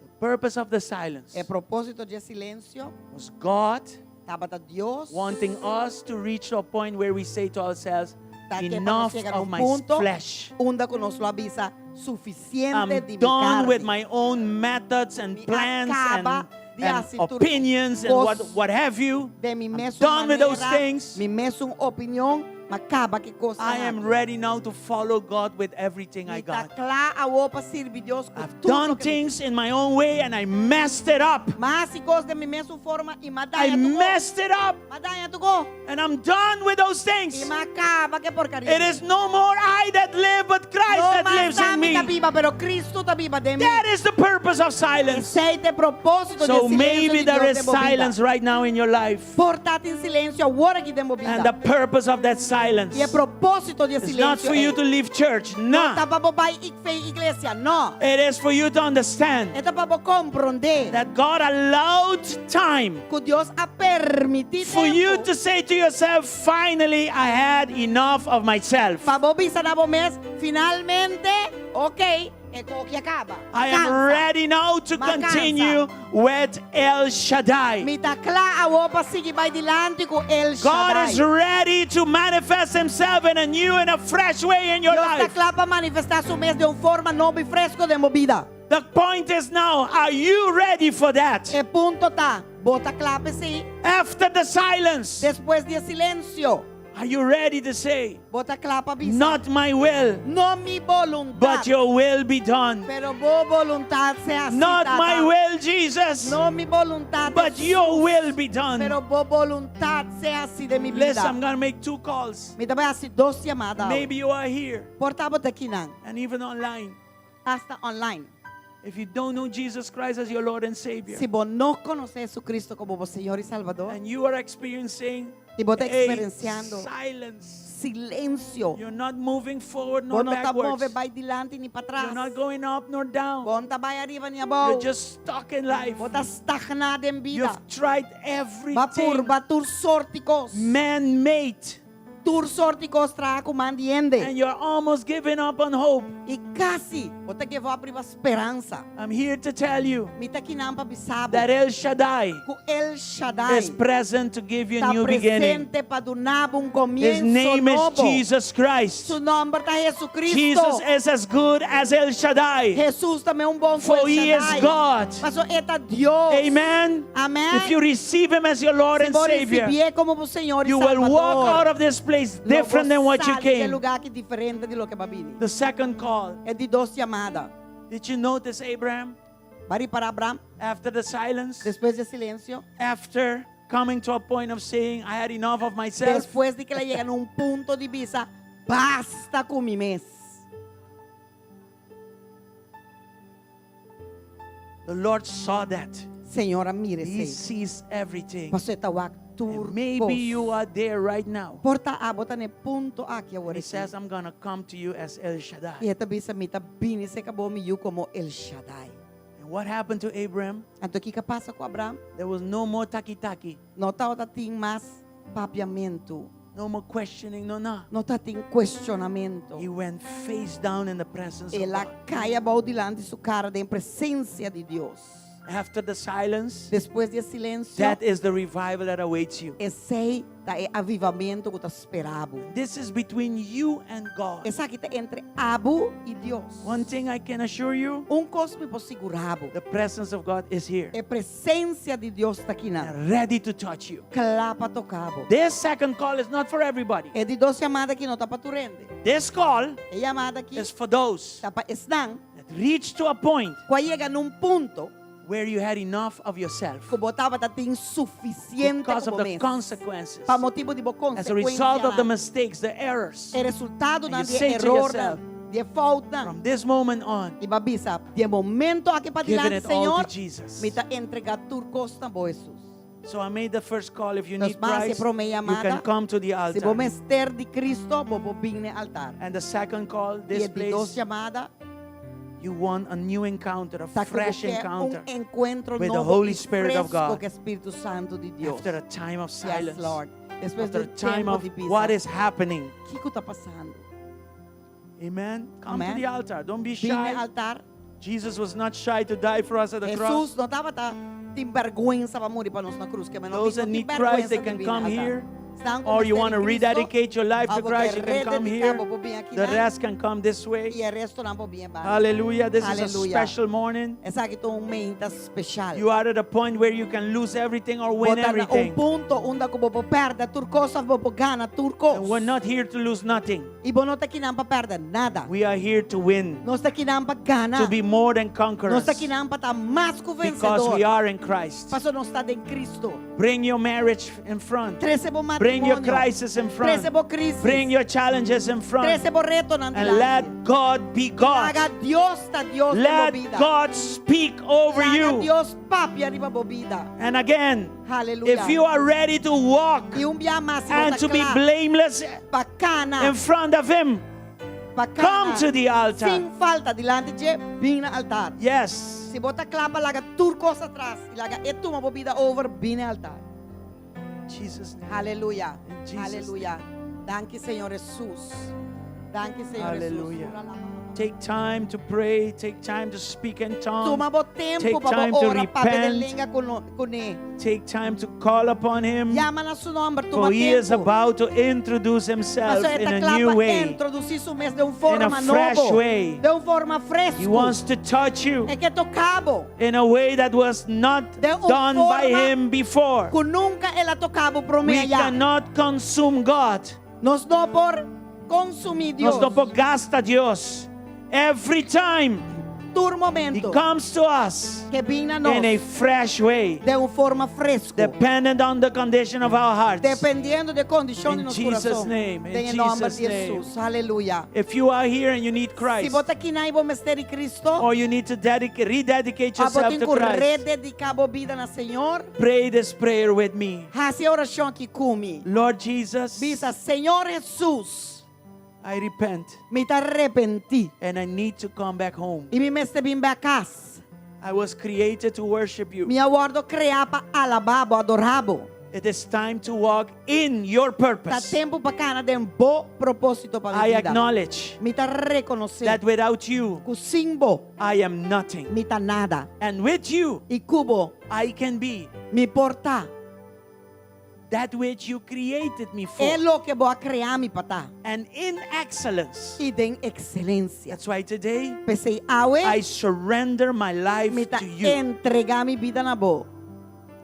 The purpose of the silence E propósito di e silensio was God tabata Dios wanting us to reach a point where we say to ourselves, ta ke pa nos enough yega na of un my punto flesh. unda ku nos lo a bisa sufisiente I'm di mi done with karni. my own methods and Mi a plans kaba and, di and hasi tur opinions and what, kos what have you. De mi I'm mesun done with those manera, things. mi mesun opinion, m'a kaba ku e kosnan I am aki. ready now to follow God with everything I Mi ta got. kla awor pa sirbi Dios ku I've tur done loke mi things in my own way and I messed it up. M'a hasi kos den mi mesun forma i m'a I daña tur kos. messed it up M'a daña tur kos. and I'm done with those I things. m'a kaba ku e porkaria. It is no more I that live, but Christ No that mas lives in ta mi me. ta biba, pero Cristo ta biba den mi. That is the purpose of silence. Esei ta e propósito di So e silensio maybe di there Dios is den bo bida. silence right now in your life. Por ta tin silensio awor aki den bo And bida. the purpose of that silence I e propósito di e is not silensio for you ei to leave church. no ta No. pa bo bai fo'i iglesia, no. It is for you to understand E ta pa bo komprondé that God allowed time ku Dios a permití for you tempu to say to yourself, finally, I had enough of myself. pa bo bisa na bo mes, finalmente, ok, e kos aki a kaba. I am Kansa. ready now to M'a kansa. continue with El Shaddai. Mi ta kla awor pa sigui bai dilanti ku El God is Shaddai. ready to manifest himself in a new and a fresh way in your Dios ta life. kla pa manifestá su mes di un forma nobo i fresko den bo bida. The point is now, are you ready for that? E punto ta, bo ta kla pa esei? After the silence, Despues di e silensio, are you ready to say, bo ta kla pa bisa? Not my will, No mi boluntat, but your will be done? pero bo boluntat sea hasí, Not Tata. my will, Jesus, No mi boluntat, but your will be done. pero bo boluntat sea hasí den mi Listen, I'm bida. going to make two calls. Mi ta bai hasi dos yamada. Maybe you are here Por ta bo ta akinan, and even online. hasta online. If you don't know Jesus Christ as your Lord and Savior, Si bo no konosé Jesucristo komo bo Señor i Salbador, and you are experiencing i bo ta a eksperensiando silence, silensio, you're not moving forward bo nor no ta backwards, move bai dilanti ni you're patras, not going up nor down, bo no ta bai ariba ni abou, you're just stuck in life. bo ta stagná den bida, You've tried b'a everything purba tur sorto di kos, man made, tur sorto di kos trahá ku man di hende, and you're almost giving up on hope. i kasi. Bo ta give up riba speransa. I'm here to tell you Mi ta akinan pa bisa bo that El Shaddai ku El Shaddai is present to give you a ta new beginning. presente pa duna bo un His komienso name is nobo. Jesus Christ. Su nòmber ta Jesucristo. Jesus is as good as El Shaddai. Jesus ta mes un bon ku For El he is Shaddai. God. Paso e ta Dios. Amen. Amen. If you receive him as your Lord Si and bo Savior, risibié komo bo Señor i you will walk Salbador, out of this place lo bo different than what you sali di e came. lugá aki diferente di loke bo a bini. The second call. E di dos yamada. Did you notice Abraham Bo a ripará Abraham after the silence? despues di e silensio, After coming to a point of saying, I had enough of myself. despues di ku el a yega na un punto di bisa, basta ku mi mes. The Lord saw that. Señor a mira He esei. sees everything. Paso e ta wak tur And maybe you kos. are there right now. Por ta abo ta na e punto aki awor He aki. says, I'm going to come to you as El Shaddai. I e ta bisa mi ta bini serka bo mi yu komo El Shaddai. And what happened to Abraham? Anto kiko a pasa ku Abraham? There was no more taki taki, No tabata tin mas papiamentu. no more questioning, no, no. No tabatin kuestionamentu. He went face down in the presence of El a God. kai abou dilanti su kara den presensia di Dios. After the silence, Despues di e silensio, that is the revival that awaits you. esei ta e avivamentu ku ta spera bo. This is between you and God. Esaki ta entre abo i Dios. One thing I can assure you, Un kos mi por sigurá bo. the presence of God is here E presensia di Dios ta akinan. and ready to touch you. Kla pa toka bo. This second call is not for everybody. E di dos yamada aki no ta pa tur hende. This call E yamada aki is for those ta pa esnan that reach to a point ku a yega na un punto where you had enough of yourself ku bo tabata tin sufisiente because ku of bo the mes. consequences. Pa motibu di bo As a result of the konsekuensianan. mistakes, the errors. E resultadonan And you di say to erornan, yourself, di e foutnan. From this moment on, I bo a bisa, di e momento aki pa giving dilanti, it all Señor, to Jesus. mi ta entregá tur kos na bo, Hesus. So I made the first call. If you Nos need m'a hasi Christ, e promé you yamada. can come to the Si bo altar. mester di Cristo, bo por bin na altar. And the second call, I this e di dos place, yamada, you want a new encounter, a ta ku bo fresh ke un encounter enkuentro with the nobo Holy i Spirit of fresco God. ku e Spiritu Santu di Dios. After a time of Yes, silence, Lord. Despues after di a time tempu of di bisa, what is happening. kiko ta pasando? Amen. Come to Amen. the altar. Don't be Bin na shy. altar. Jesus was not shy to die for us at the cross. Jesus no tabata tin bèrgwensa pa muri pa nos na krus. Ke men no Those tin that need bèrgwensa Christ, they di can bin na come altar. here. Esnan ku Or you mester want to di Cristo, rededicate your life to abo Christ, ke you can come redediká, here. bo por bin aki The nan. rest can come this way. I e restonan por bin banda. Hallelujah. This is a Hallelujah. special morning. Esaki ta un mainta spesial. You are at a point where you can lose everything or win Bo ta na un everything. punto unda ku bo por pèrdè tur kos òf bo por gana tur kos. And we're not here to lose nothing. I bo no ta akinan pa pèrdè nada. We are here to win, Nos ta akinan pa gana. to be more than conquerors. Nos ta akinan pa ta mas ku Because vensedor. we are in Christ. Paso nos ta den Cristo. Bring your marriage in front. Trese bo Bring your matrimonio. crisis in front. Trese bo krísis. Bring your challenges in front. Trese bo retonan And dilanti. let God be God. Laga Dios ta Dios den bo Let bida. God speak over Laga you. Dios papia riba bo bida. And again, Hallelujah. if you are ready to walk I un bia mas si and to be blameless pa kana in front of Him, pa kana come to the altar. Sin falta dilanti dje, bin na altar. Yes. Si bo ta kla pa laga tur kos atras i laga e tuma bo bida over, bin na altar. Jesus' name. Aleluya. In Jesus' Aleluya. Danki Señor Hesus. Danki Señor Aleluya. Hesus. Take time to pray. Take time to speak in tongues. Tuma bo tempu Take pa time bo to ora papia den repent. lenga kuné. Take time to call upon Him. Yama na su nòmber, tuma For He is tempu. about to introduce Himself Paso in e ta a kla new pa way. introdusí su mes den un forma fresh nobo. way. Den un forma fresku. He wants to touch you E ke toka bo. in a way that was not Den un done by forma Him before. Ku nunka el a toka bo promé We ayá. cannot consume God. Nos no por konsumí Dios. Nos no por gasta Dios. Every time Tur He momento comes to us ku e bin na nos in a fresh way, den un forma fresku. dependent on the condition of our hearts. Dependiendo di e kondishon In di nos Jesus' kurason. name, in Den e nòmber Jesus' di name. Hesus. Aleluya. If you are here and you need Si Christ, bo ta akinan i bo mester di Cristo, or you need to dedicate, rededicate abo yourself tin to ku Christ, redediká bo bida na Señor. pray this prayer with me. Hasi e orashon aki ku mi. Lord Jesus, Bisa, Señor Hesus, I repent mi ta arepentí and I need to come back home. I mi mester bin bèk kas. I was created to worship you. Mi a wòrdu kreá pa alabá bo, adorá bo. It is time to walk in your Ta purpose. tempu pa kana den bo propósito pa I mi bida. acknowledge Mi ta rekonosé that without you, ku sin bo I am nothing. mi ta nada. And with you, I ku bo I can be mi por ta that which you created me for. e loke bo a krea mi pa ta. And in excellence. I den ekselensia. That's why today P'esei awe I surrender my life mi ta to you. entregá mi bida na bo.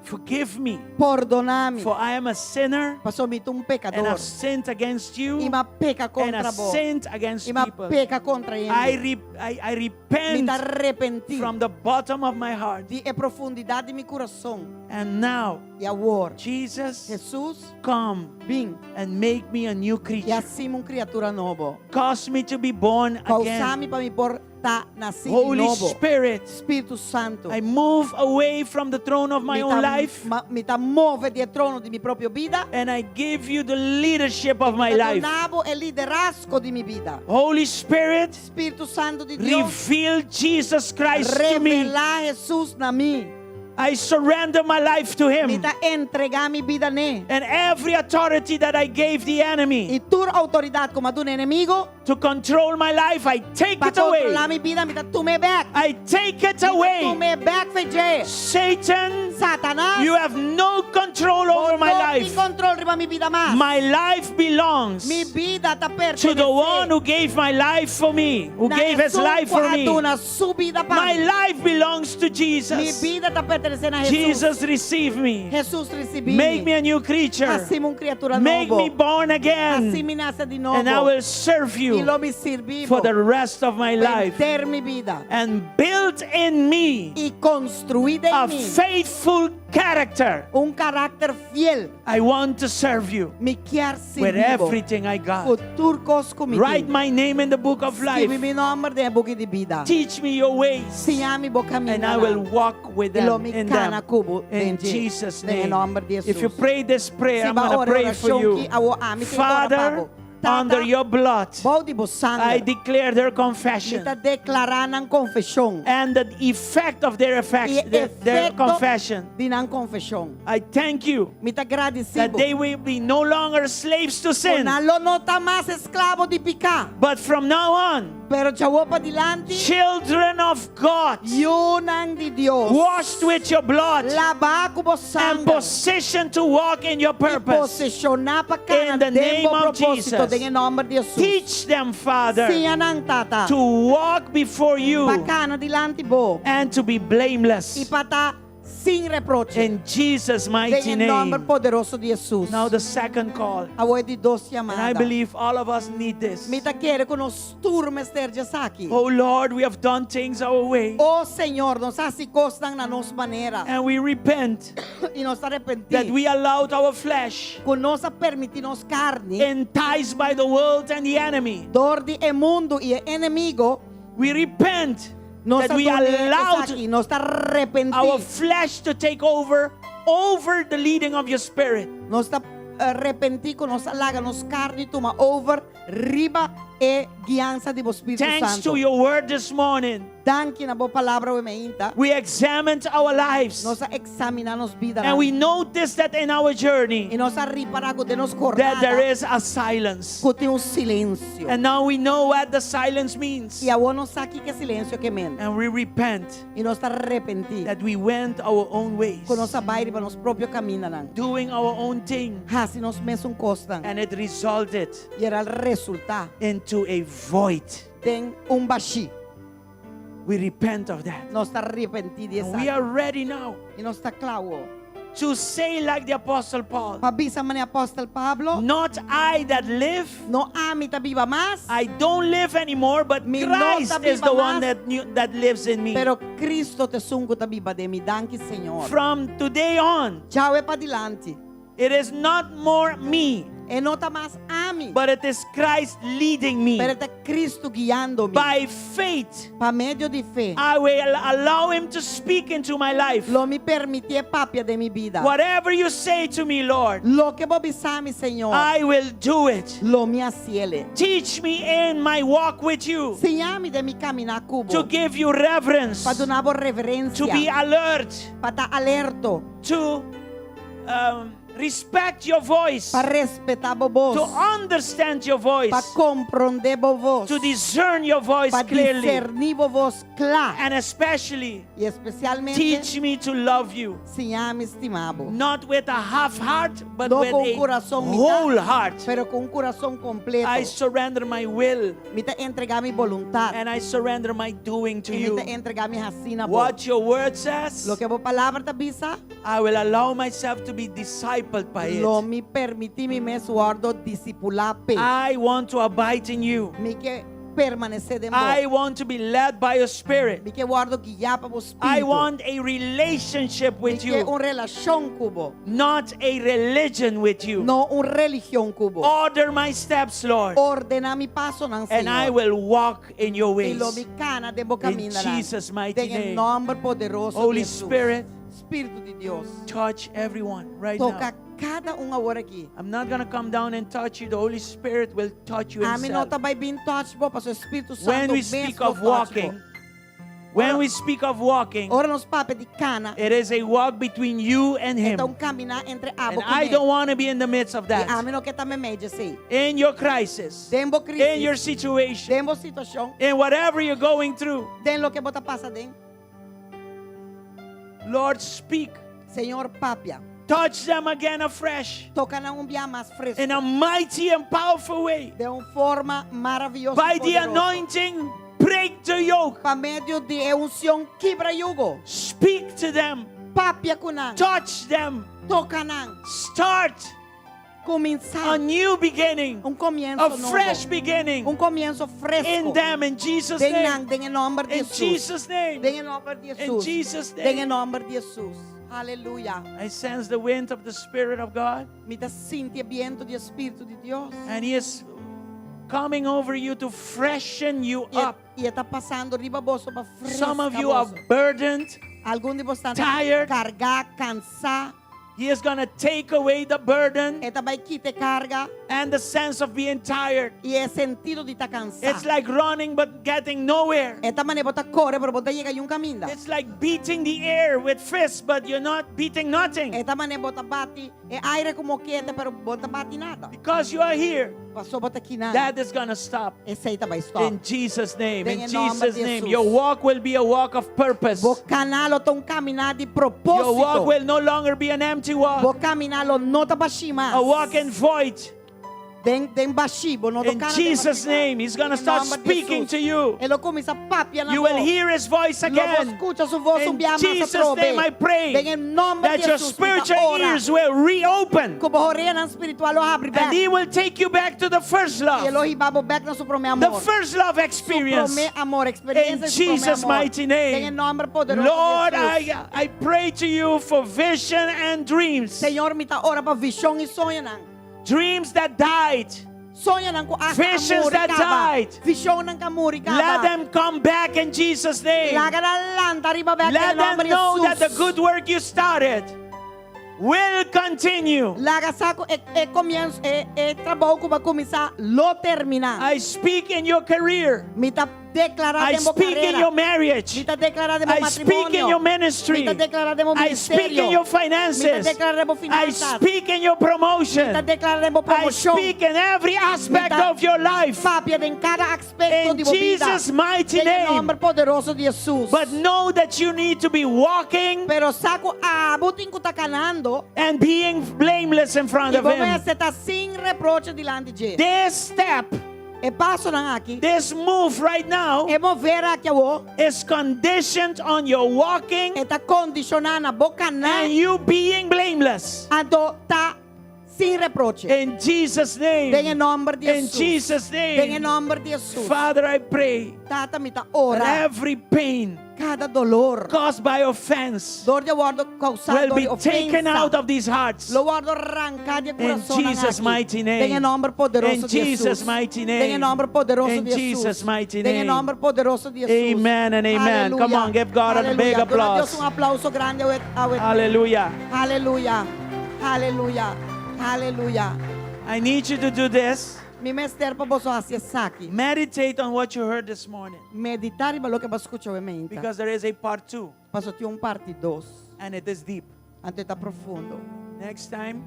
Forgive me, Pordoná mi. for I am a sinner Paso mi ta un and pekador. I've sinned against you I m'a peka and kontra I've bo. sinned against I m'a people. peka kontra I, hende. re- I, I Mi repent ta arepentí from the bottom of my heart. di e profundidat di mi kurason. And now, I awor, Jesus, Jesus, come bin and make me a new i creature. hasi mi un kriatura nobo. Cause me to be born Kousa again. mi pa mi por ta nasí di Holy nobo. Spirit, Spiritu Santu. I move away from the throne of my Mi own ta, life ma, mi ta move di e trono di mi propio bida. and I give you the leadership of my Mi ta life. duna bo e liderazgo di mi bida. Holy Spirit, Spiritu Santu di Dios, reveal Jesus Christ to me. revelá Jesus na mi. I surrender my life to Mi Him ta entregá mi bida n'e. and every authority that I gave the enemy I tur outoridat ku m'a duna enemigu to control my life, I take pa it away. kontrolá mi bida, mi ta tum'é bèk. I take it Mi ta away. tum'é bèk for di dje. Satan, Satanas, you have no control over my no tin life. kontrol riba mi bida mas. My life belongs Mi bida ta to the one pertenesé who gave my life for me, who na gave his esun life ku for a me. duna su bida pa My mi. life belongs to Mi Jesus. bida ta pertenesé na Jesus. Jesus, receive me. Jesus risibí Make mi. me a new creature. Hasi mi un kriatura Make nobo. me born Hasi again. mi nase di nobo. And I will serve I you lo mi sirbi for the rest of my life. Henter mi bida. And build in me I konstruí den a mi faithful character. un karakter fiel. I want to serve you Mi ke with sirbi bo. everything I got. Ku tur kos ku mi Write tin. my name in the book of Skirbi life. mi nòmber den buki di bida. Teach me your ways. Siña mi bo kaminda. And I will walk with I lo them mi in kana them. ku bo In den dje. Jesus' Den name. nòmber di If you Jesus. pray this prayer, Si I'm ba going to ora pray for orashon you. ki awor ami ta ora pa Father, bo. Tata, under your blood, Bou di bo I sanger. declare their Mi confession ta deklará nan konfeshon. and the effect of their effects, I their, their efekto confession. di nan konfeshon. I thank you Mi ta gradisí that they will be no longer slaves to sin, Nan lo no ta mas esklabo di piká. but from now on, Pero djawor padilanti, children of God, yunan di Dios. washed with your blood Labá ku bo and sanger. positioned to walk in your I purpose. posishoná pa kana In the den name bo of propósito Jesus. den nòmber di Jesus. Teach them, Father, Siña nan tata. to walk before you Pa kana dilanti bo. and to be I blameless. pa ta sin reproche. In Jesus' mighty Den nòmber name. poderoso di Jesus. Now, the second call. Awor e di dos And I yamada. believe all of us need this. Mi ta kere ku nos tur mester di esaki. Oh Lord, we have done things our way. Oh Señor, nos a hasi kosnan na nos manera. And we repent I nos ta arepentí. that we allowed our flesh, Ku nos a permití nos karni. enticed by the world and the enemy. Dor di e mundu i e enemigu. We repent Nos that we allowed esaki, nos ta arepentí. our flesh to take over over the leading of your spirit. Nos ta arepentí ku nos a laga nos karni tuma over riba e guiansa di bo Spiritu Thanks Santu. to your word this morning, Danki na bo palabra awe mainta. we examined our lives Nos a eksaminá nos bida. and we noticed that in our journey I nos a ripará ku den nos that there jornada is a silence. ku tin un silensio. And now we know what the silence means. I awor nos sa kiko silensio ke men. And we repent I nos ta arepentí. that we went our own ways, Ku nos a bai riba nos propio kamindanan. doing our own thing, Hasi nos mesun kosnan. and it resulted I el a resultá into a void. den un bashí. We repent of that. Nos ta arepentí di And we esaki. are ready now I nos ta kla awor. to say, like the Apostle Paul, Pa bisa manera apòstel Pablo, Not I that live, no ami ta biba mas, I don't live anymore, but Mi no Christ ta is biba the one mas. that, knew, that lives in me. pero Kristu ta esun ku ta biba den mi. Danki Señor. From today on, Djawe padilanti. it is not more me, E no ta mas ami, but it is Christ leading me. pero ta Kristu guiando mi. By faith, Pa medio di fe, I will allow him to speak into my life. lo mi permití e papia den mi bida. Whatever you say to me, Lord, Loke bo bisa mi, Señor, I will do it. lo mi hasié. Teach me in my walk with you Siña mi den mi kamina ku bo. to give you reverence, Pa duna bo to be reverensia. alert, Pa ta alerta. to respect your voice, Pa respetá bo bos. to understand your voice, Pa komprondé bo bos. to discern your voice Pa clearly, diserní bo bos kla. and especially I espesialmente teach me to love you, siña mi stima bo. not with a half heart, but No with ku un a kurason mitá, whole heart. pero ku un kurason kompleto. I surrender my will Mi ta entregá mi boluntat. and I surrender my doing to I mi you. ta entregá mi hasí na bo. What your word says, Loke bo palabra ta bisa, I will allow myself to be discipled by lo it. mi permití mi mes wòrdu disipulá p'e. I want to abide in you. Mi ke permanesé den bo. I want to be led by your spirit. Mi ke wòrdu guiá pa bo spiritu. I want a relationship Mi with ke you, un relashon ku bo, not a religion with you. no un religion ku bo. Order my steps, Lord, Ordená mi pasonan, and I Señor. will walk in your I lo ways. mi kana den bo In kamindanan. Jesus' mighty Den e name. nòmber poderoso Holy di Jesus. Spirit, Spiritu di Dios. touch everyone right now. Toka kada un awor aki. I'm not going to come down and touch you. The Holy Spirit will touch you Ami no himself. ta bai bin touch bo, paso Spiritu When Santo we mes speak lo of touch bo. walking, when we speak of walking, Ora nos papia di kana, it is a walk between you and Him. e ta un kaminá entre abo And I ku don't want to be in the midst of I that. ami no ke ta meimei di esei. In your crisis, Den bo in your krísis, situation, den bo situashon, in whatever you're going through, den loke bo ta pasa den. Lord, speak. Señor papia, Touch them again afresh toka nan un bia mas fresku. in a mighty and powerful way. Den un forma maravioso By i the poderoso. anointing, break the yoke. Pa medio di e unshon kibra yugo. Speak to them, Papia ku nan. touch them, Toka nan. start Kuminsá a new beginning, un komienso a nobo. fresh beginning Un komienso fresku. in them in Jesus' Den name. nan, den e nòmber di In Jesus. Jesus' name. Den e nòmber di In Jesus. Jesus' Den e name. nòmber di Jesus. Aleluya. I sense the wind of the Spirit of God, Mi ta sinti e bientu di Spiritu di Dios. and He is coming over you to freshen you I, up. e ta pasando riba boso pa freska Some of you are boso. burdened. Algun di boso ta tired. kargá, kansá. He is going to take away the burden E ta bai kita e karga and the sense of being tired. i e sentido di ta kansá. It's like running but getting nowhere. E ta manera bo ta kore, pero bo n' ta yega niun kaminda. It's like beating the air with fists, but you're not beating nothing E ta manera bo ta bati e aire ku mokete, pero bo n' ta bati nada. because you are here. Paso bo ta akinan. That is going to stop. Esei ta bai stòp. In Jesus' name, Den in e nòmber Jesus' di name, Jesus. your walk will be a walk of purpose. Bo kana lo ta un kaminá di Your walk propósito. will no longer be an empty walk, Bo kaminá lo no ta bashí mas. a walk in void. Den den bashí, bo no In ta kana den Jesus' bashí mas. name, He's going to Den start nòmber di speaking Jesus. to you. E lo kuminsá papia na You bo. will hear His voice Lo bo again. skucha su bos un In bia mas Jesus' atrobe. name, I pray Den e nòmber that di your Jesus, mi ta spiritual ora. ears will reopen Ku bo oreanan spiritual lo habri and bèk. He will take you back to the first I e lo love, hiba bo bèk na su promé the amor. first love Su experience. promé amor, In eksperensia di su promé Jesus' amor. mighty Den e name. nòmber poderoso Lord, di Jesus. I, I pray to you for vision and dreams. Señor, mi ta ora pa vishon i soñonan. Dreams that died. Soñonan ku hasta Visions a muri that kaba. died. Vishonnan ku a muri Let kaba. them come back in Jesus' name. Laga nan lanta riba bèk Let den them nòmber di know that the Jesus. good work you started will continue. Laga sa ku e, e komienso e, e trabou ku bo a kuminsá lo terminá. I speak in your career. Mi ta deklará I den bo speak in karera. your Mi marriage. ta deklará den bo I speak in matrimonio. your ministry. Mi ta deklará den bo I speak in ministerio. your Mi ta finances. deklará den bo I finansa. speak in your Mi ta promotion. deklará den bo I promoshon. speak in every aspect Mi ta of your life. Papia den kada aspekto In di bo bida. Jesus' mighty Den name. nòmber poderoso di Jesus. But know that you need to be walking Pero sa ku abo tin ku ta kanando and being blameless in front i of bo Him. mester ta sin reproche dilanti dje. This step, E pasonan aki, this move right now, e mover aki awor, is conditioned on your walking e ta kondishoná na bo kana and you being blameless. anto ta sin reproche. In Jesus' Den e name. nòmber di In Jesus. Jesus' Den e name. nòmber di Jesus. Father, I pray Tata mi ta that ora every pain kada doló caused by offense dor di a wòrdu kousá will dor be di taken ofensa out of these hearts. Lo wòrdu ranká di In kurason Jesus' aki. mighty Den e name. nòmber poderoso In di Jesus. Jesus' mighty Den e name. nòmber poderoso In di Jesus. Jesus' mighty Den e name. nòmber poderoso di Jesus. Amen and amen. Come Aleluya. on, give God a big Aleluya. Duna Dios applause. un aplouso grandi. Awe, awe. Hallelujah. Aleluya. Aleluya. Aleluya. I need you to do this. Mi mester pa boso hasi esaki. Meditate on what you heard this morning Meditá riba loke bo a skucha awe mainta. because there is a part two Paso tin un parti 2. and it is deep. Anto e ta profundo. Next time,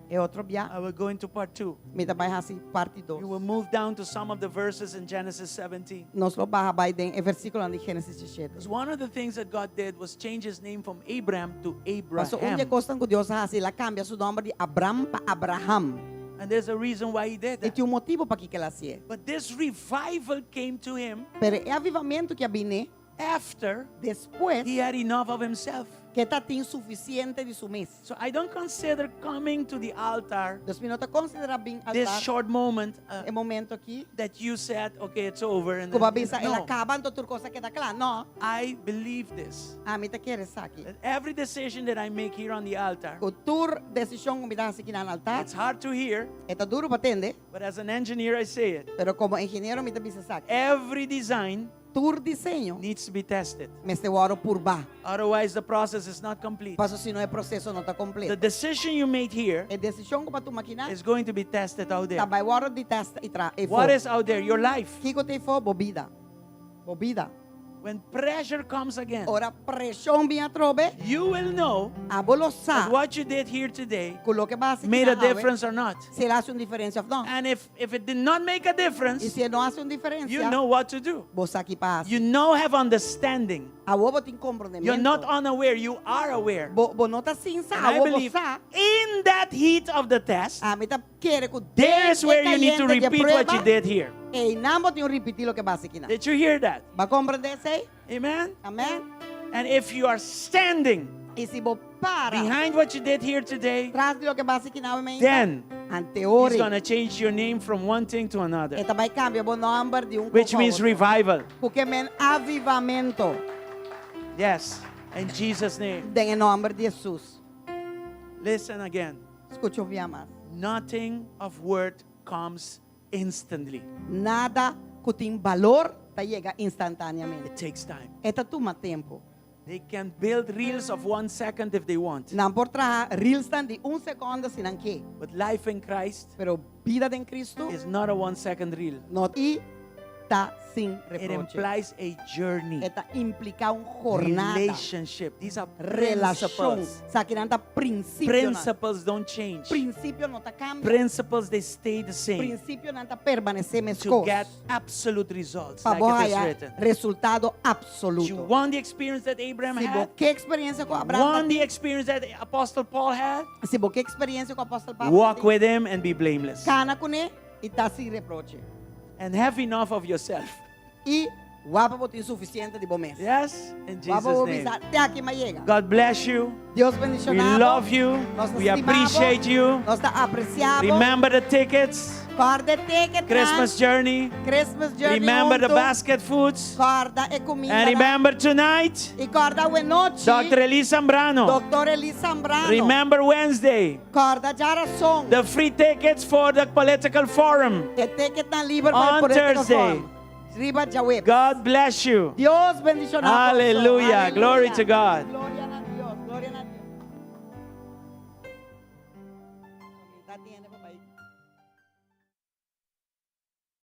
E otro bia, I will go into part 2. mi ta bai hasi parti We will 2. move down to some of the verses in Genesis 17. Nos lo baha bai den e versíkulonan di Génesis 17. Because one of the things that God did was change his name from Abram to Paso un di e Abraham. kosnan ku Dios a hasi, el a kambia su nòmber di Abram pa Abraham. And there's a reason why he did I that. tin un motibu pakiko el a hasié. But this revival came to him Pero e avivamentu akí a bini after despues he had enough of himself. ku e tabatin sufisiente di su mes. So I don't consider coming to the altar Dus mi no ta konsiderá bin this altar short moment uh, e momento akí that you said, okay, it's over. And ku then, bo a bisa el a no, kaba anto tur kos a keda kla. No, I believe this. ami ta kere esaki. That every decision that I make here on the altar, Ku tur desishon ku mi ta hasi aki na altar, it's hard to hear, e ta duru pa tende, but as an engineer, I say it. pero komo ingeniero mi ta bisa esaki. Every design Tur diseño needs to be tested. mester wòrdu purba. Otherwise, the process is not complete. Paso sino e proseso no ta The kompleto. decision you made here E desishon ku bo a tuma akinan is going to be tested out there. ta bai wòrdu di tèst i tra e What fo. is out there? Your life. Kiko t'ei fo bo bida. Bo bida. When pressure comes again, Ora preshon bin atrobe, you will know abo lo sa that what you did here today ku loke bo a hasi made a akinan awe, difference or not. si el a hasi un diferensia òf no. And if, if it did not make a I difference, si e no hasi un diferensia, you know what to do. bo sa ki pa hasi. You now have understanding. Awor bo tin You're not komprondemento. unaware, you are aware. Bo bo no ta sin sa, And I awor bo believe sa. in that heat of the test, Ami ta kere ku there is den e where you need to kayente di e repeat what you prueba, did here. einan bo tin ku ripití loke bo a hasi akinan. Did you hear that? Bo a komprondé esei? Amen? Amèn? And if you are standing I si bo para behind what you did here today, tras di loke bo a hasi akinan awe then ante he's ora going to change your name from one thing to another, e ta bai kambia bo nòmber di un which means revival. Ku ke men avivamentu. Yes, in Jesus' name. Den e nòmber di Hesus. Listen again. Skucha un bia mas. Nothing of worth comes instantly. Nada ku tin balor ta yega instantáneamente. It takes time. E ta tuma tempu. They can build reels of one second if they want. Nan por traha reels di un sekònde si nan ke. But life in Christ Pero bida den Kristu is not a one second reel. no e ta sin It reproche. implies a journey, E ta impliká un jornada. relationship. These are Relashon. principles. Esakinan ta prinsipio. Principles don't change. Prinsipio no ta kambia. Principles, they stay the same Prinsipionan ta permanesé to meskos. get absolute results, Pa like bo it is haya written. resultado You absoluto. want the experience that Abraham Si bo had? ke eksperensia ku Abraham, Want the experience that Apostle Paul had? si bo ke eksperensia ku apòstel Pablo, Walk with him and be blameless. kana kuné i ta sin reproche. And have enough of yourself. I wak pa bo tin sufisiente di bo mes. Yes? In Wak pa Jesus' bo name. bisa, te aki m'a yega. God bless you. Dios We bendishoná. love you. Nos We ta stima. appreciate you. Nos ta apresiá. Remember the tickets. Kòrda ticket. Christmas journey. Christmas journey. Remember the huntu. basket foods. Kòrda e kuminda. And remember tonight, I kòrda awe nochi. Dr. Elise Zambrano. Dr. Elise Zambrano. Remember Wednesday, Kòrda djárason. the free tickets for the political forum. E ticketnan liber pa On political Thursday. forum. Riba djaweps. God bless you. Dios bendishoná. Hallelujah. Glory to God. Gloria.